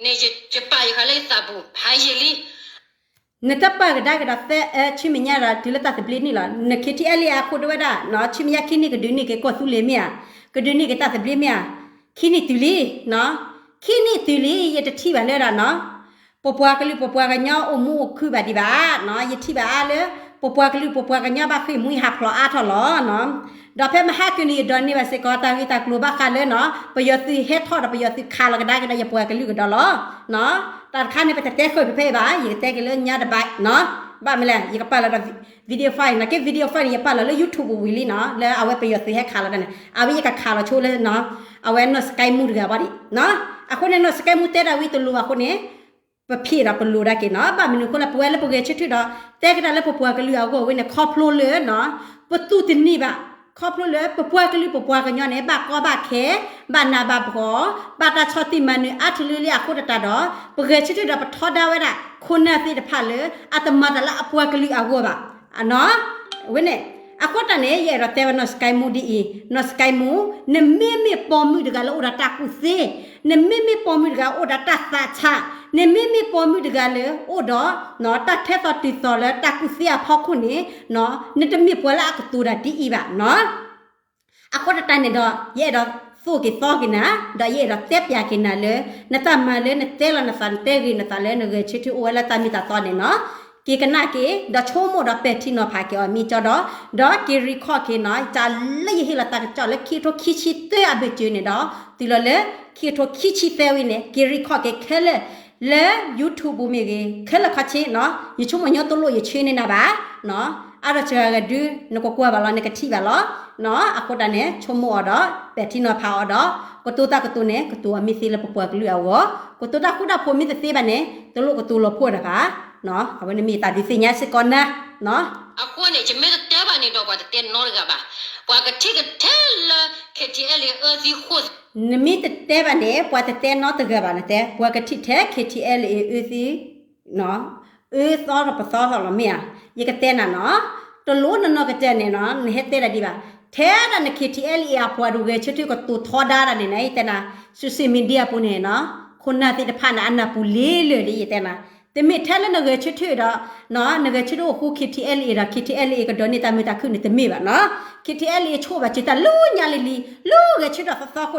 န့ၣ် ယပာ်ယဃာ်လၢယသးပူၤ ဖးယံာ်လံ. နတပာ်ကဒါက့ၤဒီးသဲ ဆူမဲာ်ညါဒီး တုၤလၢတၢ်သဘျ့နံၣ်လီၤ. န KTLA အခိၣ်ဒိၣ်ဝဲဒၣ် ဆူမဲာ်ညါခံနံၣ်ကဒုးန့ၢ်က့ၤကီၢ်သူလ့ၤမ့ၢ်ဧါ, ကဒုးန့ၢ်က့ၤတၢ်သဘျ့မ့ၢ်ဧါ, ခံနံၣ်တုၤလံ, ခံနံၣ်တုၤလံ ယတထံၣ်ဘၣ်လၢဒၣ်နီၤ ပပှၤကလုာ်ပပှၤကညီအိၣ်မူအိၣ်ခုဘၣ်ဒံးဘၣ်နီၤ. ယထံၣ်ဘၣ်အါလၢ ပပှၤကလုာ်ပပှၤကညီဘၣ်ဃ့ၢ်မှံဟးဖျိးအါထီၣ်လီၤနီၤ. ဒီးဖဲမဟါကၢန့ၣ် ယဒိးန့ၢ်ဘၣ်စ့ၢ်ကီး တၢ်ဂ့ၢ်တၢ်ကျိၤဘၣ်ဃးလၢနီၤ ပယီၤသုးဟဲထီၣ်ဒီး ပယီၤသုးခးလီၤကဒါက့ၤဒီး ယပှၤကလုာ်ကဒီးလီၤ. တၢ်တခါန့ၣ် ပတတဲဃုာ်ဖဲဖဲအံၤဘၣ်, ယကတဲက့ၤလၢညါတဘၣ်နီၤ. ဘၣ်မနုၤလဲၣ် ယကပာ်လီၤဒီး video file နာ်က့ video file န့ၣ် ယပာ်လီၤလၢ YouTube ဝံၤလံနီၤ, လၢအဝဲပယီၤသုးဟဲခးလီၤတၢ်န့ၣ် အဝဲယကခးလီၤဆိလၢ အဝဲနီၢ်စကဲမူတဂၤဘၣ်ဒံး. အဃိန့ၣ် နီၢ်စကဲမူတဲဒၣ်ဝံၤတလိၤအဃိန့ၣ် ပဖံးဒီးပလိၤဒၣ်က့ၤနီၤ. ဘၣ်မနုၤအဃိလဲၣ် ပဝဲလၢပဂဲၤဆၢထၢၣ်ဒီး တဲကဒါလၢပပှၤကလုာ်အဂီၢ်ဝဲန့ၣ် ခီဖျိလၢ ပတူၢ်တန့ၢ်ဘၣ်, ခီဖျိလၢပပှၤကလုာ်ပပှၤကညီန့ၣ် ဘၣ်ကီဘၣ်ခဲ, ဘၣ်နးဘၣ်ဖှီၣ်, ဘၣ်တၢ်ဆီၣ်တံၢ်မၤနၢၤအါထလၢလံအဃိသတးဒီး ပဂဲၤဆၢထၢၣ်ဒီးပထီဒါဝဲဒၣ် ခိၣ်နၢ်သ့ၣ်တဖၣ်လၢ အတမၤတၢ်လၢအပှၤကလုာ်အဂီၢ်ဘၣ်. ဝဲန့ၣ် အဃိတၢ်န့ၣ် ယအဲၣ်ဒိးတဲဝဲနီၢ်စကဲမူဒ်အံၤ, နီၢ်စကဲမူ, နမ့မ့ၢ်ပိာ်မုၣ်တဂၤလၢအိၣ်ဒီးတၢ်ကူၣ်သ့, နမ့မ့ၢ်ပိာ်မုၣ်တဂၤအိၣ်ဒီးတၢ်သးဆး, နမ့မ့ၢ်ပိာ်မုၣ်တဂၤလၢအိၣ်ဒီး တၢ်ထဲသိးတုၤသိးလၢတၢ်ကူၣ်သ့အဖီခိၣ်န့ၣ်, နတမ့ၢ်ပှၤလၢအကတိၤတၢ်ဒ်အံၤဘၣ်နီၤ. အဃိတၢ်န့ၣ်ဒီး ယအဲၣ်ဒိးသိၣ်က့ၤသီက့ၤနၤ, ဒီးယအဲၣ်ဒိးတဲပျးက့ၤနၤလၢ နတၢ်မၤလၢနတဲလီၤနသး နတဲဂ့ၤနသးလၢနဂဲၤဆၢထၢၣ်အိၣ်ဝဲလၢတၢ်မ့ၢ်တၢ်တီန့ၣ်နီၤ, က့ၤကနၣ်က့ၤ ဒီးဆိကမိၣ်ဒီးပဲာ်ထံနီၤဖးက့ၤအီၤမ့ၢ်ကၠီဒီး, ဒီးက့ၤ record က့ၤနီၤ, တၢ်လၢယဟ့ၣ်လီၤတၢ်ကစီၣ်လၢခံကထိခံဆံသၢအဘၢၣ်စၢၤန့ၣ်ဒီး တုၤလီၤလၢ ခံကထိခံဆံသၢဝံၤန့ၣ် က့ၤ record က့ၤခဲလၢာ် လၢ YouTube ပူၤမ့ၢ်ဂ့ၤ ခဲလၢာ်ခီဆ့နီၤ, ယဆိကမိၣ်ညီတလိၣ်ယဆၢန့ၢ်နၤဘၣ် အါဒီးစှၤဂၤဒု နကကွၢ်ဘၣ်လီၤ နကထံၣ်ဘၣ်လီၤ. အဃိတၢ်န့ၣ် ဆိကမိၣ်အီၤဒီး ပဲာ်ထံနီၤဖးအီၤဒီး ကတိၤတၢ်ကတိၤန့ၣ် ကတိၤအီၤမ့ၢ်သ့လၢပပှၤကလုာ်အဂီၢ်, ကတိၤတၢ်ဃူတၢ်ဖိးမ့ၢ်တသ့ဘၣ်န့ၣ် တလိၣ်ကတိၤလီၤဖှိၣ်တၢ်ဘၣ်. အဝဲန့ၣ်မ့ၢ်တၢ်ဒုးသ့ၣ်ညါစ့ၢ်ကီးနၤ. အဃိန့ၣ် ယမ့ၢ်တတဲဘၣ်န့ၣ်ဒီး ပှၤတတဲနီတဂၤဘၣ်. ပှၤကထံၣ်ကထဲလၢ KTLA အၢသံဃိၣ်သ နမ့ၢ်တတဲဘၣ်န့ၣ် ပှၤတတဲနီတဂၤဘၣ်နတဲ, ပှၤကထံၣ်ထဲ KTLA အၢသံ အၢသီထီၣ်ပသီထီၣ်လီၤမ့ၢ်ဧါ. ယကတဲနၤနီၤ, တလိၣ်နနီၢ်ကစၢ်န့ၣ်နီၤ နဟဲတဲဒၣ်ဒံးဘၣ်. ထဲဒၣ်န KTLA အပှၤဒိၣ်ဂဲၤဆၢထၢၣ်ကတိၤထီဒါတၢ်န့ၣ်န ယတဲနၤ, social media အပူၤန့ၣ်နီၤ, ခိၣ်နၢ်သ့ၣ်တဖၣ်န့ၣ် အနၢ်ပူၤလ့လၢာ်လံ ယတဲနၤ. တမ့ၢ်ထဲလၢနဂဲၤဆၢထၢၣ်ဒီး နဂဲၤဆၢထၢၣ်အိၣ်ဃူ KTLA ဒီး KTLA ကဒိးန့ၢ်တၢ်မုာ်တၢ်ခုၣ်န့ၣ်တမ့ၢ်ဘၣ်နီၤ. KTLA ဆိၣ်ဘၣ်စၢၤတၢ်လၢညါလံလံ, လၢဂဲၤဆၢထၢၣ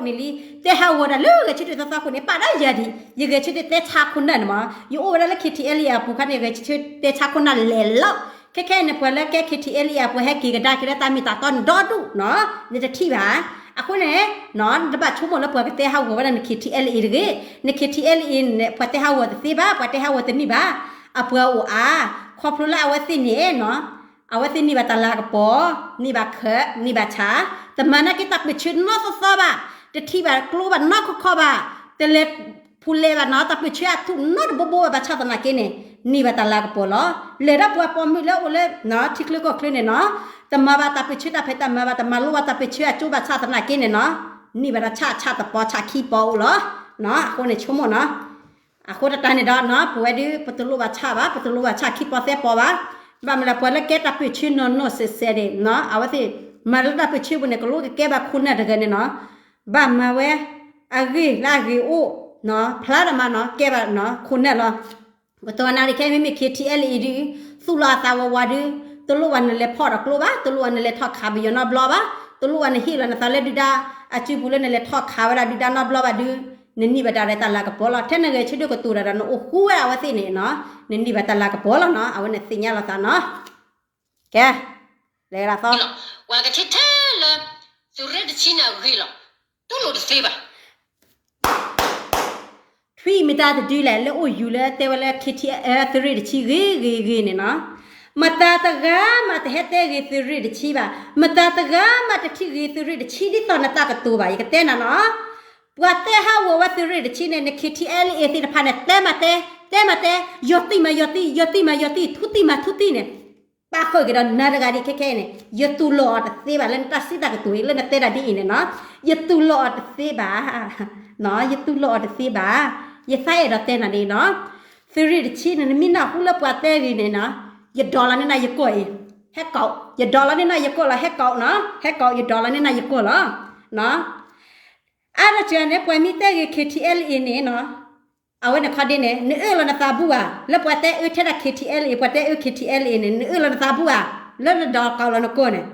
်သီသီခိၣ်န့ၣ်လံ, တဲဟးဂီၤတၢ်လၢဂဲၤဆၢထၢၣ်သီသီခိၣ်န့ၣ် ပာ်ဒၣ်ယၤဒံး, ယဂဲၤဆၢထၢၣ်တဲဆါခိၣ်နၢ်န့ၣ်မး, ယအိၣ်ဝဲဒၣ်လၢ KTLA အပူၤခါန့ၣ် ဂဲၤဆၢထၢၣ်တဲဆါခိၣ်နၢ်လဲၤလီၤ. ခဲခဲအံၤန့ၣ် ပှၤလၢကဲ KTLA အပှၤဟဲက့ၤကဒါက့ၤလၢတၢ်မ့ၢ်တၢ်တီန့ၣ်ဒီဒူၣ်နီၤ, နတထံၣ်ဘၣ်. အဃိန့ၣ် နတဘၣ်ဆိကမိၣ်လၢပှၤကတဲဟးဂီၤဝဲဒၣ်န KTLA တဂ့ၤ, န KTLA န့ၣ် ပှၤတဲဟးဂီၤတသ့ဘၣ်, ပှၤတဲဟးဂီၤတန့ၢ်ဘၣ်, အပှၤအိၣ်အါ, ခီဖျိလၢအဝဲသ့ၣ်န့ၣ်နီၤ အဝဲသ့ၣ်န့ၢ်ဘၣ်တၢ်လၤကပီၤ, န့ၢ်ဘၣ်ခၢး, န့ၢ်ဘၣ်ဆၣ်, တမၤနာ်က့တၢ်ပၢၢ်ဆၢနီၢ်သီသီဘၣ်, တထံၣ်ဘၣ်ကျိဘၣ်နီၢ်ခီခီဘၣ်, တလဲၤဖူးလဲၤဘၣ်နီၤ, တၢ်ပၢၢ်ဆၢအထူၣ်နီတဘိဘိဘၣ် ဘၣ်ဆၣ်သနာ်က့န့ၣ်, န့ၢ်ဘၣ်တၢ်လၤကပီၤလီၤ. လဲၤဒီးပှၤပိာ်မုၣ်လၢအိၣ်လၢ ထံချၢကီၢ်ချၢန့ၣ်နီၤ, တမၤဘၣ်တၢ်ပၢၢ်ဆၢတၢ်ဖံးတၢ်မၤဘၣ်, တမၤလိဘၣ်တၢ်ပၢၢ်ဆၢအကၠိဘၣ်ဆၣ်သနာ်က့န့ၣ်နီၤ, န့ၢ်ဘၣ်ဒီးဆၣ် ဆၣ်တပီၤ ဆၣ်ခံပီၤအိၣ်လီၤ. အဃိန့ၣ်ဆိကမိၣ်နီၤ အဃိတၢ်န့ၣ်ဒီးနီၤ ပဝဲဒုး ပတလိၣ်ဘၣ်ဆၣ်ဘၣ်, ပတလိၣ်ဘၣ်ဆၣ်ခံပီၤသၢပီၤဘၣ်. ဘၣ်မနုၤလဲၣ် ပှၤလၢကဲတၢ်ပၢၢ်ဆၢနီၢ်နီၢ်စဲးစဲးန့ၣ်နီၤ, အဝဲသ့ၣ် မၤလၢတၢ်ပၢၢ်ဆၢပူၤန့ၣ် ကလိကကဲဘၣ်ခိၣ်နၢ်တဂၤန့ၣ်နီၤ, ဘၣ်မၤဝဲ အဂ့ၢ်လၢအဂ့ၤအိၣ်နီၤ, ဖျါဒၣ်မးနီၤ ကဲဘၣ်နီၤ ခိၣ်နၢ်လီၤ. ပတဝဲနၤဒ်ခဲ မ့မ့ၢ် K T L A ဒုး သူၣ်လီၤအသးဝးဝးဒုး, တလိၣ်ဘၣ်နလဲၤဖီၣ်ဒီးကျိဘၣ်, တလိၣ်ဘၣ်နလဲၤထီၣ်ခးပယီၤနီတဘျီဘၣ်, တလိၣ်ဘၣ်နဟ့ၣ်လီၤနသးလၢဒုၣ်ဒါ အစုပူၤလၢနလဲၤထီၣ်ခးဝဲဒၣ်ဒုၣ်ဒါနီတဘျီဘၣ်ဒုး, နန့ၢ်ဘၣ်တၢ်ရဲၣ်တၢ်လၤကပီၤလီၤ. ထဲနဂဲၤဆၢထၢၣ်ကတိၤတၢ်ဒီးနအိၣ်ဃူဝဲဒၣ်အဝဲသ့ၣ်န့ၣ်နီၤ, နန့ၢ်ဘၣ်တၢ်လၤကပီၤလီၤနီၤ, အဝဲန့ၣ်သ့ၣ်ညါလီၤသးနီၤ. ကဲ, လဲၤလီၤသီ, ပှၤကထံၣ်ထဲလၢ သုးရ့ၣ်တဆံန့ၣ်အဂ့ၤလီၤ, တူၢ်လိာ်တသ့ဘၣ်. ထွံၣ်မ့ၢ်တၢ်တဒုလဲၣ် လၢအိၣ်ယူၤလၢတဲဝဲလၢ K T L သုးရ့ၣ်တဆံဂ့ၤဂ့ၤဂ့ၤန့ၣ်နီၤ, မတၤတဂၤမးတဟဲတဲဂ့ၤသုးရ့ၣ်တဆံဘၣ်, မတၤတဂၤမးတထံၣ်ဂ့ၤသုးရ့ၣ်တဆံဒ်သိးနတၢ်ကတိၤဘၣ်. ယကတဲနၤနီၤ, ပှၤတဲဟးဂီၤဝဲသုးရ့ၣ်တဆံန့ၣ် န K T L A သ့ၣ်တဖၣ်န့ၣ် တဲမးတဲ, တဲမးတဲ, ယီၤတံၢ်မးယီၤတံၢ်, ယီၤတံၢ်မးယီၤတံၢ်, ထူတံၢ်မးထူတံၢ်န့ၣ် ပာ်ဃုာ်က့ၤဒီးနၤတဂၤဒ်ခဲခဲအံၤန့ၣ် ယတူၢ်လိာ်အီၤတသ့ဘၣ် လၢနတၢ်စံးတၢ်ကတိၤအံၤ လၢနတဲဒၣ်ဒ်အံၤန့ၣ်နီၤ, ယတူၢ်လိာ်အီၤတသ့ဘၣ်, ယတူၢ်လိာ်အီၤတသ့ဘၣ်. ယသးအဲၣ်ဒိးတဲနၤဒ်နီၤ, သုးရ့ၣ်တဆံန့ၣ် နမ့ၢ်နၢ်ဟူလၢပှၤတဲဂ့ၤန့ၣ်နီၤ, ယဒိးလီၤန့ၢ်နၤယကိာ်အံၤ, ဟဲကိး, ယဒိးလီၤန့ၢ်နၤယကိာ်လီၤ ဟဲကိးနီၤ, ဟဲကိး ယဒိးလီၤန့ၢ်နၤယကိာ်လီၤ. အါတက့ၢ်န့ၣ် ပှၤမ့ၢ်တဲဂ့ၤ K T L A န့ၣ်နီၤ, အဝဲန့ၣ်ခီဒ်န့ၣ် နအၢၣ်လီၤနသးဘူးဧါ, လၢပှၤတဲအၢထဲဒၣ် K T L A ပှၤတဲအၢ K T L A န့ၣ် နအၢၣ်လီၤနသးဘူးဧါ, လၢနဒိးကိးလီၤနကိာ်န့ၣ်,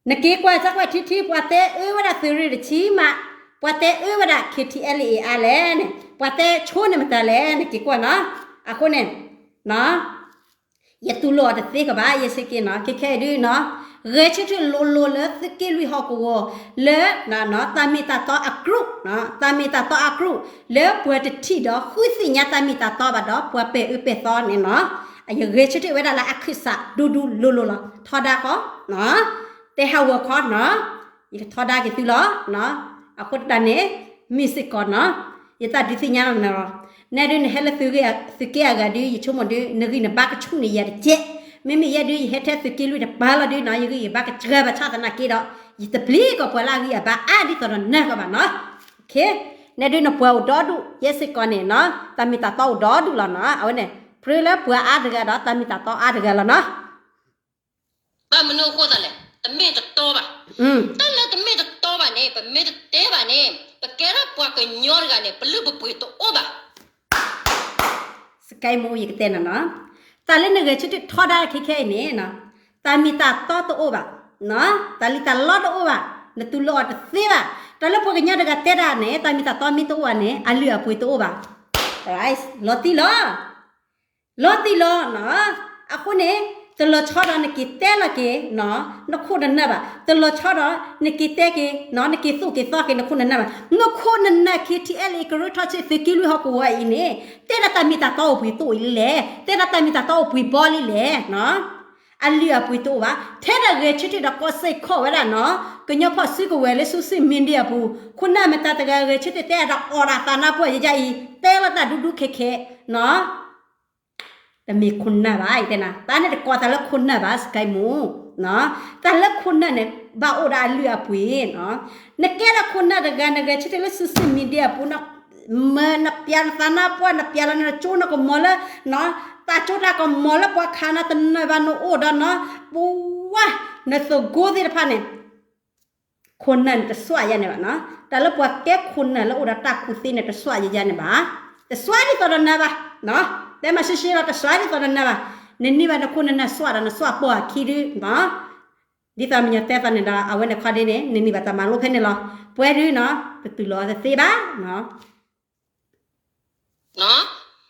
နက့ၤကွၢ်စၢ်ကွၢ်ထံထံ ပှၤတဲအၢဝဲဒၣ်သုးရ့ၣ်တဆံမး, ပှၤတဲအၢဝဲဒၣ် K T L A အါလဲၣ်န့ၣ် ပှၤတဲဆိန့ၣ်မတၤလဲၣ် နက့ၤကွၢ်နီၤ. အဃိန့ၣ် ယတူၢ်လိာ်အီၤတသ့ကဘၣ် ယဲစ့ၢ်ကီးနီၤ, ခဲခဲအံၤဒုနီၤ, ဂဲၤဆၢထၢၣ်လိၤလိၤလၢသုးက့လွံၢ်ဟီၣ်ကဝီၤ လၢ တၢ်မ့ၢ်တၢ်တီအကြိး, တၢ်မ့ၢ်တၢ်တီအကြိး လၢပှၤတထံၣ်ဒီးဃုသ့ၣ်ညါတၢ်မ့ၢ်တၢ်တီဘၣ်ဒီး ပှၤပဲာ်အၢပဲာ်သီန့ၣ်နီၤ, ယဂဲၤဆၢထၢၣ်ဝဲဒၣ်လၢအခၢၣ်စးဒူဒူလိၤလိၤလီၤ. ထီဒါဃီ, တဲဟးဂီၤခီနီၤ, ယကထီဒါက့ၤသုလီၤ. အဃိတၢ်န့ၣ် မ့ၢ်စ့ၢ်ကီးနီၤ, ယတၢ်ဒုးသ့ၣ်ညါလီၤနၤလီၤ. နဲဒုးနဟဲလၢသုးက့အဂၤဒုး ယဆိကမိၣ်ဒုး နဂံၢ်နဘါကဆူၣ်န့ၢ်ယၤတကဲး, မ့မ့ၢ်ယဲဒုး ယဟဲထဲသုးက့လွံၢ်တပၤလီၤဒုးနီၤ, ယဂံၢ်ယဘါကစှၤဘၣ်ဆၣ်သနာ်က့ဒီး ယတပျံၤကီၢ်ပှၤလၢအဂံၢ်အဘါအါဒ်သိးဒီးနၤကဘၣ်နီၤ. နဲဒုးနပှၤအိၣ်ဒီဒူၣ် ယဲစ့ၢ်ကီးန့ၣ်နီၤ, တၢ်မ့ၢ်တၢ်တီအိၣ်ဒီဒူၣ်လီၤနီၤ. အဝဲန့ၣ် ပြၢလၢပှၤအါတဂၤဒီး တၢ်မ့ၢ်တၢ်တီအါတဂၤလီၤနီၤ. ဘၣ်မနုၤအဃိသတးလဲၣ်, တမ့ၢ်တတီဘၣ်. တၢ်လၢတမ့ၢ်တတီဘၣ်န့ၣ် ပမ့ၢ်တတဲဘၣ်န့ၣ် ပကဲထီၣ်ပှၤကညီတဂၤန့ၣ် ပလုၢ်ပပှ့ၤတအိၣ်ဘၣ်. စကဲမူ ယကတဲနၤနီၤ, တၢ်လၢနဂဲၤဆၢထၢၣ်ထီဒါခဲခဲအံၤန့ၣ် တၢ်မ့ၢ်တၢ်တီတအိၣ်ဘၣ်, တၢ်လံၣ်တၢ်လီတအိၣ်ဘၣ်, နတူၢ်လိာ်အီၤတသ့ဘၣ်. တၢ်လၢပှၤကညီတဂၤတဲဒၣ်န့ၣ် တၢ်မ့ၢ်တၢ်တီမ့ၢ်တအိၣ်ဘၣ်န့ၣ် အလုၢ်အပှ့ၤတအိၣ်ဘၣ်. လီၤတံၢ်လီၤ လီၤတံၢ်လီၤနီၤ. အဃိန့ၣ် တလီၤဆီဒီးနက့ၤတဲလီၤက့ၤ နခိၣ်နနၢ်ဘၣ်. တလီၤဆီဒီးနက့ၤတဲက့ၤ နက့ၤသိၣ်က့ၤသီက့ၤနခိၣ်နနၢ်ဘၣ်. နခိၣ်နနၢ် K T L A ကရၢထီၣ်ဆၢသုးက့လွံၢ်ဟီၣ်ကဝီၤအံၤန့ၣ် တဲဒၣ်တၢ်မ့ၢ်တၢ်တီအိၣ်ပှ့ၤသိၣ်အံၤလံလဲၣ်, တဲဒၣ်တၢ်မ့ၢ်တၢ်တီအိၣ်ပှ့ၤဘီလံလဲၣ်. အလုၢ်အပှ့ၤတအိၣ်ဘၣ်. ထဲဒၣ်ဂဲၤဆၢထၢၣ်ဒီးကီၢ်စဲၣ်ခီၣ်ဝဲဒၣ်နီၤ, ကညီဖီၣ်စုကဝဲၤလၢ social media အပူၤ, ခိၣ်နၢ်မတၤတဂၤဂဲၤဆၢထၢၣ်တဲဒၣ်အီၣ်ဒၣ်သးနါပှၢ်ယယါအံၤ တဲလီၤတၢ်ဒူဒူခဲခဲနီၤ. တမ့ၢ်ခိၣ်နၢ်ဘၣ် ယတဲနၤ, တၢ်န့ၣ်တကိးသးလၢခိၣ်နၢ်ဘၣ် စကဲမူ. တၢ်လၢခိၣ်နၢ်န့ၣ် ဘၣ်အိၣ်ဒီးအလုၢ်အပှ့ၤနီၤ. နကဲဒၣ်ခိၣ်နၢ်တဂၤ နဂဲၤဆၢထၢၣ်လၢ social media အပူၤ နပျးနသးနါပှၢ် နပျးလီၤနကၠိနကမီၤလၢ တၢ်ကၠိတၢ်ကမီၤလၢပှၤခးနၤတနၢၤဘၣ် နအိၣ်ဒီးနီၤ ပဝါ နသကိးသ့ၣ်တဖၣ်န့ၣ် ခိၣ်နၢ်န့ၣ်တစွၣ်ယါန့ၣ်ဘၣ်နီၤ. တၢ်လၢပှၤကဲခိၣ်နၢ်လၢအိၣ်ဒီးတၢ်ကူၣ်သ့န့ၣ် တစွၣ်ယါယါန့ၣ်ဘၣ်. တစွၣ်ဒ်သိးဒီးနၤဘၣ်. တဲမးရှဲရှဲလီၤ တစွၣ်ဒ်သိးဒီးနၤဘၣ်. နန့ၢ်ဘၣ်နခိၣ်နနၢ်စွၣ်ဒီးနစွၣ်ပိာ်အခံဒု ဒ်သိးမညီတဲသးန့ၣ်ဒီး အဝဲန့ၣ်ခီဒ်န့ၣ် နန့ၢ်ဘၣ်တၢ်မၤလိဖဲန့ၣ်လီၤ. ပှဲၤဒုနီၤ ပတူၢ်လိာ်အီၤတသ့ဘၣ်နီၤ.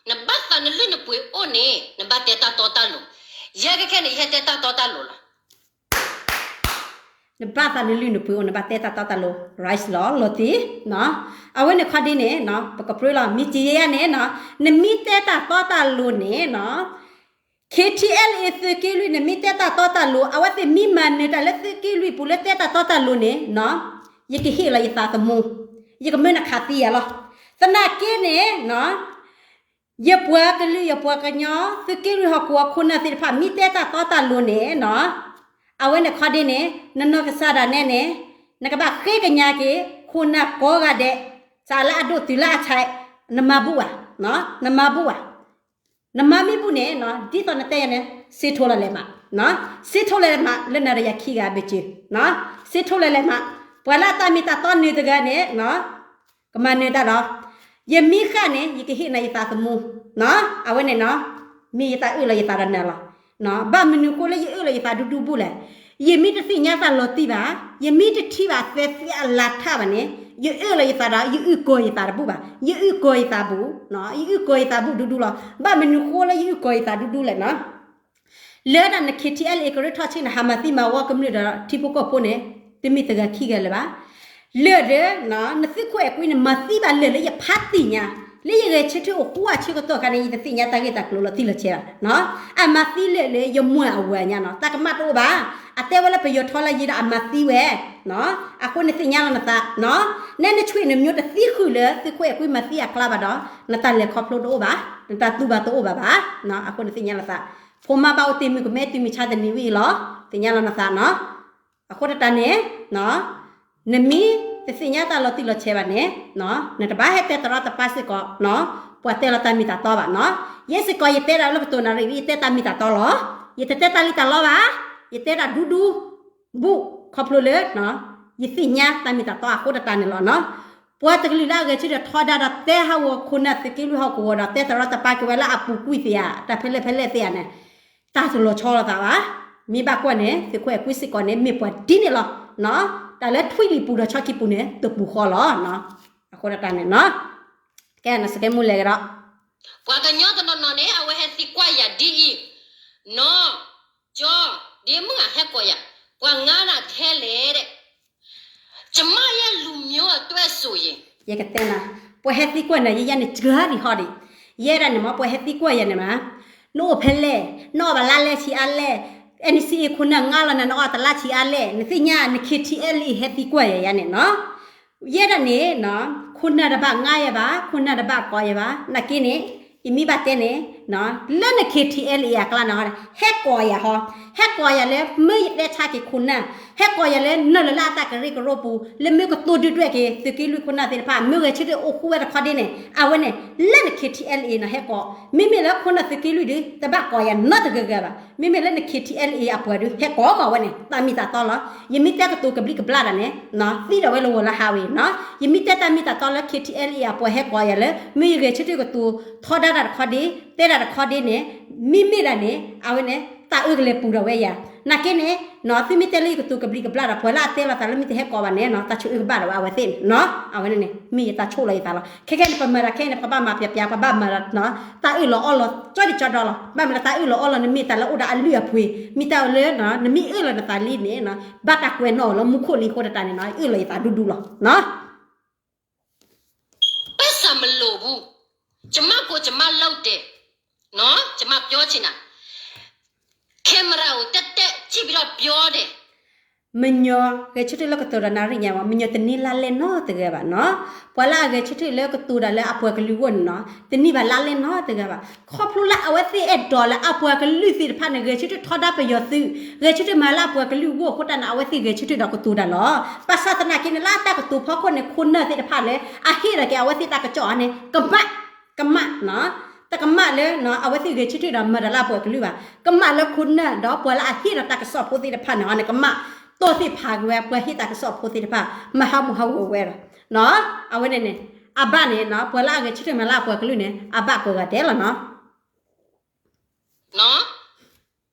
နဘၣ်သးနလုၢ်နပှ့ၤအိၣ်န့ၣ် နဘၣ်တဲတၢ်တီတၢ်လိၤ. ယဲခဲခဲန့ၣ် ယဟဲတဲတၢ်တီတၢ်လိၤလီၤ. နဘၣ်သးနလုၢ်နပှ့ၤအိၣ် နဘၣ်တဲတၢ်တီတၢ်လိၤ rice လီၤ လီၤတံၢ်နီၤ. အဝဲန့ၣ်ခီဒ်န့ၣ်နီၤ ပကပြၢလီၤ မ့ၢ်တံၤယဲယါန့ၣ်နီၤ နမ့ၢ်တဲတၢ်တီတၢ်လိၤန့ၣ်နီၤ ခ့ထံအဲလ်အ့ သုးက့လွံၢ်န့ၣ် မ့ၢ်တဲတၢ်တီတၢ်လိၤ, အဝဲသ့ၣ်မ့ၢ်မၤနၢၤတၢ်လၢသုးက့လွံၢ်ပူၤလၢတဲတၢ်တီတၢ်လိၤန့ၣ်, ယကဟ့ၣ်လီၤယသးသမူ, ယကမၢနခးသံယၤလီၤ. သနာ်က့န့ၣ်, ယပှၤကလုာ်ယပှၤကညီ သုးက့လွံၢ်ဟီၣ်ကဝီၤခိၣ်နၢ်သ့ၣ်တဖၣ် မ့ၢ်တဲတၢ်တီတၢ်လိၤန့ၣ်, အဝဲန့ၣ်ခီဒ့န့ၣ် နနီၢ်ကစၢ်ဒၣ်နဲန့ၣ်, နကဘၣ်ဃ့ကညးက့ၤ ခိၣ်နၢ်ကိးဂၤဒဲး, စးလၢအဒိၣ်တုၤလၢအဆဲး, နမၤဘူၣ်ဧါ, နမၤဘူၣ်ဧါ. နမၤမ့ၢ်ဘူၣ်န့ၣ်, ဒ်သိးနတဲယၤန့ၣ် စ့ထိလီၤလဲၤမး, စ့ထိလီၤလဲၤမး လၢနၤဒီးယၤခံဂၤအဘၢၣ်စၢၤ, စ့ထိလီၤလဲၤမး, ပှၤလၢအတၢ်မ့ၢ်တၢ်တီနၢၤတဂၤန့ၣ်, ကမၤနၢၤတၢ်ဒီး, ယမ့ၢ်ဃၣ်န့ၣ် ယကဟ့ၣ်နၤယသးသမူ, အဝဲန့ၣ်, မ့ၢ်ယတၢ်အၢၣ်လီၤယသးဒီးနၤလီၤ. ဘၣ်မနုၤဃိလၢယအၢၣ်လီၤယသးဒူဒူဘူၣ်လဲၣ်. ယမ့ၢ်တသ့ၣ်ညါသးလီၤတံၢ်ဘၣ်, ယမ့ၢ်တထံၣ်ဘၣ်သဲသ့အလၤထၣ်ဘၣ်န့ၣ်, ယအၢၣ်လီၤယသးဒီး ယအုၣ်ကီၤယသးတဘူၣ်ဘၣ်, ယအုၣ်ကီၤယသးဘူၣ်, ယအုၣ်ကီၤယသးဘူၣ်ဒူဒူလီၤ. ဘၣ်မနုၤဃိလၢယအုၣ်ကီၤယသးဒူဒူလဲၣ်န့ၣ် လၢဒၣ်န ခ့ထံအဲလ်အ့ ကရၢထီၣ်ဆ့ၣ်န့ၣ် ဟးမၤသံမၤဝီကမျၢၢ်ဒီးထံဖိကီၢ်ဖိန့ၣ်, တမ့ၢ်တဂၤခံဂၤလၢၤဘၣ်. လၢာ်ဒီး, နသုးခိၣ်အဲၣ်ကွံန့ၣ် မၤသံဘၣ်လၢာ်လၢယဖးသ့ၣ်ညါ, လၢယဂဲၤဆၢထၢၣ်အိၣ်ဃူအဆၢကတီၢ်ခါန့ၣ် ယတသ့ၣ်ညါတၢ်ဂ့ၢ်တၢ်ကျိၤလီၤတံၢ်လီၤဆဲးဘၣ်. အမၤသံလၢာ်လၢယမွဲအဝၤညါန့ၣ်, တၢ်ကမၣ်တအိၣ်ဘၣ်. အတဲဝဲလၢပယီၤထီလၢယၤဒီးအမၤသံဝဲ အဃိန့ၣ်သ့ၣ်ညါလီၤနသး, နဲနဆွေနမျိုးတသံဃုာ်လၢသုးခိၣ်အဲၣ်ကွံမၤသံအကျါဘၣ်ဒီး, နတၢ်လဲၤခီဖျိတအိၣ်ဘၣ်, နတၢ်တူၢ်ဘၣ်တအိၣ်ဘၣ်ဘၣ်. အဃိန့ၣ်သ့ၣ်ညါလီၤသး, ဖိမါဘၣ်အိၣ်တ့ၢ်မုၢ်ကမဲတုၤမုၢ်ဆါတနံၤဝံၤအံၤလီၤ. သ့ၣ်ညါလီၤနသးန့ၣ်. အဃိတၢ်န့ၣ်, နမ့ၢ်တသ့ၣ်ညါတၢ်လီၤတံၢ်လီၤဆဲးဘၣ်န့ၣ်, နတဘၣ်ဟဲတဲတရီတပါစ့ၢ်ကီး, ပှၤတဲလီၤတၢ်မ့ၢ်တၢ်တီဘၣ်န့ၣ်. ယဲစ့ၢ်ကီးယတဲဒၣ်လၢပတိၢ်နၣ်ရံၣ်ဝံၤ ယတဲတၢ်မ့ၢ်တၢ်တီလီၤ. ယတတဲတၢ်လံတၢ်လီဘၣ်. ယတဲဒၣ်ဒူဒူ, ဘူၣ်ခီဖျိလၢ ယသ့ၣ်ညါတၢ်မ့ၢ်တၢ်တီအဃိတၢ်န့ၣ်လီၤန့ၣ်. ပှၤတကလုာ်လၢအဂဲၤဆၢထၢၣ်ထီဒါဒီးတဲဟးဂီၤခိၣ်နၢ်သုးက့လွံၢ်ဟီၣ်ကဝီၤဒီး တဲတရီတပါက့ၤဝဲလၢအပူၤကွံာ်သ့ဧါ, တၢ်ဖဲလဲၣ်ဖဲလဲၣ်သ့ဧါန့ၣ်, တၢ်တလီၤဆီလိာ်သးဘၣ်. မ့ၢ်ဘၣ်ကွၢ်န့ၣ် သုးခိၣ်အဲၣ်ကွံစ့ၢ်ကီးန့ၣ် မ့ၢ်ပှၤဒ်န့ၣ်လီၤ. တၢ်လၢထွံၣ်လံၤပူၤဒီးဆီခံပူၤန့ၣ် တပူၤဃီလီၤ. အဃိတၢ်န့ၣ်န့ၣ်, ကဲနစကဲမူလဲၤကဒီး, ပှၤကညီတနီၤနီၤန့ၣ် အဝဲဟဲသံကွၢ်ယၤဒ်အံၤ, နီၢ်, ကၠီ, ဒ့မုၣ်ဧၢ ဟဲကိးယၤ, ပှၤငါနၤထဲလဲၣ်ဒဲး ကျမရဲ့လူမျိုးအတွက်ဆိုရင်, ယကတဲနၤ, ပှၤဟဲသံကွၢ်နၤ ယဲယၤန့ၣ် စှၤဒံးဟီဒံး, ယဲဒၣ်န့ၣ်မ့ၢ် ပှၤဟဲသံကွၢ်ယၤန့ၣ်မး, နအိၣ်ဖဲလဲၣ်, နအီၣ်ဘၣ်လါလဲဆံးအါလဲၣ်, NCA ခိၣ်နၢ်ငါလီၤနၤ နအီၣ်တလါဆံးအါလဲၣ်, နသ့ၣ်ညါ န ခ့ထံအဲလ်အ့ ဟဲသံကွၢ်ယၤယၤန့ၣ်န့ၣ်. ယဲဒၣ်န့ၣ်, ခိၣ်နၢ်တဘၣ်ငါယၤဘၣ်, ခိၣ်နၢ်တဘၣ်ကိးယၤဘၣ်, နာ်က့န့ၣ်, ယမ့ၢ်ဘၣ်တဲန့ၣ်, လၢန ခ့ထံအဲလ်အ့ အကျါန့ၣ် ဟဲကိးယၤဟီ, ဟဲကိးယၤလၢ မ့ၢ်ယတဲဆါက့ၤခိၣ်နၢ်, ဟဲကိးယၤလၢ နုာ်လီၤလၢအတၢ်ကရၢကရိပူၤ လၢမ့ၢ်ကတိၤဒုၣ်ဒွဲၣ်က့ၤ သုးက့လွံၢ်ခိၣ်နၢ်သ့ၣ်တဖၣ် မ့ၢ်ဂဲၤဆၢထၢၣ်အိၣ်ဃူဝဲတခီဒ့န့ၣ် အဝဲန့ၣ်, လၢန ခ့ထံအဲလ်အ့ န့ၣ် ဟဲကိး, မ့မ့ၢ်လၢခိၣ်နၢ်သုးက့လွံၢ်ဒီး တဘၣ်ကိးယၤနီတဂၤဂၤဘၣ်. မ့မ့ၢ်လၢန ခ့ထံအဲလ်အ့ အပှၤဒီး ဟဲကိးဃီဝဲန့ၣ် တၢ်မ့ၢ်တၢ်တီလီၤ. ယမ့ၢ်တဲကတိၤကဘျံးကဘျၣ်ဒၣ်န့ၣ်, သံဒီးဝဲလၢဂီၤလၢဟါဝဲန့ၣ်, ယမ့ၢ်တဲတၢ်မ့ၢ်တၢ်တီလၢ ခ့ထံအဲလ်အ့ အပှၤဟဲကိးယၤလၢ မ့ၢ်ယဂဲၤဆၢထၢၣ်ကတိၤထီဒါတၢ်တခီဒ့, တဲဒၣ်တခီဒ့န့ၣ်, မ့မ့ၢ်ဒၣ်န့ၣ် အဝဲန့ၣ် တၢ်အၢကလဲၤပူၤဒီးဝဲယၤ, နာ်က့န့ၣ်, သုမ့ၢ်တဲလၢယကတိၤကဘျံးကဘျၣ်ဒီး ပှၤလၢအတဲလီၤသးလၢမ့ၢ်တဟဲကိးဘၣ်န့ၣ် တၢ်ဆိၣ်အၢကဘၣ်ဒီးဝဲအဝဲသ့ၣ်န့ၣ်, အဝဲန့ၣ်န့ၣ် မ့ၢ်ယတၢ်ဆိၣ်လီၤယသးလီၤ. ခဲခဲန့ၣ် ပမၤတၢ်ခဲအံၤန့ၣ် ပဘၣ်မၤပျီပျီ ပဘၣ်မၤဒီး တၢ်အၢၣ်လီၤအီလီၤ ကၠီဒံးကၠီဒီလီၤ. ဘၣ်မနုၤလၢတၢ်အၢၣ်လီၤအီလီၤ နမ့ၢ်တၢ်လၢအိၣ်ဒီးအလုၢ်အပှ့ၤ, မ့ၢ်တၢ်လၢ နမ့ၢ်အၢၣ်လီၤနသးလံန့ၣ်, ဘၣ်တၢ်ကွဲးနီၣ်အီၤလၢမူခိၣ်လံအဃိတၢ်န့ၣ်, အၢၣ်လီၤယသးဒူဒူလီၤ. ပိုက်ဆံမလိုဘူး, ကျွန်မကိုယ်ကျွန်မလုပ်တယ်နော်, ကျွန်မပြောချင်တာ, camera ကို တက်တက်ကြည့်ပြီးတော့ ပြောတယ်. မညီၤဂဲၤဆၢထၢၣ်လၢကတိၤဒီးနၣ်ရံၣ်ညါမး, မညီၤတန့ၢ်လါလဲနီတဂၤဘၣ်နီၤ. ပှၤလၢအဂဲၤဆၢထၢၣ်လၢကတိၤတၢ်လၢအပှၤကလုာ်အဂီၢ်န့ၣ်နီၤ, တန့ၢ်ဘၣ်လါလဲနီတဂၤဘၣ်. ခီဖျိလၢအဝဲသ့ၣ်အဲၣ်ဒိးလၢအပှၤကလုာ်သ့ၣ်တဖၣ်န့ၣ် ဂဲၤဆၢထၢၣ်ထီဒါပယီၤသုး, ဂဲၤဆၢထၢၣ်မၤလၢအပှၤကလုာ်အဂီၢ်အဃိတၢ်န့ၣ် အဝဲသ့ၣ်ဂဲၤဆၢထၢၣ်ဒီးကတိၤတၢ်လီၤ. ဘၣ်ဆၣ်သနာ်က့န့ၣ် လၢအတၢ်ကတိၤဖီခိၣ်န့ၣ် ခိၣ်နၢ်သ့ၣ်တဖၣ်လၢ အဟ့ၣ်ဒီးက့ၤအဝဲသ့ၣ်တၢ်ကစီၣ်အံၤန့ၣ် ကမၣ်, ကမၣ်နီၤ. တကမၣ်လၢ အဝဲသ့ၣ်ဂဲၤဆၢထၢၣ်ဒီးမၤတၢ်လၢအပှၤကလုာ်ဘၣ်. ကမၣ်လၢခိၣ်နၢ်ဒီးပှၤလၢအဟ့ၣ်ဒီးတၢ်ကစီၣ်ဖိသ့ၣ်တဖၣ်န့ၣ်န့ၣ် ကမၣ်, တိၢ်သ့ၣ်ဖးက့ၤဝဲ ပှၤဟ့ၣ်တၢ်ကစီၣ်ဖိသ့ၣ်တဖၣ် မၤဟးမုာ်ဟးဂီၤဝဲဒီး အဝဲန့ၣ်န့ၣ် အဘၣ်န့ၣ် ပှၤလၢအဂဲၤဆၢထၢၣ်မၤလၢအပှၤကလုာ်န့ၣ် အဘၣ်ကိးဂၤဒဲးလီၤနီၤ.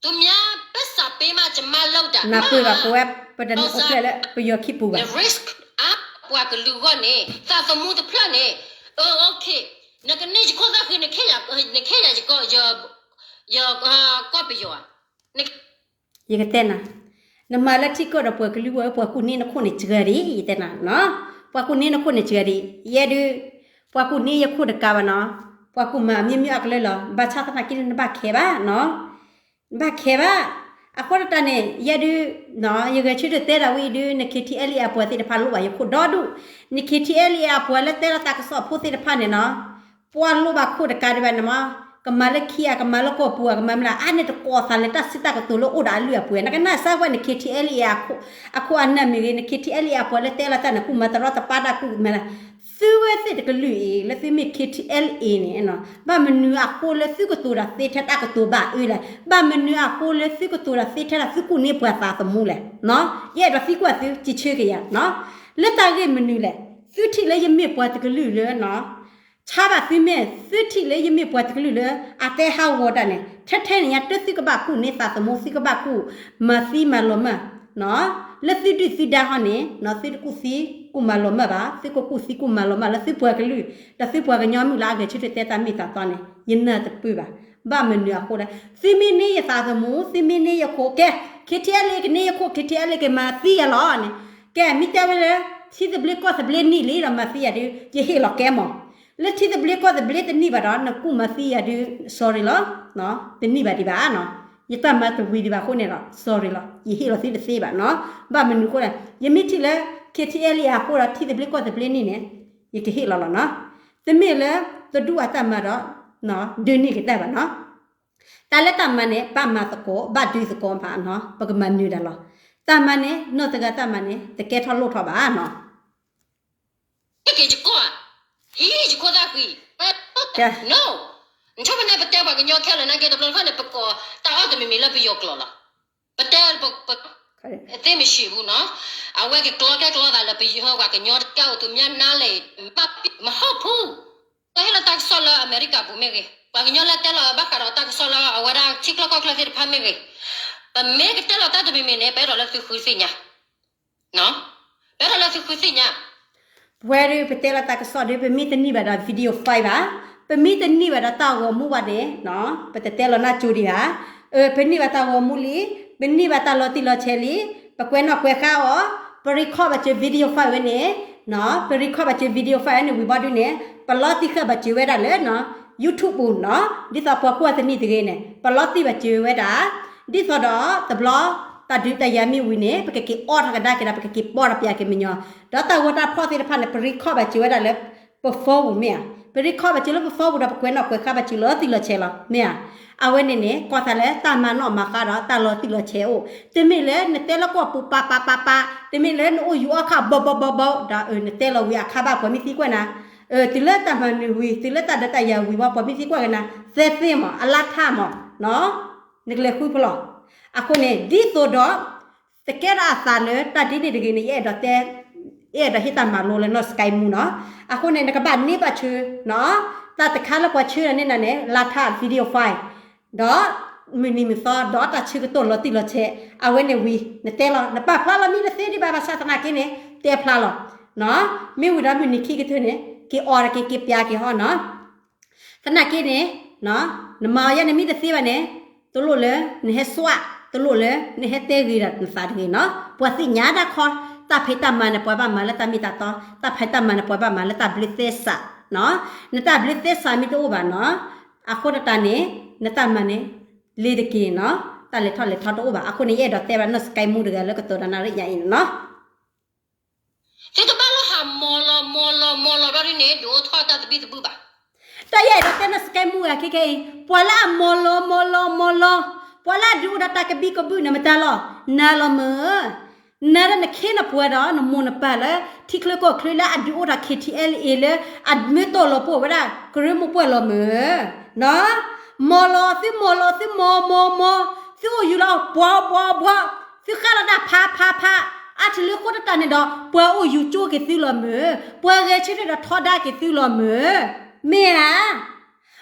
သူများပိုက်ဆံပေးမှ ကျွန်မလုပ်တာ, နၢ်ပၢၢ်ဘၣ်ပဝဲ ပတနၢ်အိၣ်ဖျဲၣ်လၢပယီၤခံပူၤဘၣ်. risk အါ ပှၤကလုာ်ဂီၢ်န့ၣ် သးသမူတဖျၢၣ်န့ၣ်, အ okay, နကန့ၢ်ယခိၣ်သၣ်ဃံ နခဲယၤ, နခဲယၤယကီၢ်, ယကီၢ်ပယီၤဧါ. ယကတဲနၤ, နမၤလၢထံကီၢ်ဒီးပှၤကလုာ်အဂီၢ် ပှၤကူၣ်န့ၢ်နခိၣ်န့ၣ်စှၤဒံး, ယတဲနၤ, ပှၤကူၣ်န့ၢ်နခိၣ်န့ၣ်စှၤဒံး, ယဲဒုး ပှၤကူၣ်န့ၢ်ယခိၣ်တကးဘၣ်နီၤ, ပှၤကူၣ်မၤအမျိုးမျိုးအကလုာ်လီၤ. ဘၣ်ဆၣ်သနာ်က့န့ၣ် နဘၣ်ခဲဘၣ်နီၤ. ဘၣ်ခဲဘၣ်. အဃိတၢ်န့ၣ် ယဲဒုး ယဂဲၤဆၢထၢၣ်တဲဒၣ်ဝဲအံၤဒုး န KTLA အပှၤသ့ၣ်တဖၣ်လိၣ်ဘၣ်ယခိၣ်ဒီဒူၣ်, န KTLA အပှၤလၢတဲလီၤတၢ်ကစီၣ်ဖိသ့ၣ်တဖၣ်န့ၣ်နီၤ, ပှၤလိၣ်ဘၣ်ခိၣ်တကးဒံးဘၣ်န့ၣ်မး, ကမၤလၢခံဧါ ကမၤလၢကီၢ်ပူၤဧါ ကမၤမနုၤဧါ အါန့ၣ်တကိးသးလၢတၢ်စံးတၢ်ကတိၤလၢအိၣ်ဒီးအလုၢ်အပှ့ၤ နကနၣ်စၢ်ဝဲန့ၣ် KTLA အခိၣ်အနၢ်မ့ၢ်ဂ့ၤ န KTLA အပှၤလၢတဲလီၤတၢ်န့ၣ် ကူၣ်မၤတရီတပါတၢ်ကူၣ်မၤလၢ သုဝဲသ့ၣ်တကလုာ်အံၤ လၢသုမ့ၢ် KTLA န့ၣ် ဘၣ်မနုၤအဃိလၢသုကတိၤတၢ်သ့ထဲတၢ်ကတိၤဘၣ်အၢလဲၣ်, ဘၣ်မနုၤအဃိလၢသုကတိၤတၢ်သ့ထဲတၢ်သုကူၣ်န့ၢ်ပှၤသးသမူလဲၣ်, ယအဲၣ်ဒိးသံကွၢ်သု စံးဆၢက့ၤယၤ, လၢတၢ်ဂ့ၢ်မနုၤလဲၣ်, သုထံၣ်လၢယမ့ၢ်ပှၤတကလုာ်လၢ ဆါဘၣ်သုမ့ၢ် သုထံၣ်လၢယမ့ၢ်ပှၤတကလုာ်လၢ အတဲဟးဂီၤတၢ်န့ၣ် ထဲထဲန့ၣ်ညါ တသုကဘၣ်ကူၣ်န့ၢ်သးသမူ သုကဘၣ်ကူၣ်မၤသံမၤလီၤမၢ် လၢသုဒုၣ်သုဒါဟီန့ၣ် သုတကူၣ်သံကူၣ်မၤလီၤမၢ်ဘၣ်, သုကကူၣ်သံကူၣ်မၤလီၤမၢ်လၢသုပှၤကလုာ် ဒီးသုပှၤကညီမုၢ်လၢအဂဲၤဆၢထၢၣ်တဲတၢ်မ့ၢ်တၢ်တီန့ၣ် ယနၢ်တပၢၢ်ဘၣ်. ဘၣ်မနုၤအဃိလဲၣ်, သုမ့ၢ်န့ၢ်ယသးသမူ သုမ့ၢ်န့ၢ်ယခိၣ်ကဲ KTLA ကန့ၢ်ယခိၣ် KTLA ကမၤသံယၤလီၤန့ၣ်, ကဲ မ့ၢ်တဲဝဲလၢ ထံသဘျ့ကီၢ်သဘျ့နံၣ်လံဒီးမၤသံယၤဒုး ယဟ့ၣ်လီၤကဲမး လၢထံသဘျ့ကီၢ်သဘျ့တနံၣ်ဘၣ်ဒီး နကူၣ်မၤသံယၤဒုး sorry လီၤ, တနံၣ်ဘၣ်ဒံးဘၣ်နီၤ, ယတၢ်မၤတဝံၤဒံးဘၣ်အဃိန့ၣ်ဒီး sorry လီၤ, ယဟ့ၣ်လီၤသုတသ့ဘၣ်နီၤ, ဘၣ်မနုၤအဃိလဲၣ်, ယမ့ၢ်ထံၣ်လၢ KTLA အဃိဒီးထံသဘျ့ကီၢ်သဘျ့နံၣ်န့ၣ် ယကဟ့ၣ်လီၤလီၤနီၤ, တမ့ၢ်လၢတဒူၣ်အတၢ်မၤဒီး ဒုးန့ၢ်က့ၤတၢ်ဘၣ်နီၤ, တၢ်လၢတၢ်မၤန့ၣ် ဘၣ်မၤသကိး ဘၣ်ဒုးသကိးမးနီၤ, ပကမၤနၢၤဒၣ်လီၤ, တၢ်မၤန့ၣ် နီၢ်တဂၤတၢ်မၤန့ၣ် တကဲထီၣ်လိၣ်ထီၣ်ဘၣ်နီၤ က့ၤယကီၢ်, ဟံးယခိၣ်သၣ်ဃံ, no, နဆိကမိၣ်န့ၣ် ပတဲပှၤကညီခဲလၢာ်နာ်က့ တဘျီတခီန့ၣ် ပကိးတၢ်အီၣ်တမံၤမံၤလၢပယီၤကျိာ်လီၤ, ပတဲပ သ့မ့ၢ်ရှံၣ်ပူၤနီၤ, အဝဲကကျီကဲကျီသးလၢပယီၤ ပှၤကညီတကးအိၣ်သူမးနါလဲၣ်, မဟီၣ်ဖူ တၢ်ဟ့ၣ်လီၤတၢ်ကစီၣ်လၢအမဲရကၤပူၤမ့ၢ်ဂ့ၤ, ပှၤကညီလၢတဲလီၤဘၣ်ဃးဒီးတၢ်ကစီၣ်လၢအဝဲဒၣ်ထံချၢကီၢ်ချၢသ့ၣ်တဖၣ်မ့ၢ်ဂ့ၤ, ပမ့ၢ်ကတဲလီၤတၢ်တမံၤမံၤန့ၣ် ပအဲၣ်ဒိးလၢသုဃုသ့ၣ်ညါ ပအဲၣ်ဒိးလၢသုဃုသ့ၣ်ညါ, ပဝဲဒုး ပတဲလီၤတၢ်ကစီၣ်ဒုး ပမ့ၢ်တန့ၢ်ဘၣ်ဒီး video file ဘၣ်, ပမ့ၢ်တန့ၢ်ဘၣ်ဒီးတၢ်ဂီၤမူဘၣ်န့ၣ် ပတတဲလီၤနၢ်ကၠိဒံးဘၣ်, ပန့ၢ်ဘၣ်တၢ်ဂီၤမူလံ, ပန့ၢ်ဘၣ်တၢ်လီၤတံၢ်လီၤဆဲးလံ, ပကွဲးနီၣ်ကွဲးဃါအီၤ, ပ record ဘၣ်စၢၤ video file ဝဲန့ၣ် ပ record ဘၣ်စၢၤ video file ဝဲန့ၣ် ဝံၤဘီဒုးန့ၣ် ပလီၤတံၢ်ဃာ်ဘၣ်စၢၤဝဲဒၣ်လၢ YouTube ပူၤနီၤ, ဒ်သိးပှၤကွၢ်တနံၣ်တဂ့ၤန့ၣ် ပလီၤတံၢ်ဘၣ်စၢၤဝဲဒၣ်, ဒ်သိးဒီးတဘျီ တၢ်ဒုးတၢ်ယၤမ့ၢ်ဝံၤန့ၣ် ပကက့ၤအီၣ်ထီၣ်ကဒါက့ၤဒီး ပကက့ၤပီၢ်ထီၣ်ပၠးက့ၤမညီၤ, ဒီးတၢ်ဂီၤတၢ်ဖီၣ်သ့ၣ်တဖၣ်န့ၣ် ပ record ဘၣ်စၢၤဝဲဒၣ်လၢ ပ phone ပူၤမ့ၢ်ဧါ, ပ record ဘၣ်စၢၤလၢပ phone ပူၤဒီး ပကွဲးနီၣ်ကွဲးဃါဘၣ်စၢၤလီၤတံၢ်လီၤဆဲးလီၤ မ့ၢ်ဧါ, အဝဲန့ၣ်န့ၣ် ကီၢ်သးလၢတၢ်မၤနီၣ်မၤဃါဒီးတၢ်လီၤတံၢ်လီၤဆဲးအိၣ်, တမ့ၢ်လၢနတဲလၢကီၢ်ပူၤပာ်ပာ်ပာ်ပာ်, တမ့ၢ်လၢနအိၣ်ယူၤအီၣ်ခါဘီဘီဘီဘီ ဒီးနတဲလီၤဝံၤအခါဘၣ်ပှၤမ့ၢ်သံကွၢ်နၤ, တုၤလၢတၢ်မၤနၢၤဝံၤ တုၤလၢတၢ်ဒုးတၢ်ယၤဝံၤဘီ ပှၤမ့ၢ်သံကွၢ်က့ၤနၤ သဲသ့မး အလါထါမး နကလဲၤဃုဖဲလဲၣ်, အဃိန့ၣ် ဒ်သိးဒီး တကဲထီၣ်အသးလၢတၢ်ဒ်န့ၣ်တဂ့ၤန့ၣ် ယအဲၣ်ဒိးတဲ, ယအဲၣ်ဒိးဟ့ၣ်တၢ်မၤလိလၢနီၢ်စကဲမူနီၤ, အဃိန့ၣ် နကဘၣ်န့ၢ်ဘၣ်စၢၤ တၢ်တခါလၢပှၤဆှၢဒီးန့ၢ်နၤန့ၣ် လါထါ video file ဒီး မုၢ်နံၤမုၢ်သီ ဒီးတၢ်ဆၢကတီၢ်လီၤတံၢ်လီၤဆဲး အဝဲန့ၣ်ဝံၤ နတဲလီၤ နပာ်ဖျါလီၤမ့ၢ်တသ့ဒံးဘၣ် ဘၣ်ဆၣ်သနာ်က့န့ၣ် တဲဖျါလီၤ, မ့ၢ်ဝံၤဒီးမုၢ်နံၤခံကတၢၢ်န့ၣ် က့ၤအီၣ်တၢ်က့ၤက့ၤပၠးက့ၤဟီနီၤ သနာ်က့န့ၣ် နမၤအီၤယဲန့ၣ်မ့ၢ်တသ့ဘၣ်န့ၣ် တလိၣ်လၢနဟဲစွး တလိၣ်လၢနဟဲတဲဂ့ၤဒီးနသးတဂ့ၤနီၤ, ပှၤသ့ၣ်ညါတၢ်ခီ, တၢ်ဖံးတၢ်မၤန့ၣ် ပှၤဘၣ်မၤလၢတၢ်မ့ၢ်တၢ်တီ, တၢ်ဖံးတၢ်မၤန့ၣ် ပှၤဘၣ်မၤလၢတၢ်ဘျုးသဲစး, နတၢ်ဘျုးသဲစးမ့ၢ်တအိၣ်ဘၣ်နီၤ, အဃိတၢ်န့ၣ် နတၢ်မၤန့ၣ် လ့ၤတက့ၤနီၤ, တၢ်လဲၤထီၣ်လဲၤထီတအိၣ်ဘၣ်, အဃိန့ၣ် ယအဲၣ်ဒိးတဲဘၣ်နီၢ်စကဲမူတဂၤလၢကတိၤဒီးနၤရ့ၣ်ညါအံၤန့ၣ်နီၤ သုတဘၣ်လၢဟးမီၤလီၤမီၤလီၤမီၤလီၤဘျီဒ်န့ၣ် ဒုးအိၣ်ထီၣ်တၢ်သဘံၣ်သဘုၣ်ဘၣ်. တၢ်ယအဲၣ်ဒိးတဲနီၢ်စကဲမူဂၤခဲခဲအံၤ ပှၤလၢအမီၤလီၤမီၤလီၤမီၤလီၤ, ပှၤလၢအဒုးအိၣ်ဒီးတၢ်ကဘံၣ်ကဘုၣ်န့ၣ် မတၤလီၤ, နၤလီၤမၢ်. နၤဒီးနခ့နပှၤဒီးနမိၢ်နပၢ်လၢ ထံချၢကီၢ်ချၢလၢအဒုးအိၣ်ထီၣ် KTLA လၢအမ့ၢ်တီၢ်လီၤပှီၢ်ဝဲဒၣ် ကရၢမိၢ်ပှၢ်လီၤမၢ်. မီၤလီၤ သုမီၤလီၤ သုမီၤမီၤမီၤ, သုအိၣ်ယူၤလီၤ ပှီၤပှီၤပှီၤ, သုဃၣ်လီၤတၢ်ဖးဖးဖး, အါထံၣ်လၢဃိတတၢ်န့ၣ်ဒီး ပှၤအိၣ်ယူၤကၠိက့ၤသုလီၤမၢ်, ပှၤဂဲၤဆၢထၢၣ်ဒီးထီဒါက့ၤသုလီၤမၢ်. မ့ၢ်ဧါ.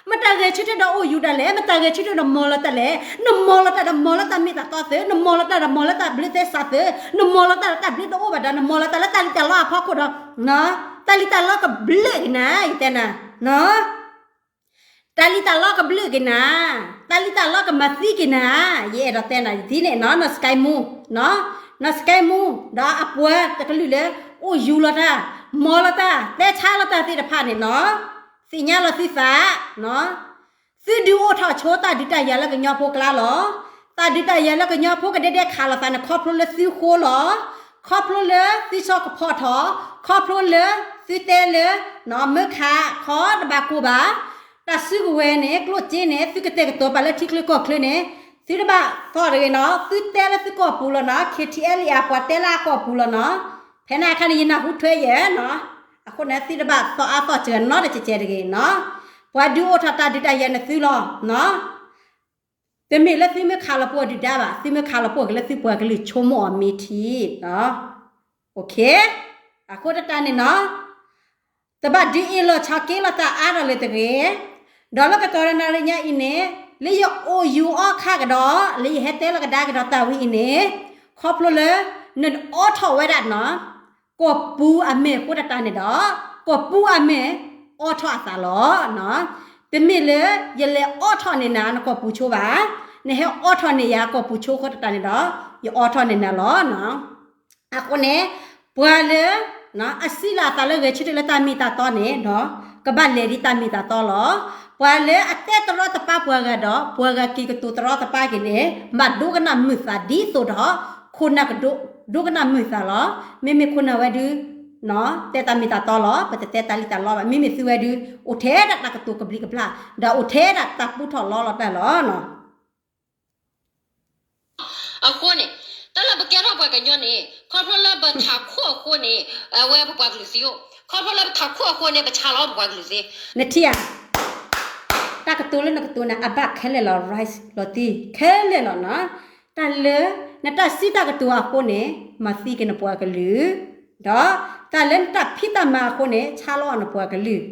မတၤဂဲၤဆၢထၢၣ်ဒီးအိၣ်ယူၤဒၣ်လဲာ်, မတၤဂဲၤဆၢထၢၣ်ဒီးမီၤလီၤတၢ်လဲာ်, နမီၤလီၤတၢ်ဒီးမီၤလၢတၢ်မ့ၢ်တၢ်တီသု, နမီၤလီၤတၢ်ဒီးမီၤလၢတၢ်ဘျုးသဲစးသု, နမီၤလီၤတၢ်ဒီးတၢ်ဘျုးတအိၣ်ဘၣ်ဒီး နမီၤလီၤတၢ်လၢတၢ်လံၣ်တၢ်လီအဖီခိၣ်ဒီး တၢ်လံၣ်တၢ်လီကဘျၢက့ၤနၤ ယတဲနၤ တၢ်လံၣ်တၢ်လီကဘျၢက့ၤနၤ, တၢ်လံၣ်တၢ်လီကမၤသံက့ၤနၤ, ယအဲၣ်ဒိးတဲနၤဒ်န့ၣ်နီၤ, နီၢ်စကဲမူ, နီၢ်စကဲမူ, ဒီးအပှၤတကလုာ်လၢ အိၣ်ယူၤလီၤတၢ်, မီၤလီၤတၢ်, တဲဆါလီၤတၢ်သ့ၣ်တဖၣ်န့ၣ်နီၤ, သ့ၣ်ညါလီၤသုသး, သုဒုးအိၣ်ထီၣ်ဆိတၢ်ဒုးတၢ်ယၤလၢကညီဖိကျါလီၤ. တၢ်ဒုးတၢ်ယၤလၢကညီဖိကဒဲဒဲခးလိာ်သးန့ၣ် ခီဖျိလၢသုဃိလီၤ, ခီဖျိလၢသုဆီကဖီထီၣ်, ခီဖျိလၢသုတဲလၢ မၢခးခီတဘၣ်ကိၢ်ဘၣ်, တၢ်စုကဝဲၤန့ၣ် ကျိၣ်စ့န့ၣ် သုကတဲာ်ကတီၤပာ်လၢထံချၢကီၢ်ချၢန့ၣ် သုတဘၣ်သီၣ်တဂ့ၤနီၤ, သုတဲလၢသုကီၢ်ပူၤလီၤနီၤ, ခ့ထံအဲလံအပှၤတဲလၢအကီၢ်ပူၤလီၤနီၤ, ဖဲန့ၣ်အခါန့ၣ် ယနၢ်ဟူထွဲယဲၢ်နီၤ, အဃိန့ၣ် သုတဘၣ်သီၣ်အါသီၣ်စှၤနီတစဲးစဲးတဂ့ၤနီၤ, ပှၤဒုးအိၣ်ထီၣ်တၢ်ဒုးတၢ်ယၤန့ၣ်သုလီၤနီၤ တမ့ၢ်လၢသုမ့ၢ်ခးလီၤပှီၢ်ဒုၣ်ဒါဘၣ်, သုမ့ၢ်ခးလီၤပှီၢ်က့ၤလၢသုပှၤကလုာ်ဆိကမိၣ်အီၤမ့ၢ်ထံ, အဃိတၢ်န့ၣ်နီၤ, တဘၣ်ဒုးအ့ၣ်လိာ်ဆီးက့လိာ်တၢ်အါထီၣ်လၢၤတဂ့ၤ, ဒီးလၢကတီၢ်ဒီးနၣ်ရံၣ်ညါအံၤန့ၣ်, လၢယအိၣ်ယူၤအီၣ်ခးကဒီး, လၢယဟဲတဲလီၤကဒါကဒီးတၢ်ဝံၤအံၤန့ၣ်, ခီဖျိလၢ နအိးထီၣ်ဝဲဒၣ်နီၤ ကီၢ်ပူၤအမဲာ်အဃိတၢ်တၢ်န့ၣ်ဒီး, ကီၢ်ပူၤအမဲာ်အိးထီၣ်အသးလီၤ. တမ့ၢ်လၢယလဲၤအိးထီၣ်န့ၢ်နၤနကီၢ်ပူၤဆိဘၣ်, နဟဲအိးထီၣ်န့ၢ်ယၤကီၢ်ပူၤဆိဃိတၢ်တၢ်န့ၣ်ဒီး, ယအိးထီၣ်န့ၢ်နၤလီၤ. အဃိန့ၣ်, ပှၤလၢ အစံးလီၤအသးလၢဂဲၤဆၢထၢၣ်လၢတၢ်မ့ၢ်တၢ်တီန့ၣ်ဒီး, ကဘၣ်လဲၤဒ်တၢ်မ့ၢ်တၢ်တီလီၤ. ပှၤလၢအတဲတရီတပါပှၤဂၤဒီး ပှၤဂၤက့ၤကတိၤတရီတပါက့ၤန့ၣ် ဘၣ်ဒိကနၣ်မုာ်သးဒ်သိးဒီး ခိၣ်နၢ်ကဒိ, ဒိကနၣ်မုာ်သးလီၤ. မ့မ့ၢ်ခိၣ်နၢ်ဝဲဒုး တဲတၢ်မ့ၢ်တၢ်တီလီၤ, ပတတဲတၢ်လံၣ်တၢ်လီဘၣ်. မ့မ့ၢ်သုဝဲဒုး အိၣ်ထဲဒၣ်တၢ်ကတိၤကဘျံးကဘျၣ်, ဒီးအိၣ်ထဲဒၣ်တၢ်ပူထီၣ်လီလီၤတၢ်လီၤ. အဃိန့ၣ်, တၢ်လၢပကဲထီၣ်ပှၤကညီန့ၣ် ခီဖျိလၢပထးခိၣ်အဃိန့ၣ်, အဝဲပပှၤကလုာ်သံအိၣ်, ခီဖျိလၢပထးခိၣ်အဃိန့ၣ် ပဆါလီၤပပှၤကလုာ်သ့. နထံၣ်ဧါ, တၢ်ကတိၤလၢနကတိၤန့ၣ် အဘၣ်ခဲလၢာ်လီၤ, right လီၤတံၢ်ခဲလၢာ်လီၤနီၤ. တၢ်လၢ နတၢ်စံးတၢ်ကတိၤအဃိန့ၣ် မၤသံက့ၤနပှၤကလုာ်, ဒီးတၢ်လၢနတၢ်ဖံးတၢ်မၤအဃိန့ၣ် ဆါလီၤအီၤနပှၤကလုာ်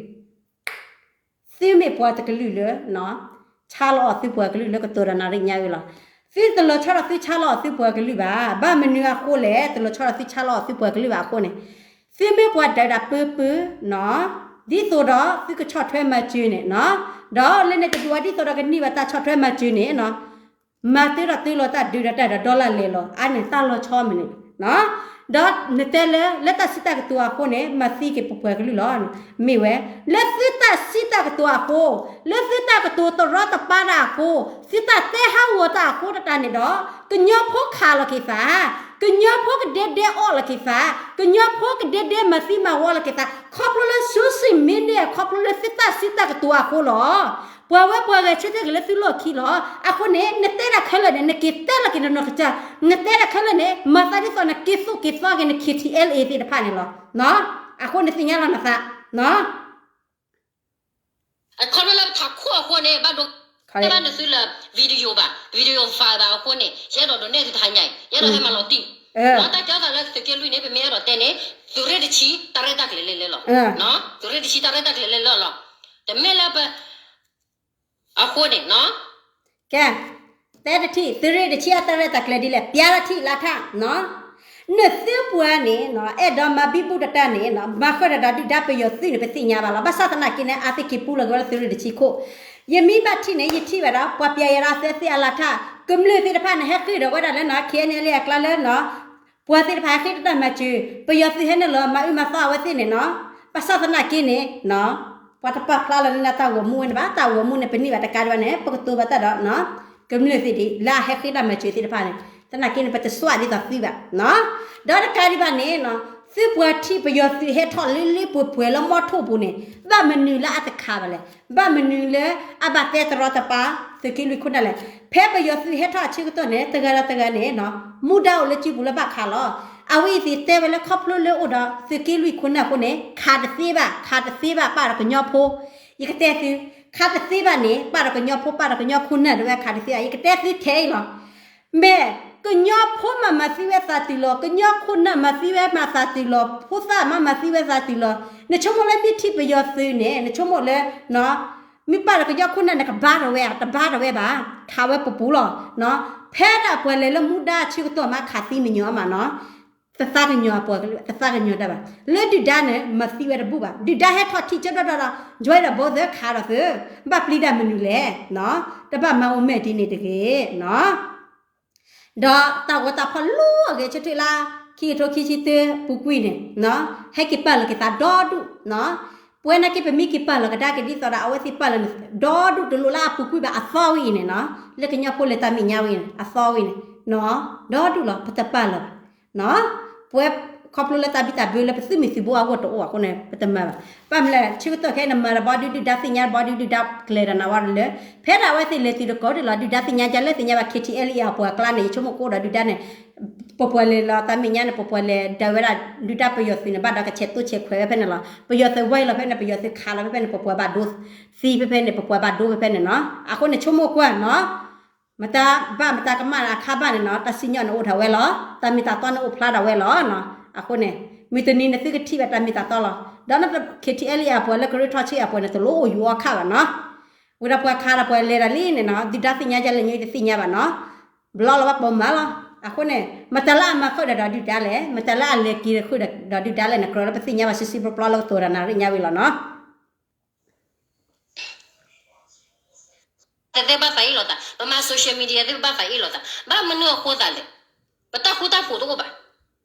သုမ့ၢ်ပှၤတကလုာ်လၢ ဆါလီၤအီၤသုပှၤကလုာ်လၢကတိၤဒီးနၣ်ရံၣ်ညါအံၤလီၤ. သုတလီၤဆီဒီးသုဆါလီၤအီၤသုပှၤကလုာ်ဘၣ်. ဘၣ်မနုၤအဃိလဲၣ် တလီၤဆီဒီးသုဆါလီၤအီၤသုပှၤကလုာ်ဘၣ်အဃိန့ၣ်, သုမ့ၢ်ပှၤဒုးတၢ်ပၢပၢနီၤ, ဒ်သိးဒီးသုကဆီၣ်ထွဲမၤစၢၤန့ၣ်နီၤ, ဒီးလၢန့ၣ်တဒူၣ်ဝဲဒ်သိးဒီးကန့ၢ်ဘၣ်တၢ်ဆီၣ်ထွဲမၤစၢၤန့ၣ်နီၤ မၤတ့ၢ်ဒီးတ့ၢ်လီၤတၢ်ဒုးဒီးတၢ်ဒီး dollar လဲၤလီၤ အါန့ၣ်တၢ်လီၤဆီမ့ၢ်န့ၣ်, ဒီးနတဲလၢ လၢတၢ်စံးတၢ်ကတိၤအဃိန့ၣ် မၤသံက့ၤပပှၤကလုာ်လီၤ. မ့ၢ်ဝဲ လၢသုတၢ်စံးတၢ်ကတိၤအဃိ, လၢသုတၢ်ကတိၤတရီတပါတၢ်အဃိ, သုတၢ်တဲဟးဂီၤတၢ်အဃိတၢ်န့ၣ်ဒီး, ကညီဖိခးလီၤက့ၤသး, ကညီဖိကဒဲဒဲအီၣ်လီၤက့ၤသး, ကညီဖိကဒဲဒဲမၤသံမၤဝီလီၤက့ၤသး, ခီဖျိလၢ social media ခီဖျိလၢသုတၢ်စံးတၢ်ကတိၤအဃိလီၤ. ပှၤဝဲပှၤဂဲၤဆၢထၢၣ်က့ၤလၢသုလီၢ်ခံလီၤ. အဃိန့ၣ် နတဲတၢ်ခဲလၢာ်န့ၣ် နက့ၤတဲလီၤက့ၤနနီၢ်ကစၢ်, နတဲတၢ်ခဲလၢာ်န့ၣ် မၤသးဒ်သိးနက့ၤသိၣ်က့ၤသီက့ၤန ခ့ထံအဲလ်အ့ သ့ၣ်တဖၣ်န့ၣ်လီၤ. အဃိန့ၣ်သ့ၣ်ညါလီၤနသး, အခီဖျိလၢပထးခိၣ်အဃိန့ၣ် ဘၣ်ဒိ ဘၣ်နသုလၢ video ဘၣ် video file ဘၣ်အဃိန့ၣ် ယအဲၣ်ဒိးဒိးနဲၣ်သုတဟါညါအံၤ ယအဲၣ်ဒိးဟဲမၤလီၤတံၢ်, တၢ်ကီသးလၢသုးက့လွံၢ်န့ၣ် ပမ့ၢ်အဲၣ်ဒိးတဲန့ၣ် သုးရ့ၣ်တဆံတၢ်ရဲၣ်တၢ်ကျဲၤလဲၤလဲၤလီၤ, သုးရ့ၣ်တဆံတၢ်ရဲၣ်တၢ်ကျဲၤလဲၤလဲၤလီၤ, တမ့ၢ်လၢပ အဃိန့ၣ်နီၤ, ကဲ, တဲတထံၣ် သုးရ့ၣ်တဆံအတၢ်ရဲၣ်တၢ်ကျဲၤဒ်လဲၣ် ပျဲထီၣ်ထံၣ်လၢထၣ်နီၤ, နသုပှၤန့ၣ် အဲၣ်ဒိးမၤဘံဘူတၢ်န့ၣ် မၤဃုာ်ဒီးဒုၣ်ဒါပယီၤသုးန့ၣ် ပသ့ၣ်ညါဘၣ်လီၤ. ဘၣ်ဆၣ်သနာ်က့န့ၣ် အသ့ၣ်က့ၤပူလီၤက့ၤဝဲလၢသုးရ့ၣ်တဆံခိၣ်, ယမ့ၢ်ဘၣ်ထံၣ်န့ၣ် ယထံၣ်ဝဲဒၣ် ပှၤပျဲယဲဒၣ်သၢသ့ၣ်အလါထၣ် ကမျၢၢ်သ့ၣ်တဖၣ်န့ၣ် ဟဲဃ့ၢ်ဒီးဝဲဒၣ်လၢနီၤ ခ့ၣ်အဲလ်အ့ အကျါလၢနီၤ ပှၤသ့ၣ်တဖၣ်ဟဲဃ့ၢ်တၢ်မၤစၢၤ, ပယီၤသုးဟဲနုာ်လီၤမၤအုၣ်မၤသီအဝဲသ့ၣ်န့ၣ်နီၤ, ဘၣ်ဆၣ်သနာ်က့န့ၣ် ပှၤတပာ်ဖျါလီၤလၢနတၢ်ဂီၤမူဝဲန့ၣ်ဘၣ်, တၢ်ဂီၤမူန့ၣ် ပန့ၢ်ဘၣ်တကးဒံးဘၣ်န့ၣ် ပကတိၤဘၣ်တၢ်ဒီး ကမျၢၢ်သ့ၣ်ဒ် လၢအဟဲဃ့ၢ်တၢ်မၤစၢၤသ့ၣ်တဖၣ်န့ၣ် သနာ်က့န့ၣ် ပတစွၣ်ဒ်သိးသုဘၣ်, ဒီးတကးဒံးဘၣ်န့ၣ် သုပှၤထံၣ်ပယီၤသုးဟဲထီၣ်လ့လ့ပှဲၤပှဲၤလၢမီထိၣ်ပူၤန့ၣ် ဘၣ်မနုၤလၢအတခးဘၣ်လဲၣ်, ဘၣ်မနုၤလၢအဘၣ်တဲတရီတပါ သုးက့လွံၢ်ခိၣ်နၢ်လဲၣ်, ဖဲပယီၤသုးဟဲထီၣ်အဆၢကတီၢ်န့ၣ် တဂၤဒီးတဂၤန့ၣ် မူဒါအိၣ်လၢစုပူၤလၢဘၣ်ခးလီၤ. အဝဲအံၤသ့ၣ်တဲဝဲလၢခီဖျိလၢအိၣ်ဒီးသုးက့လွံၢ်ခိၣ်နၢ်အဃိန့ၣ် ခးတသ့ဘၣ်, ခးတသ့ဘၣ် ပာ်ဒီးကညီဖိ, ယကတဲသု, ခးတသ့ဘၣ်န့ၣ် ပာ်ဒီးကညီဖိ ပာ်ဒီးကညီခိၣ်နၢ်ဒၣ်ဝဲခးတသ့ဘၣ် ယကတဲသုထဲအံၤလီၤ. မ့ၢ် ကညီဖိမၤမၤသံဝဲသးတုၤလီၤ, ကညီခိၣ်နၢ်မၤသံဝဲမၤသးတုၤလီၤ, ဖိသၣ်မၤမၤသံဝဲသးတုၤလီၤ, နဆိကမိၣ်လၢမ့ၢ်ထံၣ်ပယီၤသုးန့ၣ် နဆိကမိၣ်လၢ မ့ၢ်ပာ်ဒီးကညီခိၣ်နၢ်န့ၣ် ကဘါထီၣ်ဝဲဧါ, တဘါထီၣ်ဝဲဘၣ်, ခးဝဲပူၤပူၤလီၤ. ဖဲဒၣ်ပှၤလဲၤလၢမူဒါအဆၢကတီၢ်မး ခးသံမညီမးနီၤ, တသးကညီၤပှၤကလုာ် တသးကညီၤတၢ်ဘၣ်. လၢဒုၣ်ဒါန့ၣ် မၤသံဝဲတဘူၣ်ဘၣ်. ဒုၣ်ဒါဟဲထီၣ်ထံၣ်ကၠိဒီဒီဒီး ယွဲဒီးဘီသၢခးဒီးသု, ဘၣ်ပျံၤတၢ်မနုၤလဲၣ်, တဘၣ်မၤအိၣ်မဲာ်ဒ်န့ၣ်တဂ့ၤနီၤ. ဒီးတၢ်ဂီၤတၢ်ဖီၣ်လီၤအဂဲၤဆၢထၢၣ်လၢ ခံကထိခံဆံတၢပူၤကွံာ်န့ၣ် ဟဲက့ၤပာ်လီၤက့ၤသးဒီဒူၣ်နီၤ. ပဝဲနာ်က့ပမ့ၢ်က့ၤပာ်လီၤကဒါက့ၤဒ်သိးဒီးအဝဲသ့ၣ်ပာ်လီၤန့ၣ် ဒီဒူၣ်တလိၣ်လၢအပူၤကွံာ်ဘၣ်အသီဝဲအံၤန့ၣ်နီၤ, လၢကညီဖိလၢတၢ်မဲာ်ညါဝဲအံၤန့ၣ် အသီဝဲအံၤန့ၣ်နီၤ, ဒီဒူၣ်လီၤ ပတပာ်လီၤဘၣ်နီၤ, ပဝဲခီဖျိလၢတၢ်ဘံၣ်တၢ်ဘၢလၢပသုးမုၢ်သုးဘိအဂီၢ်တအိၣ်အဃိန့ၣ် ပတမၤဘၣ်. ဘၣ်မနုၤလဲၣ် ဆၢကတီၢ်ခဲအံၤန့ၣ် မၤဒီးဘီဒုဒုၣ်ဒါသ့ၣ်ညါ ဘီဒုဒုၣ်ဒါကျဲၤဒီးနၤဝဲလၢ ဖဲဒၣ်အဝဲသ့ၣ်လဲၤတုၤတကိးဒၣ်လီၤ ဒုၣ်ဒါသ့ၣ်ညါ ဒ်လဲၣ်သ့ၣ်ညါဘၣ် KTLA အပှၤကျါန့ၣ် ယဆိကမိၣ်ကအိၣ်ဒီးဒုၣ်ဒါန့ၣ် ပပှၤလဲၤလီၤတၢ်မဲာ်ညါန့ၣ် ပပှၤလဲၤဒၢးဝဲဒၣ် ဒုၣ်ဒါပယီၤသုးန့ၣ် ဘၣ်ဒီးကဆဲးသိဆဲးခွဲးဝဲဖဲန့ၣ်လီၤ. ပယီၤသုးဝဲအံၤလီၤဖဲန့ၣ် ပယီၤသုးခးလီၤဖဲဖဲန့ၣ် ပပှၤဘၣ်ဒိသံဖဲဖဲန့ၣ် ပပှၤဘၣ်ဒိဖဲဖဲန့ၣ်နီၤ. အဃိန့ၣ် ဆိကမိၣ်ကွၢ်နီၤ မတၤဘၣ်မတၤကမၣ်အခါဘၣ်န့ၣ်နီၤ တၢ်စံၣ်ညီၣ်န့ၣ်အိၣ်ထီၣ်ဝဲလီၤ. တၢ်မ့ၢ်တၢ်တီန့ၣ်အိၣ်ဖျါထီၣ်ဝဲလီၤနီၤ. အဃိန့ၣ် မုၢ်တနံၤန့ၣ်သုကထံၣ်ဘၣ်တၢ်မ့ၢ်တၢ်တီလီၤ. ဒီး KTLA အပှၤလၢကရၢထီၣ်ဆံးအပှၤန့ၣ် တလိၣ်အိၣ်ယူၤအီၣ်ခးဘၣ်နီၤ. ဝံၤဒီးပှၤခးဒီးပှၤလဲၤတၢ်လံန့ၣ်နီၤ ဒုၣ်ဒါသ့ၣ်ညါဒ်လဲၣ် ညီတသ့ၣ်ညါဘၣ်နီၤ. ဘျီလီၤဘၣ်ပိာ်မုၣ်လီၤ. အဃိန့ၣ် မတၤလၢအမၤဃုာ်ဒီးဒုၣ်ဒါလဲၣ် မတၤလၢအလဲၤက့ၤဃုာ်ဒီးဒုၣ်ဒါလဲၣ်န့ၣ် ကြၢးလၢပသ့ၣ်ညါဘၣ် စံးစံးပျီပျီလၢကတိၤတၢ်နၤရ့ၣ်ညါဝံၤလီၤနီၤ. တသ့ဘၣ်သးအ့ၣ်လိာ်သး ပမၤ social media သ့ၣ်ပဘၣ်သးအ့ၣ်လိာ်သး ဘၣ်မနုၤအဃိသးလဲၣ်. ပတၢ်ဃူတၢ်ဖိးတအိၣ်ဘၣ်.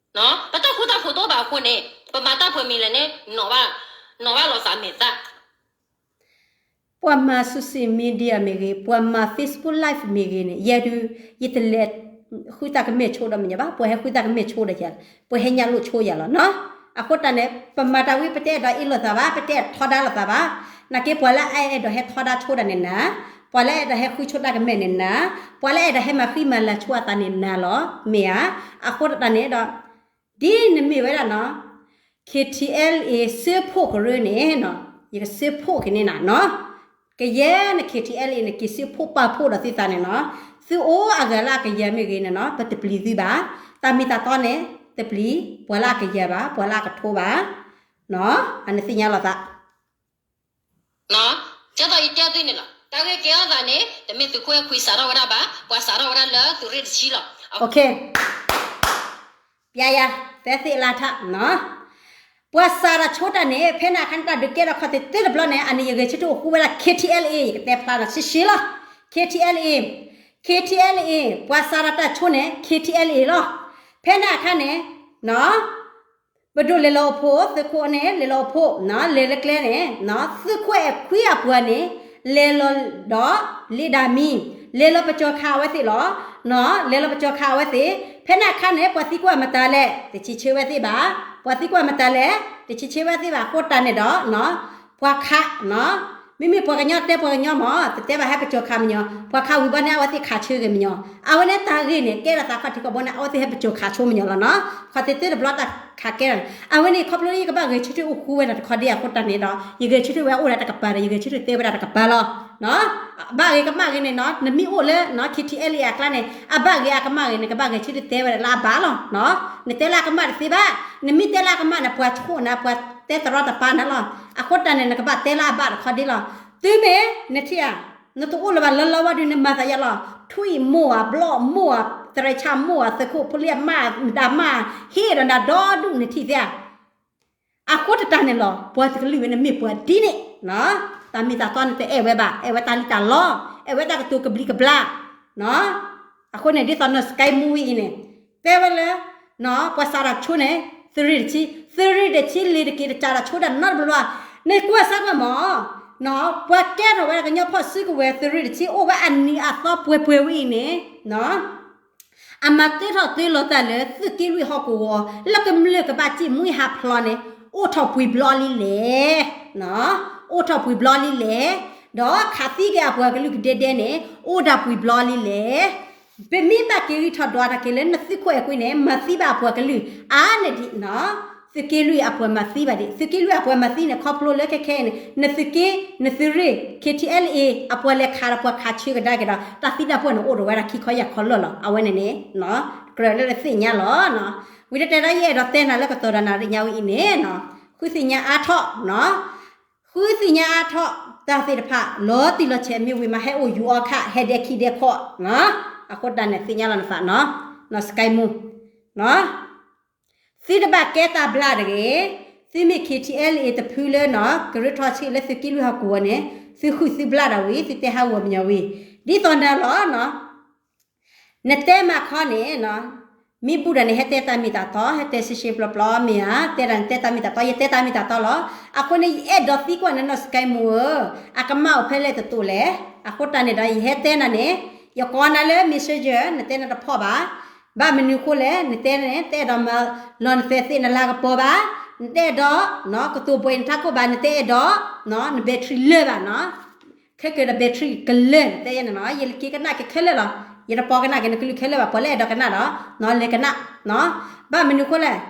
ပတၢ်ဃူတၢ်ဖိးတအိၣ်ဘၣ်အဃိန့ၣ် ပမၤတၢ်ဖဲမံၤလဲၣ်န့ၣ် နီၣ်ဘၣ်လိာ်သးမဲာ်သၣ် ပှၤမၤ social media မ့ၢ်ဂ့ၤ ပှၤမၤ Facebook Live မ့ၢ်ဂ့ၤန့ၣ် ယဲဒုး ယတလဲၤဃုတၢ်ကမဲာ်ဆိဒီးမညီဘၣ် ပှၤဟဲဃုတၢ်ကမဲာ်ဆိဒီးယၤ ပှၤဟဲညါလိာ်ဆိယၤလီၤနီၤ. အဃိတၢ်န့ၣ် ပမၤတၢ်ဝံၤပတအဲၣ်ဒိးအ့ၣ်လိာ်သးဘၣ် ပတအဲၣ်ထီဒါလိာ်သးဘၣ်. နာ်က့ပှၤလၢအအဲၣ်ဒိးဟဲထီဒါဆိဒၣ်န့ၣ်နၤ, ပှၤလၢအဲၣ်ဒိးဟဲဃုဆိတၢ်ကမဲာ်န့ၣ်နၤ, ပှၤလၢအဲၣ်ဒိးဟဲမၤဃံမၤလၤဆိအသးန့ၣ်နၤလီၤ မ့ၢ်ဧါ. အဃိတၢ်န့ၣ်ဒီး ဒ်နမ့ၢ်ဝဲဒၣ်နီၤ KTLA စၢဖှိၣ်ကရၢန့ၣ်နီၤ ယကစၢဖှိၣ်က့ၤန့ၢ်နၤနီၤ. ကယဲၢ်န KTLA န့ၣ် က့ၤစၢဖှိၣ်ပာ်ဖှိၣ်ဒီးသုသးန့ၣ်နီၤ. သုအိၣ်အဂၤလၢအကယၤမ့ၢ်ဂ့ၤန့ၣ်နီၤ ပတပျံၤသုဘၣ်. တၢ်မ့ၢ်တၢ်တီန့ၣ် တပျံၤ ပှၤလၢအကယၤဘၣ် ပှၤလၢအကထိဘၣ် အနသ့ၣ်ညါလိာ်သး ကဲသိးယတဲသုန့ၣ်လီၤ. တၢ်ဂ့ၢ်ကဲထီၣ်သးန့ၣ် တမ့ၢ်သုးခိၣ်အဲခွံစးထီၣ်ဝဲဒၣ်ဘၣ်, ပှၤစးထီၣ်ဝဲဒၣ်လၢသုးရ့ၣ်တဆံလီၤ. ပျဲယၤ တဲသ့ၣ်လၢထးနီၤ. ပှၤစးထီၣ်ဆိတၢ်န့ၣ် ဖဲန့ၣ်အခါန့ၣ် တၢ်ဒုးကဲထီၣ်ခီၣ်ထံးသ့တဘျီန့ၣ် အန့ၣ်ယဂဲၤဆၢထၢၣ်အိၣ်ဃူဝဲဒၣ် KTLA ယကတဲဖျါဒီးရှဲရှဲလီၤ. KTLA, KTLA ပှၤစးထီၣ်တၢ်ဆိန့ၣ် KTLA လီၤ. ဖဲန့ၣ်အခါန့ၣ် ပဒိၣ်လဲၤလီၤအိၣ်ဖှိၣ် သုးခိၣ်န့ၣ် လဲၤလီၤအိၣ်ဖှိၣ် လဲၤလၢကျဲန့ၣ် သုးခိၣ်အဲၣ်ခွံအပှၤန့ၣ် လဲၤလီၤဒီး လ့ဒၣ်မံၤ လဲၤလီၤပစီၤခးအဝဲသ့ၣ်လီၤ. လဲၤလီၤပစီၤခးအဝဲသ့ၣ် ဖဲန့ၣ်အခါန့ၣ် ပှၤသံကွၢ်မတၤလဲၣ် တဆံးဆၢဝဲသ့ၣ်ဘၣ်. ပှၤသံကွၢ်မတၤလဲၣ် တဆံးဆၢဝဲသ့ၣ်ဘၣ် အဃိတၢ်န့ၣ်ဒီး ပှၤခး မ့မ့ၢ်ပှၤကညီတဲပှၤကညီမး တတဲဘၣ်ဟဲပစီၤခးမညီ ပှၤခးဝံၤဘီန့ၣ် အဝဲသ့ၣ်ခးဆၢဂ့ၤမညီ. အဝဲန့ၣ်တၢ်ဂ့ၢ်န့ၣ် ကဲထီၣ်သးခီၣ်ထံးခီၣ်ဘိန့ၣ် အဝဲသ့ၣ်ဟဲပစီၤခးဆိမညီလီၤနီၤ. ခီၣ်ထံးသ့တဘျီတၢ်ခးကဲထီၣ်န့ၣ် အဝဲန့ၣ် ခီဖျိလၢယကဘၣ်ဂဲၤဆၢထၢၣ်အိၣ်ဃူဝဲဒၣ်တခီဒ်အဃိတၢ်န့ၣ်ဒီး ယဂဲၤဆၢထၢၣ်ဝဲအိၣ်ဒၣ်တကပၤဒီး ယဂဲၤဆၢထၢၣ်တဲဝဲဒၣ်တကပၤလီၤ. ဘၣ်ဂ့ၤကမၣ်ဂ့ၤန့ၣ်နီၤ နမ့ၢ်အိၣ်လၢ KTLA အကျါန့ၣ် အဘၣ်ဂ့ၤအကမၣ်ဂ့ၤန့ၣ် ကဘၣ်ဂဲၤဆၢထၢၣ်တဲဝဲဒၣ်လၢအဘၣ်လီၤ. နတဲလၢအကမၣ်တသ့ဘၣ်. နမ့ၢ်တဲလၢအကမၣ်န့ၣ် ပှၤဆိၣ်နၤ ပှၤတဲတရီတပါနၤလီၤ. အဃိတၢ်န့ၣ် နကဘၣ်တဲလၢအဘၣ်တခီဒ်လီၤ. တုၤမ့ၢ်နထံၣ်ဧါ နတအိၣ်လၢၤဘၣ်လၢလီဝါဒုး နမၤသးယါလီၤ. ထွံၣ်မိၢ်ဧါ ဘျီၣ်မိၢ်ဧါ သရဲၣ်ဆၣ်မိၢ်ဧါ သုးခိၣ်ဖိလ့ၣ်အမါ မတၤမါ ဟ့ၣ်ဒီးနၤဒီဒူၣ်နထံၣ်သ့ဧါ. အဃိတတၢ်န့ၣ်လီၤ ပှၤတကလုာ်ဝဲန့ၣ်မ့ၢ်ပှၤဒ်န့ၣ် တၢ်မ့ၢ်တၢ်တီန့ၣ်တအဲၣ်ဝဲဘၣ် အဲၣ်ဝဲတၢ်လံၣ်တၢ်လီ အဲၣ်ဝဲတၢ်ကတိၤကဘျံးကဘျၣ် အဃိန့ၣ် ဒ်သိးနီၢ်စကဲမူဝံၤအံၤန့ၣ် တဲဝဲလၢ ပှၤစးထီၣ်ဆိန့ၣ် သုးရ့ၣ်တဆံ သုးရ့ၣ်တဆံလ့ၤတက့ၤတစးထီၣ်ဆိဒၣ်နီတဘျီဘၣ်. နကွၢ်စၢ်ကွၢ်မး ပှၤကဲထီၣ်ဝဲဒၣ်ကညီဖီၣ်စုကဝဲၤ သုးရ့ၣ်တဆံ အိၣ်ဝဲအနံၤအသီပှဲၤပှဲၤဝံၤအံၤန့ၣ် အမၤတ့ထီၣ်တ့လီၤတၢ်လၢသုးက့လွံၢ်ဟီၣ်ကဝီၤ လၢကမျၢၢ်ကဘၣ်စံၣ်မှံဟးဖျိးန့ၣ် အိၣ်ထီၣ်ပှဲၤဘျီလံလဲၣ်. အိၣ်ထီၣ်ပှဲၤဘျီလံလဲၣ်. ဒီးခးသံက့ၤအပှၤကလုာ်ကဒဲဒဲန့ၣ် အိၣ်ဒၣ်ပှဲၤဘျီလံလဲၣ်. ပမ့ၢ်ဘၣ်က့ၤဂံၢ်ထီၣ်ဒွးတၢ်က့ၤလၢနသုးခိၣ်အဲၣ်ကွံန့ၣ် မၤသံဘၣ်အပှၤကလုာ် အါန့ၢ်ဒံး သုးက့လွံၢ်အပှၤမၤသံဘၣ်ဒံး သုးက့လွံၢ်အပှၤမၤသံန့ၣ် ခီဖျိလၢခဲခဲအံၤန့ၣ် နသုးက့ နသုးရ့ၣ် KTLA အပှၤလဲၤခးဒီးပှၤခးဆၢကဒါက့ၤဒီး တၢ်သံတၢ်ပှၢ်န့ၣ် အိၣ်ဒီးဝဲဒၣ်ခံခီယၢ်ခီလၢာ်လီၤ. အဝဲန့ၣ်န့ၣ် ကြၢးလၢသ့ၣ်ညါလီၤ. ဝံၤတတဲဒီးယအဲၣ်ဒိးတဲနၤလၢကတီၤဒီးနၤရ့ၣ်ညါဝဲအံၤန့ၣ် ဃုသ့ၣ်ညါအါထီၣ် ဃုသ့ၣ်ညါအါထီၣ် တၢ်သ့ၣ်တဖၣ် လီၤတံၢ်လီၤဆဲးမ့ၢ်ဝံၤမး ဟဲအိၣ်ယူၤအီခါ ဟဲဒဲခံဒဲခီ အဃိတၢ်န့ၣ်သ့ၣ်ညါလီၤနသးနီၤ နီၢ်စကဲမူ သုတဘၣ်ကဲတၢ်ဘျါတဂ့ၤ, သုမ့ၢ် KTLA တဖုလၢနီၤ ကရၢထီၣ်ဆံးလၢသုးက့လွံၢ်ဟီၣ်ကဝီၤန့ၣ် သုဃုသုဘျါဒၣ်ဝံၤ သုတဲဟးဂီၤမညီဝံၤ ဒ်သိးနၤလီၤနီၤ နတဲမၤခီန့ၣ်နီၤ မ့ၢ်ဘူၣ်တၢ်န့ၣ် ဟဲတဲတၢ်မ့ၢ်တၢ်တီ, ဟဲတဲရှဲရှဲပျီပျီမ့ၢ်ဧါ, တဲဒၣ်နတဲတၢ်မ့ၢ်တၢ်တီ, ယတဲတၢ်မ့ၢ်တၢ်တီလီၤ. အဃိန့ၣ် ယအဲၣ်ဒိးသံကွၢ်နနီၢ်စကဲမူဧၢ, အကမၣ်အိၣ်ဖဲလဲၣ်တတိၤလဲၣ်. အဃိတၢ်န့ၣ်ဒီး ယဟဲတဲနၤန့ၣ်, ယကိးနၤလၢ messenger နတဲနၤတဖီၣ်ဘၣ်. ဘၣ်မနုၤအဃိလဲၣ်, နတဲန့ၣ် တအဲၣ်ဒိးမၤလီၤနသဲးသ့ၣ်နလၤကပီၤဘၣ်, နတအဲၣ်ဒိး ကတိၤဘှံးနထးခိၣ်ဘၣ်, နတအဲၣ်ဒိး န battery လၢာ်ဘၣ်နီၤ. ခဲကဒီး battery ကလၢာ် နတဲယဲန့ၣ်နီၤ, ယက့ၤကနၣ်က့ၤခဲလၢာ်လီၤ. ယတပိာ်ကနၣ်က့ၤနကလုၢ်ခဲလၢာ်ဘၣ်, ပှၤလၢအဲၣ်ဒိးကနၣ်ဒီး လဲၤကနၣ်. ဘၣ်မနုၤအဃိလဲၣ်,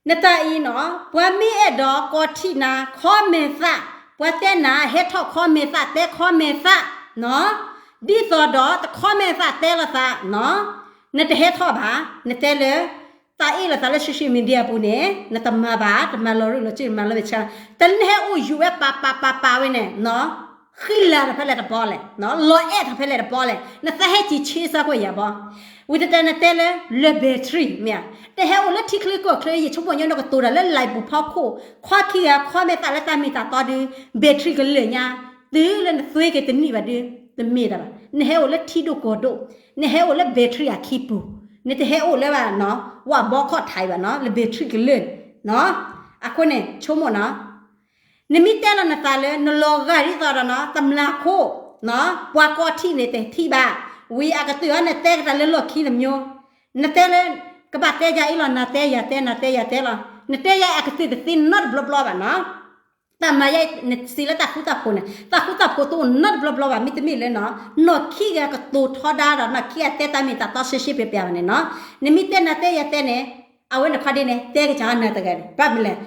နတၢ်အံၤနီၤ, ပှၤမ့ၢ်အဲၣ်ဒိးကိးထံၣ်နၤ ခီမဲာ်သၣ်, ပှၤတဲနၤဟဲထီၣ်ခီမဲာ်သၣ်, တဲခီမဲာ်သၣ်, ဒ်သိးဒီးတခီမဲာ်သၣ်တဲလိာ်သး, နတဟဲထီၣ်ဘၣ်, နတဲလၢ တၢ်အ့ၣ်လိာ်သးလၢ social media အပူၤန့ၣ် နတမၤဘၣ်, တမၤလီၤရူၢ်လီၤစ့ၢ်, တမၤလီၤဝဲဆါ, တနဟဲအိၣ်ယူၤဝဲပာ်ပာ်ပာ်ပာ်ဝဲန့ၣ်, ဃံလၤထီၣ်ဖဲလဲၣ်တဘီလဲၣ်, လီၤအဲၣ်ထီၣ်ဖဲလဲၣ်တဘီလဲၣ်, နသးဟဲက့ၤဆ့စၢ်ကွၢ်ယၤဘီ. ဝံၤတတဲနတဲလၢ လၢ battery မ့ၢ်ဧါ, တဟဲအိၣ်လၢထံချၢကီၢ်ချၢ, ယဆိကမိၣ်ညီနကတိၤတၢ်လၢ live ပူၤဖီခိၣ်, ခီခံဂၤခီမဲာ်သၣ်လၢတၢ်မ့ၢ်တၢ်တီဒုး battery ကလၢာ်ညါ, တုၤလၢနသွ့က့ၤတနံၣ်ဘၣ်ဒုး တမ့ၢ်တၢ်ဘၣ်, နဟဲအိၣ်လၢထံဒိၣ်ကီၢ်ဒိၣ်, နဟဲအိၣ်လၢ battery အခံပူၤ, နတဟဲအိၣ်လၢဘၣ်နီၤ, ဝဘီခီၣ်ထံးဘၣ်နီၤ, လၢ battery ကလၢာ်နီၤ. အဃိန့ၣ် ဆိကမိၣ်နီၤ, နမ့ၢ်တဲလီၤနသးလၢ နလီၤဂာ်ဒ်သိးဒီးနီၤ တမျၢ်ခိၣ်, ပှၤကိးထံၣ်န့ၣ်တထံၣ်ဘၣ်, ဝံၤအကတၢၢ်အီၤ နတဲကတၢၢ်လၢလီၢ်ခံတမျိုး, နတဲလၢ ကဘၣ်တဲယၤအံၤလီၤ, နၤတဲယၤတဲ, နၤတဲယၤတဲလီၤ, နတဲယၤအကတၢၢ်တသ့နီတဘျီဘျီဘၣ်နီၤ. တၢ်မၤယဲ နစံးလၢတၢ်ဃူတၢ်ဖိးန့ၣ်, တၢ်ဃူတၢ်ဖိးတအိၣ်နီတဘျီဘျီဘၣ်, မ့တမ့ၢ်လၢနီၤ, နီၢ်ခံဂၤကတိၤထီဒါဒီး နီၢ်ခံဂၤတဲတၢ်မ့ၢ်တၢ်တီရှဲရှဲပျဲပျဲဘၣ်န့ၣ်နီၤ. နမ့ၢ်တဲနၤတဲယၤတဲန့ၣ်, အဝဲန့ၣ်ခီဒ်န့ၣ် တဲကစၢ်နၤတဂၤန့ၣ်, ဘၣ်မနုၤလဲၣ်,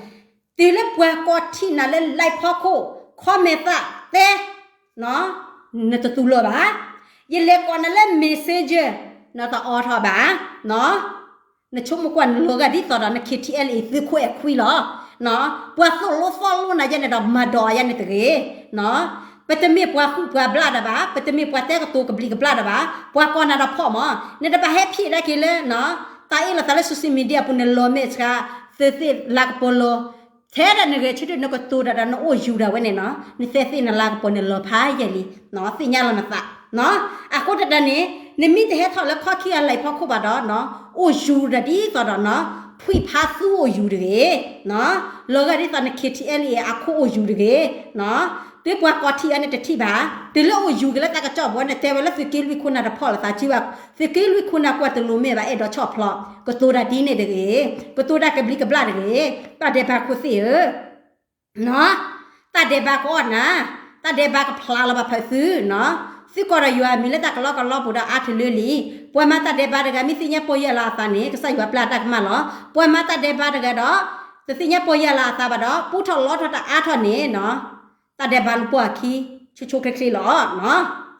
တုၤလၢပှၤကိးထံၣ်နၤလၢ live ဖီခိၣ်, ခီမဲာ်သၣ်တဲ နတတူၢ်လိာ်ဘၣ်. ယလဲၤကိးနၤလၢ messenger နတအိးထီၣ်ဘၣ်. နဆိကမိၣ်ကွၢ် နလီၤဂာ်ဒ်သိးဒီးန KTLA သုးခိၣ်အဲၣ်ခွံလီၤ. ပှၤသိၣ်လိသီလိနၤယဲန့ၣ်ဒီး မၤဒိးယဲန့ၣ်တဂ့ၤ. ပတမ့ၢ်ပှၤဃူပှၤဘျၣ်တၢ်ဘၣ်, ပတမ့ၢ်ပှၤတဲကတိၤကဘျံးကဘျၣ်တၢ်ဘၣ်, ပှၤကိးနၤဒီးဖီၣ်မး, နတဘၣ်ဟဲဖံးဒၣ်က့ၤလၢ တၢ်အ့ၣ်လိာ်သးလၢ social media အပူၤ နလီၤမဲာ်ဆှး သုးသ့ၣ်လၤကပီၤလီၤ ထဲဒၣ်နဂဲၤဆၢထၢၣ် နကတိၤတၢ်ဒီး နအိၣ်ယူၤဒၣ်ဝဲန့ၣ်နီၤ, နသဲးသ့ၣ်နလၤကပီၤန့ၣ်လီၤဖးယံာ်လံ, သ့ၣ်ညါလီၤနသး. အဃိတၢ်န့ၣ် နမ့ၢ်တဟဲထီၣ်လၢခီခံဂၤ live ဖီခိၣ်ဘၣ်ဒီး အိၣ်ယူၤတၢ်ဒ်သိးဒီး ထွံၣ်ဖးသူအိၣ်ယူၤတဂ့ၤ, လီၤဂာ်ဒ်သိးန KTLA အခိၣ်အိၣ်ယူၤတဂ့ၤ. တုၤပှၤကိးထံၣ်အီၤန့ၣ်တထံၣ်ဘၣ်, တုၤလၢအိၣ်ယူၤက့ၤလၢတၢ်ကစီၣ်ပူၤန့ၣ် တဲဝဲလၢသုးက့လွံၢ်ခိၣ်နၢ်တဖီၣ်လိာ်သးစုဘၣ်, သုးက့လွံၢ်ခိၣ်နၢ်ကွၢ်တလိၤမဲာ်ဘၣ် အဲၣ်ဒိးဆီၣ်ဖျိး, ကတိၤတၢ်ဒ်န့ၣ်တဂ့ၤ, ကတိၤတၢ်ကဘျံးကဘျၣ်တဂ့ၤ, တၢ်ဒဲးဘးခိၣ်သ့ၣ်ဧၢ တၢ်ဒဲးဘးကအီၣ်နၤ, တၢ်ဒဲးဘးကဖျါလီၤဘၣ်ဖုးသုနီၤ, သုကိးဒီးယွၤအမံၤလၢတၢ်ကလီကလီပူၤဒီးအါတလၢလံ. ပှၤမၤတၢ်ဒဲးဘးတဂၤမ့ၢ်သ့ၣ်ညါပီၢ်ယၢ်လီၤအသးန့ၣ် ကစၢ်ယွၤပျၢ်တၢ်ကမၣ်လီၤ. ပှၤမၤတၢ်ဒဲးဘးတဂၤဒီး တသ့ၣ်ညါပီၢ်ယၢ်လီၤအသးဘၣ်ဒီး ပူထီၣ်လီထီၣ်တၢ်အါထီၣ်န့ၣ်နီၤ, တၢ်ဒဲးဘးလူၤပိာ်အခံ ဆိဆိချ့ချ့လီၤ.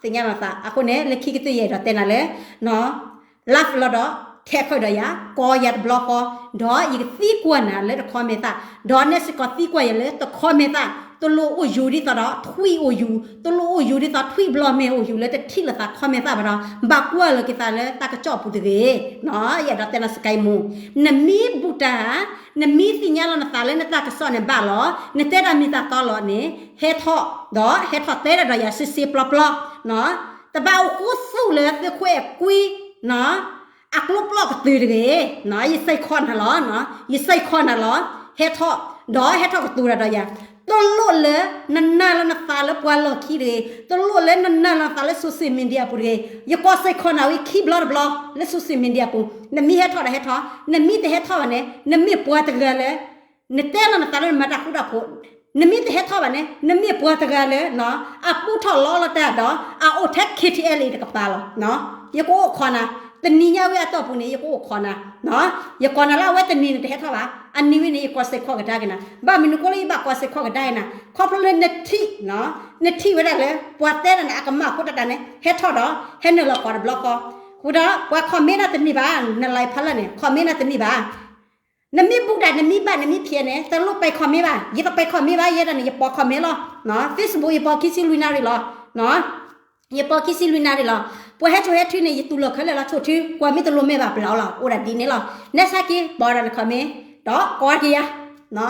သ့ၣ်ညါလီၤသး အဃိန့ၣ် လၢခံကတၢၢ်ယအဲၣ်ဒိးတဲနၤလၢ လၢ်လီၤဒီး ထဲးခီၣ်ဒီးယၤ ကိးယၤတဘျီဃီ, ဒီးယကသံကွၢ်နၤလၢတခီမဲာ်သၣ်, ဒီးနဲစ့ၢ်ကီးသံကွၢ်ယၤလၢတခီမဲာ်သၣ်, တလိၣ်အိၣ်ယူၤဒ်သိးဒီးထွံၣ်အိၣ်ယူၤ, တလိၣ်အိၣ်ယူၤဒ်သိးထွံၣ်ဘျီမဲာ်အိၣ်ယူၤလၢတထံၣ်လိာ်သးခီမဲာ်သၣ်ဘၣ်ဒီး ဘၣ်ကွၢ်လိာ်က့ၤသးလၢတၢ်ကစီၣ်ပူၤတဂ့ၤ. ယအဲၣ်ဒိးတဲနၤစကဲမူ, နမ့ၢ်ဘူၣ်တၢ်, နမ့ၢ်သ့ၣ်ညါလီၤနသးလၢနတၢ်ကစီၣ်န့ၣ်ဘၣ်လီၤ, နတဲတၢ်မ့ၢ်တၢ်တီလီၤန့ၣ် ဟဲထီၣ်, ဒီးဟဲထီၣ်တဲဒၣ်ဒီးယၤစ့စ့ပျီပျီ တဘၣ်အိၣ်ဃူသူၣ်လၢသုးခိၣ်အဲၣ်ကွံ အကျိပျီၢ်ကတုၤတဂ့ၤ, ယစဲးခီနၤလီၤ, ယစဲးခီနၤလီၤ, ဟဲထီၣ်, ဒီးဟဲထီၣ်ကတိၤတၢ်ဒီးယၤ, တလိၣ်လၢနနာ်လီၤနသးလၢပှၤလီၢ်ခံတဂ့ၤ, တလိၣ်လၢနနာ်လီၤနသးလၢ social media ပူၤတဂ့ၤ, ယကိးစဲးခီနၤဝံၤခံဘျီတဘျီ လၢ social media ပူၤ, နမ့ၢ်ဟဲထီၣ်ဒီးဟဲထီၣ်, နမ့ၢ်တဟဲထီၣ်ဘၣ်န့ၣ် နမ့ၢ်ပှၤတဂၤလၢ နတဲလီၤနသးလၢနမၤတၢ်ဃူတၢ်ဖိး, နမ့ၢ်တဟဲထီၣ်ဘၣ်န့ၣ် နမ့ၢ်ပှၤတဂၤလၢ အပူထီၣ်လီလီၤတၢ်ဒီး အအိၣ်ထဲ KTLA တကပၤလီၤ. ယကအိၣ်ခိးနၤ, တနံၤညါဝဲအတီၢ်ပူၤန့ၣ် ယကအိၣ်ခိးနၤ, ယကိးနၤလၢအဝဲတနံၤန့ၣ်တဟဲထီၣ်ဘၣ်, အနံၤဝဲန့ၣ် ယကိးစဲးခီကဒါက့ၤနၤ, ဘၣ်မနုၤအဃိလၢယဘၣ်ကိးစဲးခီကဒါက့ၤနၤ, ခီဖျိလၢနထံၣ်, နထံၣ်ဝဲဒၣ်လၢ ပှၤတဲနၤန့ၣ် အကမၣ်အဃိတၢ်န့ၣ် ဟဲထီၣ်ဒီး ဟဲနုာ်လီၤကိးတဘျီဃီ, ဃိဒီး ပှၤ comment နၤတန့ၢ်ဘၣ်, န live ဖီလာ်န့ၣ် comment နၤတန့ၢ်ဘၣ် နမ့ၢ်ဘူၣ်တၢ် နမ့ၢ်ဘၣ် နမ့ၢ်ဖျဲးန့ၣ် တလိၣ်ပဲ comment ဘၣ်, ယတပဲ comment ဘၣ်, ယဲဒၣ်န့ၣ် ယပိာ် comment လီၤ. Facebook ယပိာ်ခံဆံလွံၢ်နၣ်ရံၣ်လီၤ. ယပိာ်ခံဆံလွံၢ်နၣ်ရံၣ်လီၤ. ပှၤဟဲဆိၣ်ဟဲထုန့ၣ် ယတူၢ်လိာ်ခဲလၢာ်လီၤ ဆိၣ်ထု, ကွၢ်မ့ၢ်တလိၣ်မဲာ်ဘၣ်ပျီလီၤ, အိၣ်ဒၣ်ဒ်န့ၣ်လီၤ. နဲဆါက့ၤ ပိာ်ဒၣ်န comment ဒီးကိးက့ၤယၤ,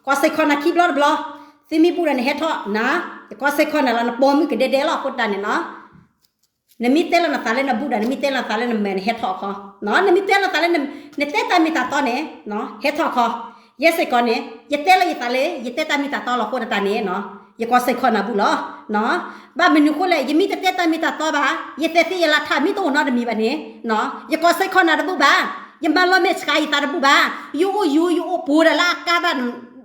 ကိးစဲးခီနၤခံဘျီတဘျီ, သုမ့ၢ်ဘူၣ်တၢ်န့ၣ်ဟဲထီၣ်နၤ, ယကိးစဲးခီနၤလီၤ နပိာ်မုၣ်ကဒဲဒဲလီၤ အဃိတၢ်န့ၣ်နီၤ နမ့ၢ်တဲလီၤနသးလၢနဘူၣ်တၢ် နမ့ၢ်တဲလီၤနသးလၢနမဲာ်န့ၣ် ဟဲထီၣ်ခီ နမ့ၢ်တဲလီၤသးလၢ နတဲတၢ်မ့ၢ်တၢ်တီန့ၣ် ဟဲထီၣ်ခီ, ယဲစ့ၢ်ကီးန့ၣ် ယတဲလၢယသးလၢ ယတဲတၢ်မ့ၢ်တၢ်တီလီၤအဃိသတးန့ၣ် ယကိးစ့ၢ်ကီးနၤဘူၣ်လီၤ. ဘၣ်မနုၤအဃိလဲၣ် ယမ့ၢ်တတဲတၢ်မ့ၢ်တၢ်တီဘၣ်, ယသဲးသ့ၣ်ယလၤထးမ့ၢ်တအိၣ်နီတမံၤဘၣ်န့ၣ် ယကိးစ့ၢ်ကီးနၤတဘူၣ်ဘၣ်, ယမၤလီၤမဲာ်ဆှးယသးတဘူၣ်ဘၣ်, ယအိၣ်ယူၤ ယအိၣ်ပူၤဒီးလၢအကါဘၣ်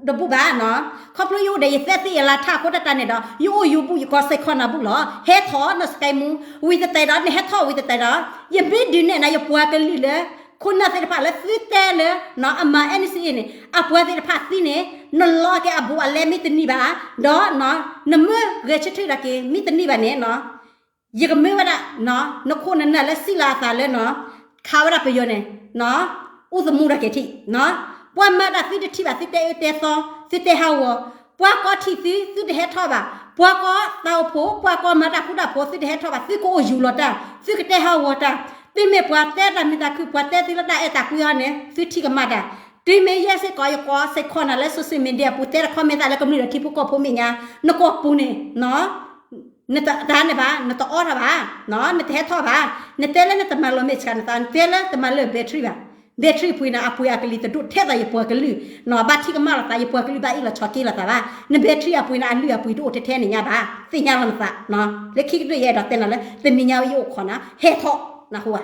တဘူၣ်ဘၣ်နီၤ. ခီဖျိယအိၣ်ဒီးယသဲးသ့ၣ်ယလၤထးအဃိတၢ်န့ၣ်ဒီး ယအိၣ်ယူၤဘူၣ် ယကိးစ့ၢ်ကီးနၤဘူၣ်လီၤ. ဟဲထီၣ်နီၢ်စကဲမူ ဝံၤတတဲဒီး နဟဲထီၣ်ဝံၤတတဲဒီး ယမ့ၢ်ဒုးနဲၣ်နၤ ယပှၤကလုာ်လၢ ခိၣ်နၢ်သ့ၣ်တဖၣ်လၢသုတဲလၢ အမၤ N C A န့ၣ် အပှၤသ့ၣ်တဖၣ်သံန့ၣ် နလီၤက့ၤအဘူးအလဲမ့ၢ်တန့ၢ်ဘၣ်, ဒီး နမ့ၢ်ဂဲၤဆၢထၢၣ်ဒၣ်က့ၤမ့ၢ်တန့ၢ်ဘၣ်န့ၣ် ယကမၢဝဲဒၣ် နခိၣ်နနၢ်လၢစံးလီၤအသးလၢ ခးဝဲဒၣ်ပယီၤန့ၣ် အိၣ်သမူဒၣ်က့ၤထံး, ပှၤမၤတၢ်သုတထံၣ်ဘၣ် သုတဲအၢတဲသီ သုတဲဟးဂီၤ, ပှၤကိးထံၣ်သု သုတဟဲထီၣ်ဘၣ်, ပှၤကိးသးအိၣ်ဖိ ပှၤကိးမၤတၢ်ဃူတၢ်ဖိး သုတဟဲထီၣ်ဘၣ် သုကအိၣ်ယူၤလီၤတၢ် သုကတဲဟးဂီၤတၢ်, သုမ့ၢ်ပှၤတဲတၢ်မုာ်တၢ်ခုၣ် ပှၤတဲသုလၢတၢ်အဲၣ်တၢ်ကွံအီၤန့ၣ် သုထံၣ်ကမၣ်တၢ်, တုၤမ့ၢ်ယဲစ့ၢ်ကီး ယကိးစ့ၢ်ကီးနၤလၢ social media အပူၤ တဲတခီမ့ၢ်သးလၢကမျၢၢ်ဒီးထံဖိကီၢ်ဖိမဲာ်ညါ နကိာ်ပူၤန့ၣ် နတတၢ်န့ၣ်ဘၣ် နတအီထီၣ်ဘၣ်, နတဟဲထီၣ်ဘၣ်, နတဲလၢနတမၤလီၤမဲာ်ဆှးနသး နတဲလၢတမၤလၢ battery ဘၣ်, battery ပှ့ၤန့ၣ် အပှ့ၤအကလံၤတဒိၣ်ထဲသိးယပှၤကလုာ်နီၤ ဘၣ်ထံကမၣ်လိာ်သး ယပှၤကလုာ်ဘၣ်အ့ၣ်လိာ်ဆိးက့လိာ်သးဘၣ်, န battery အပှ့ၤန့ၣ် အလုၢ်အပှ့ၤတအိၣ်ထဲထဲန့ၣ်ညါဘၣ်, သ့ၣ်ညါလီၤနသး, လၢခံကတၢၢ်ယအဲၣ်ဒိးတဲနၤလၢ တနံၤညါဝဲယအိၣ်ခိးနၤ ဟဲထီၣ်နၢ်ဟူဧါ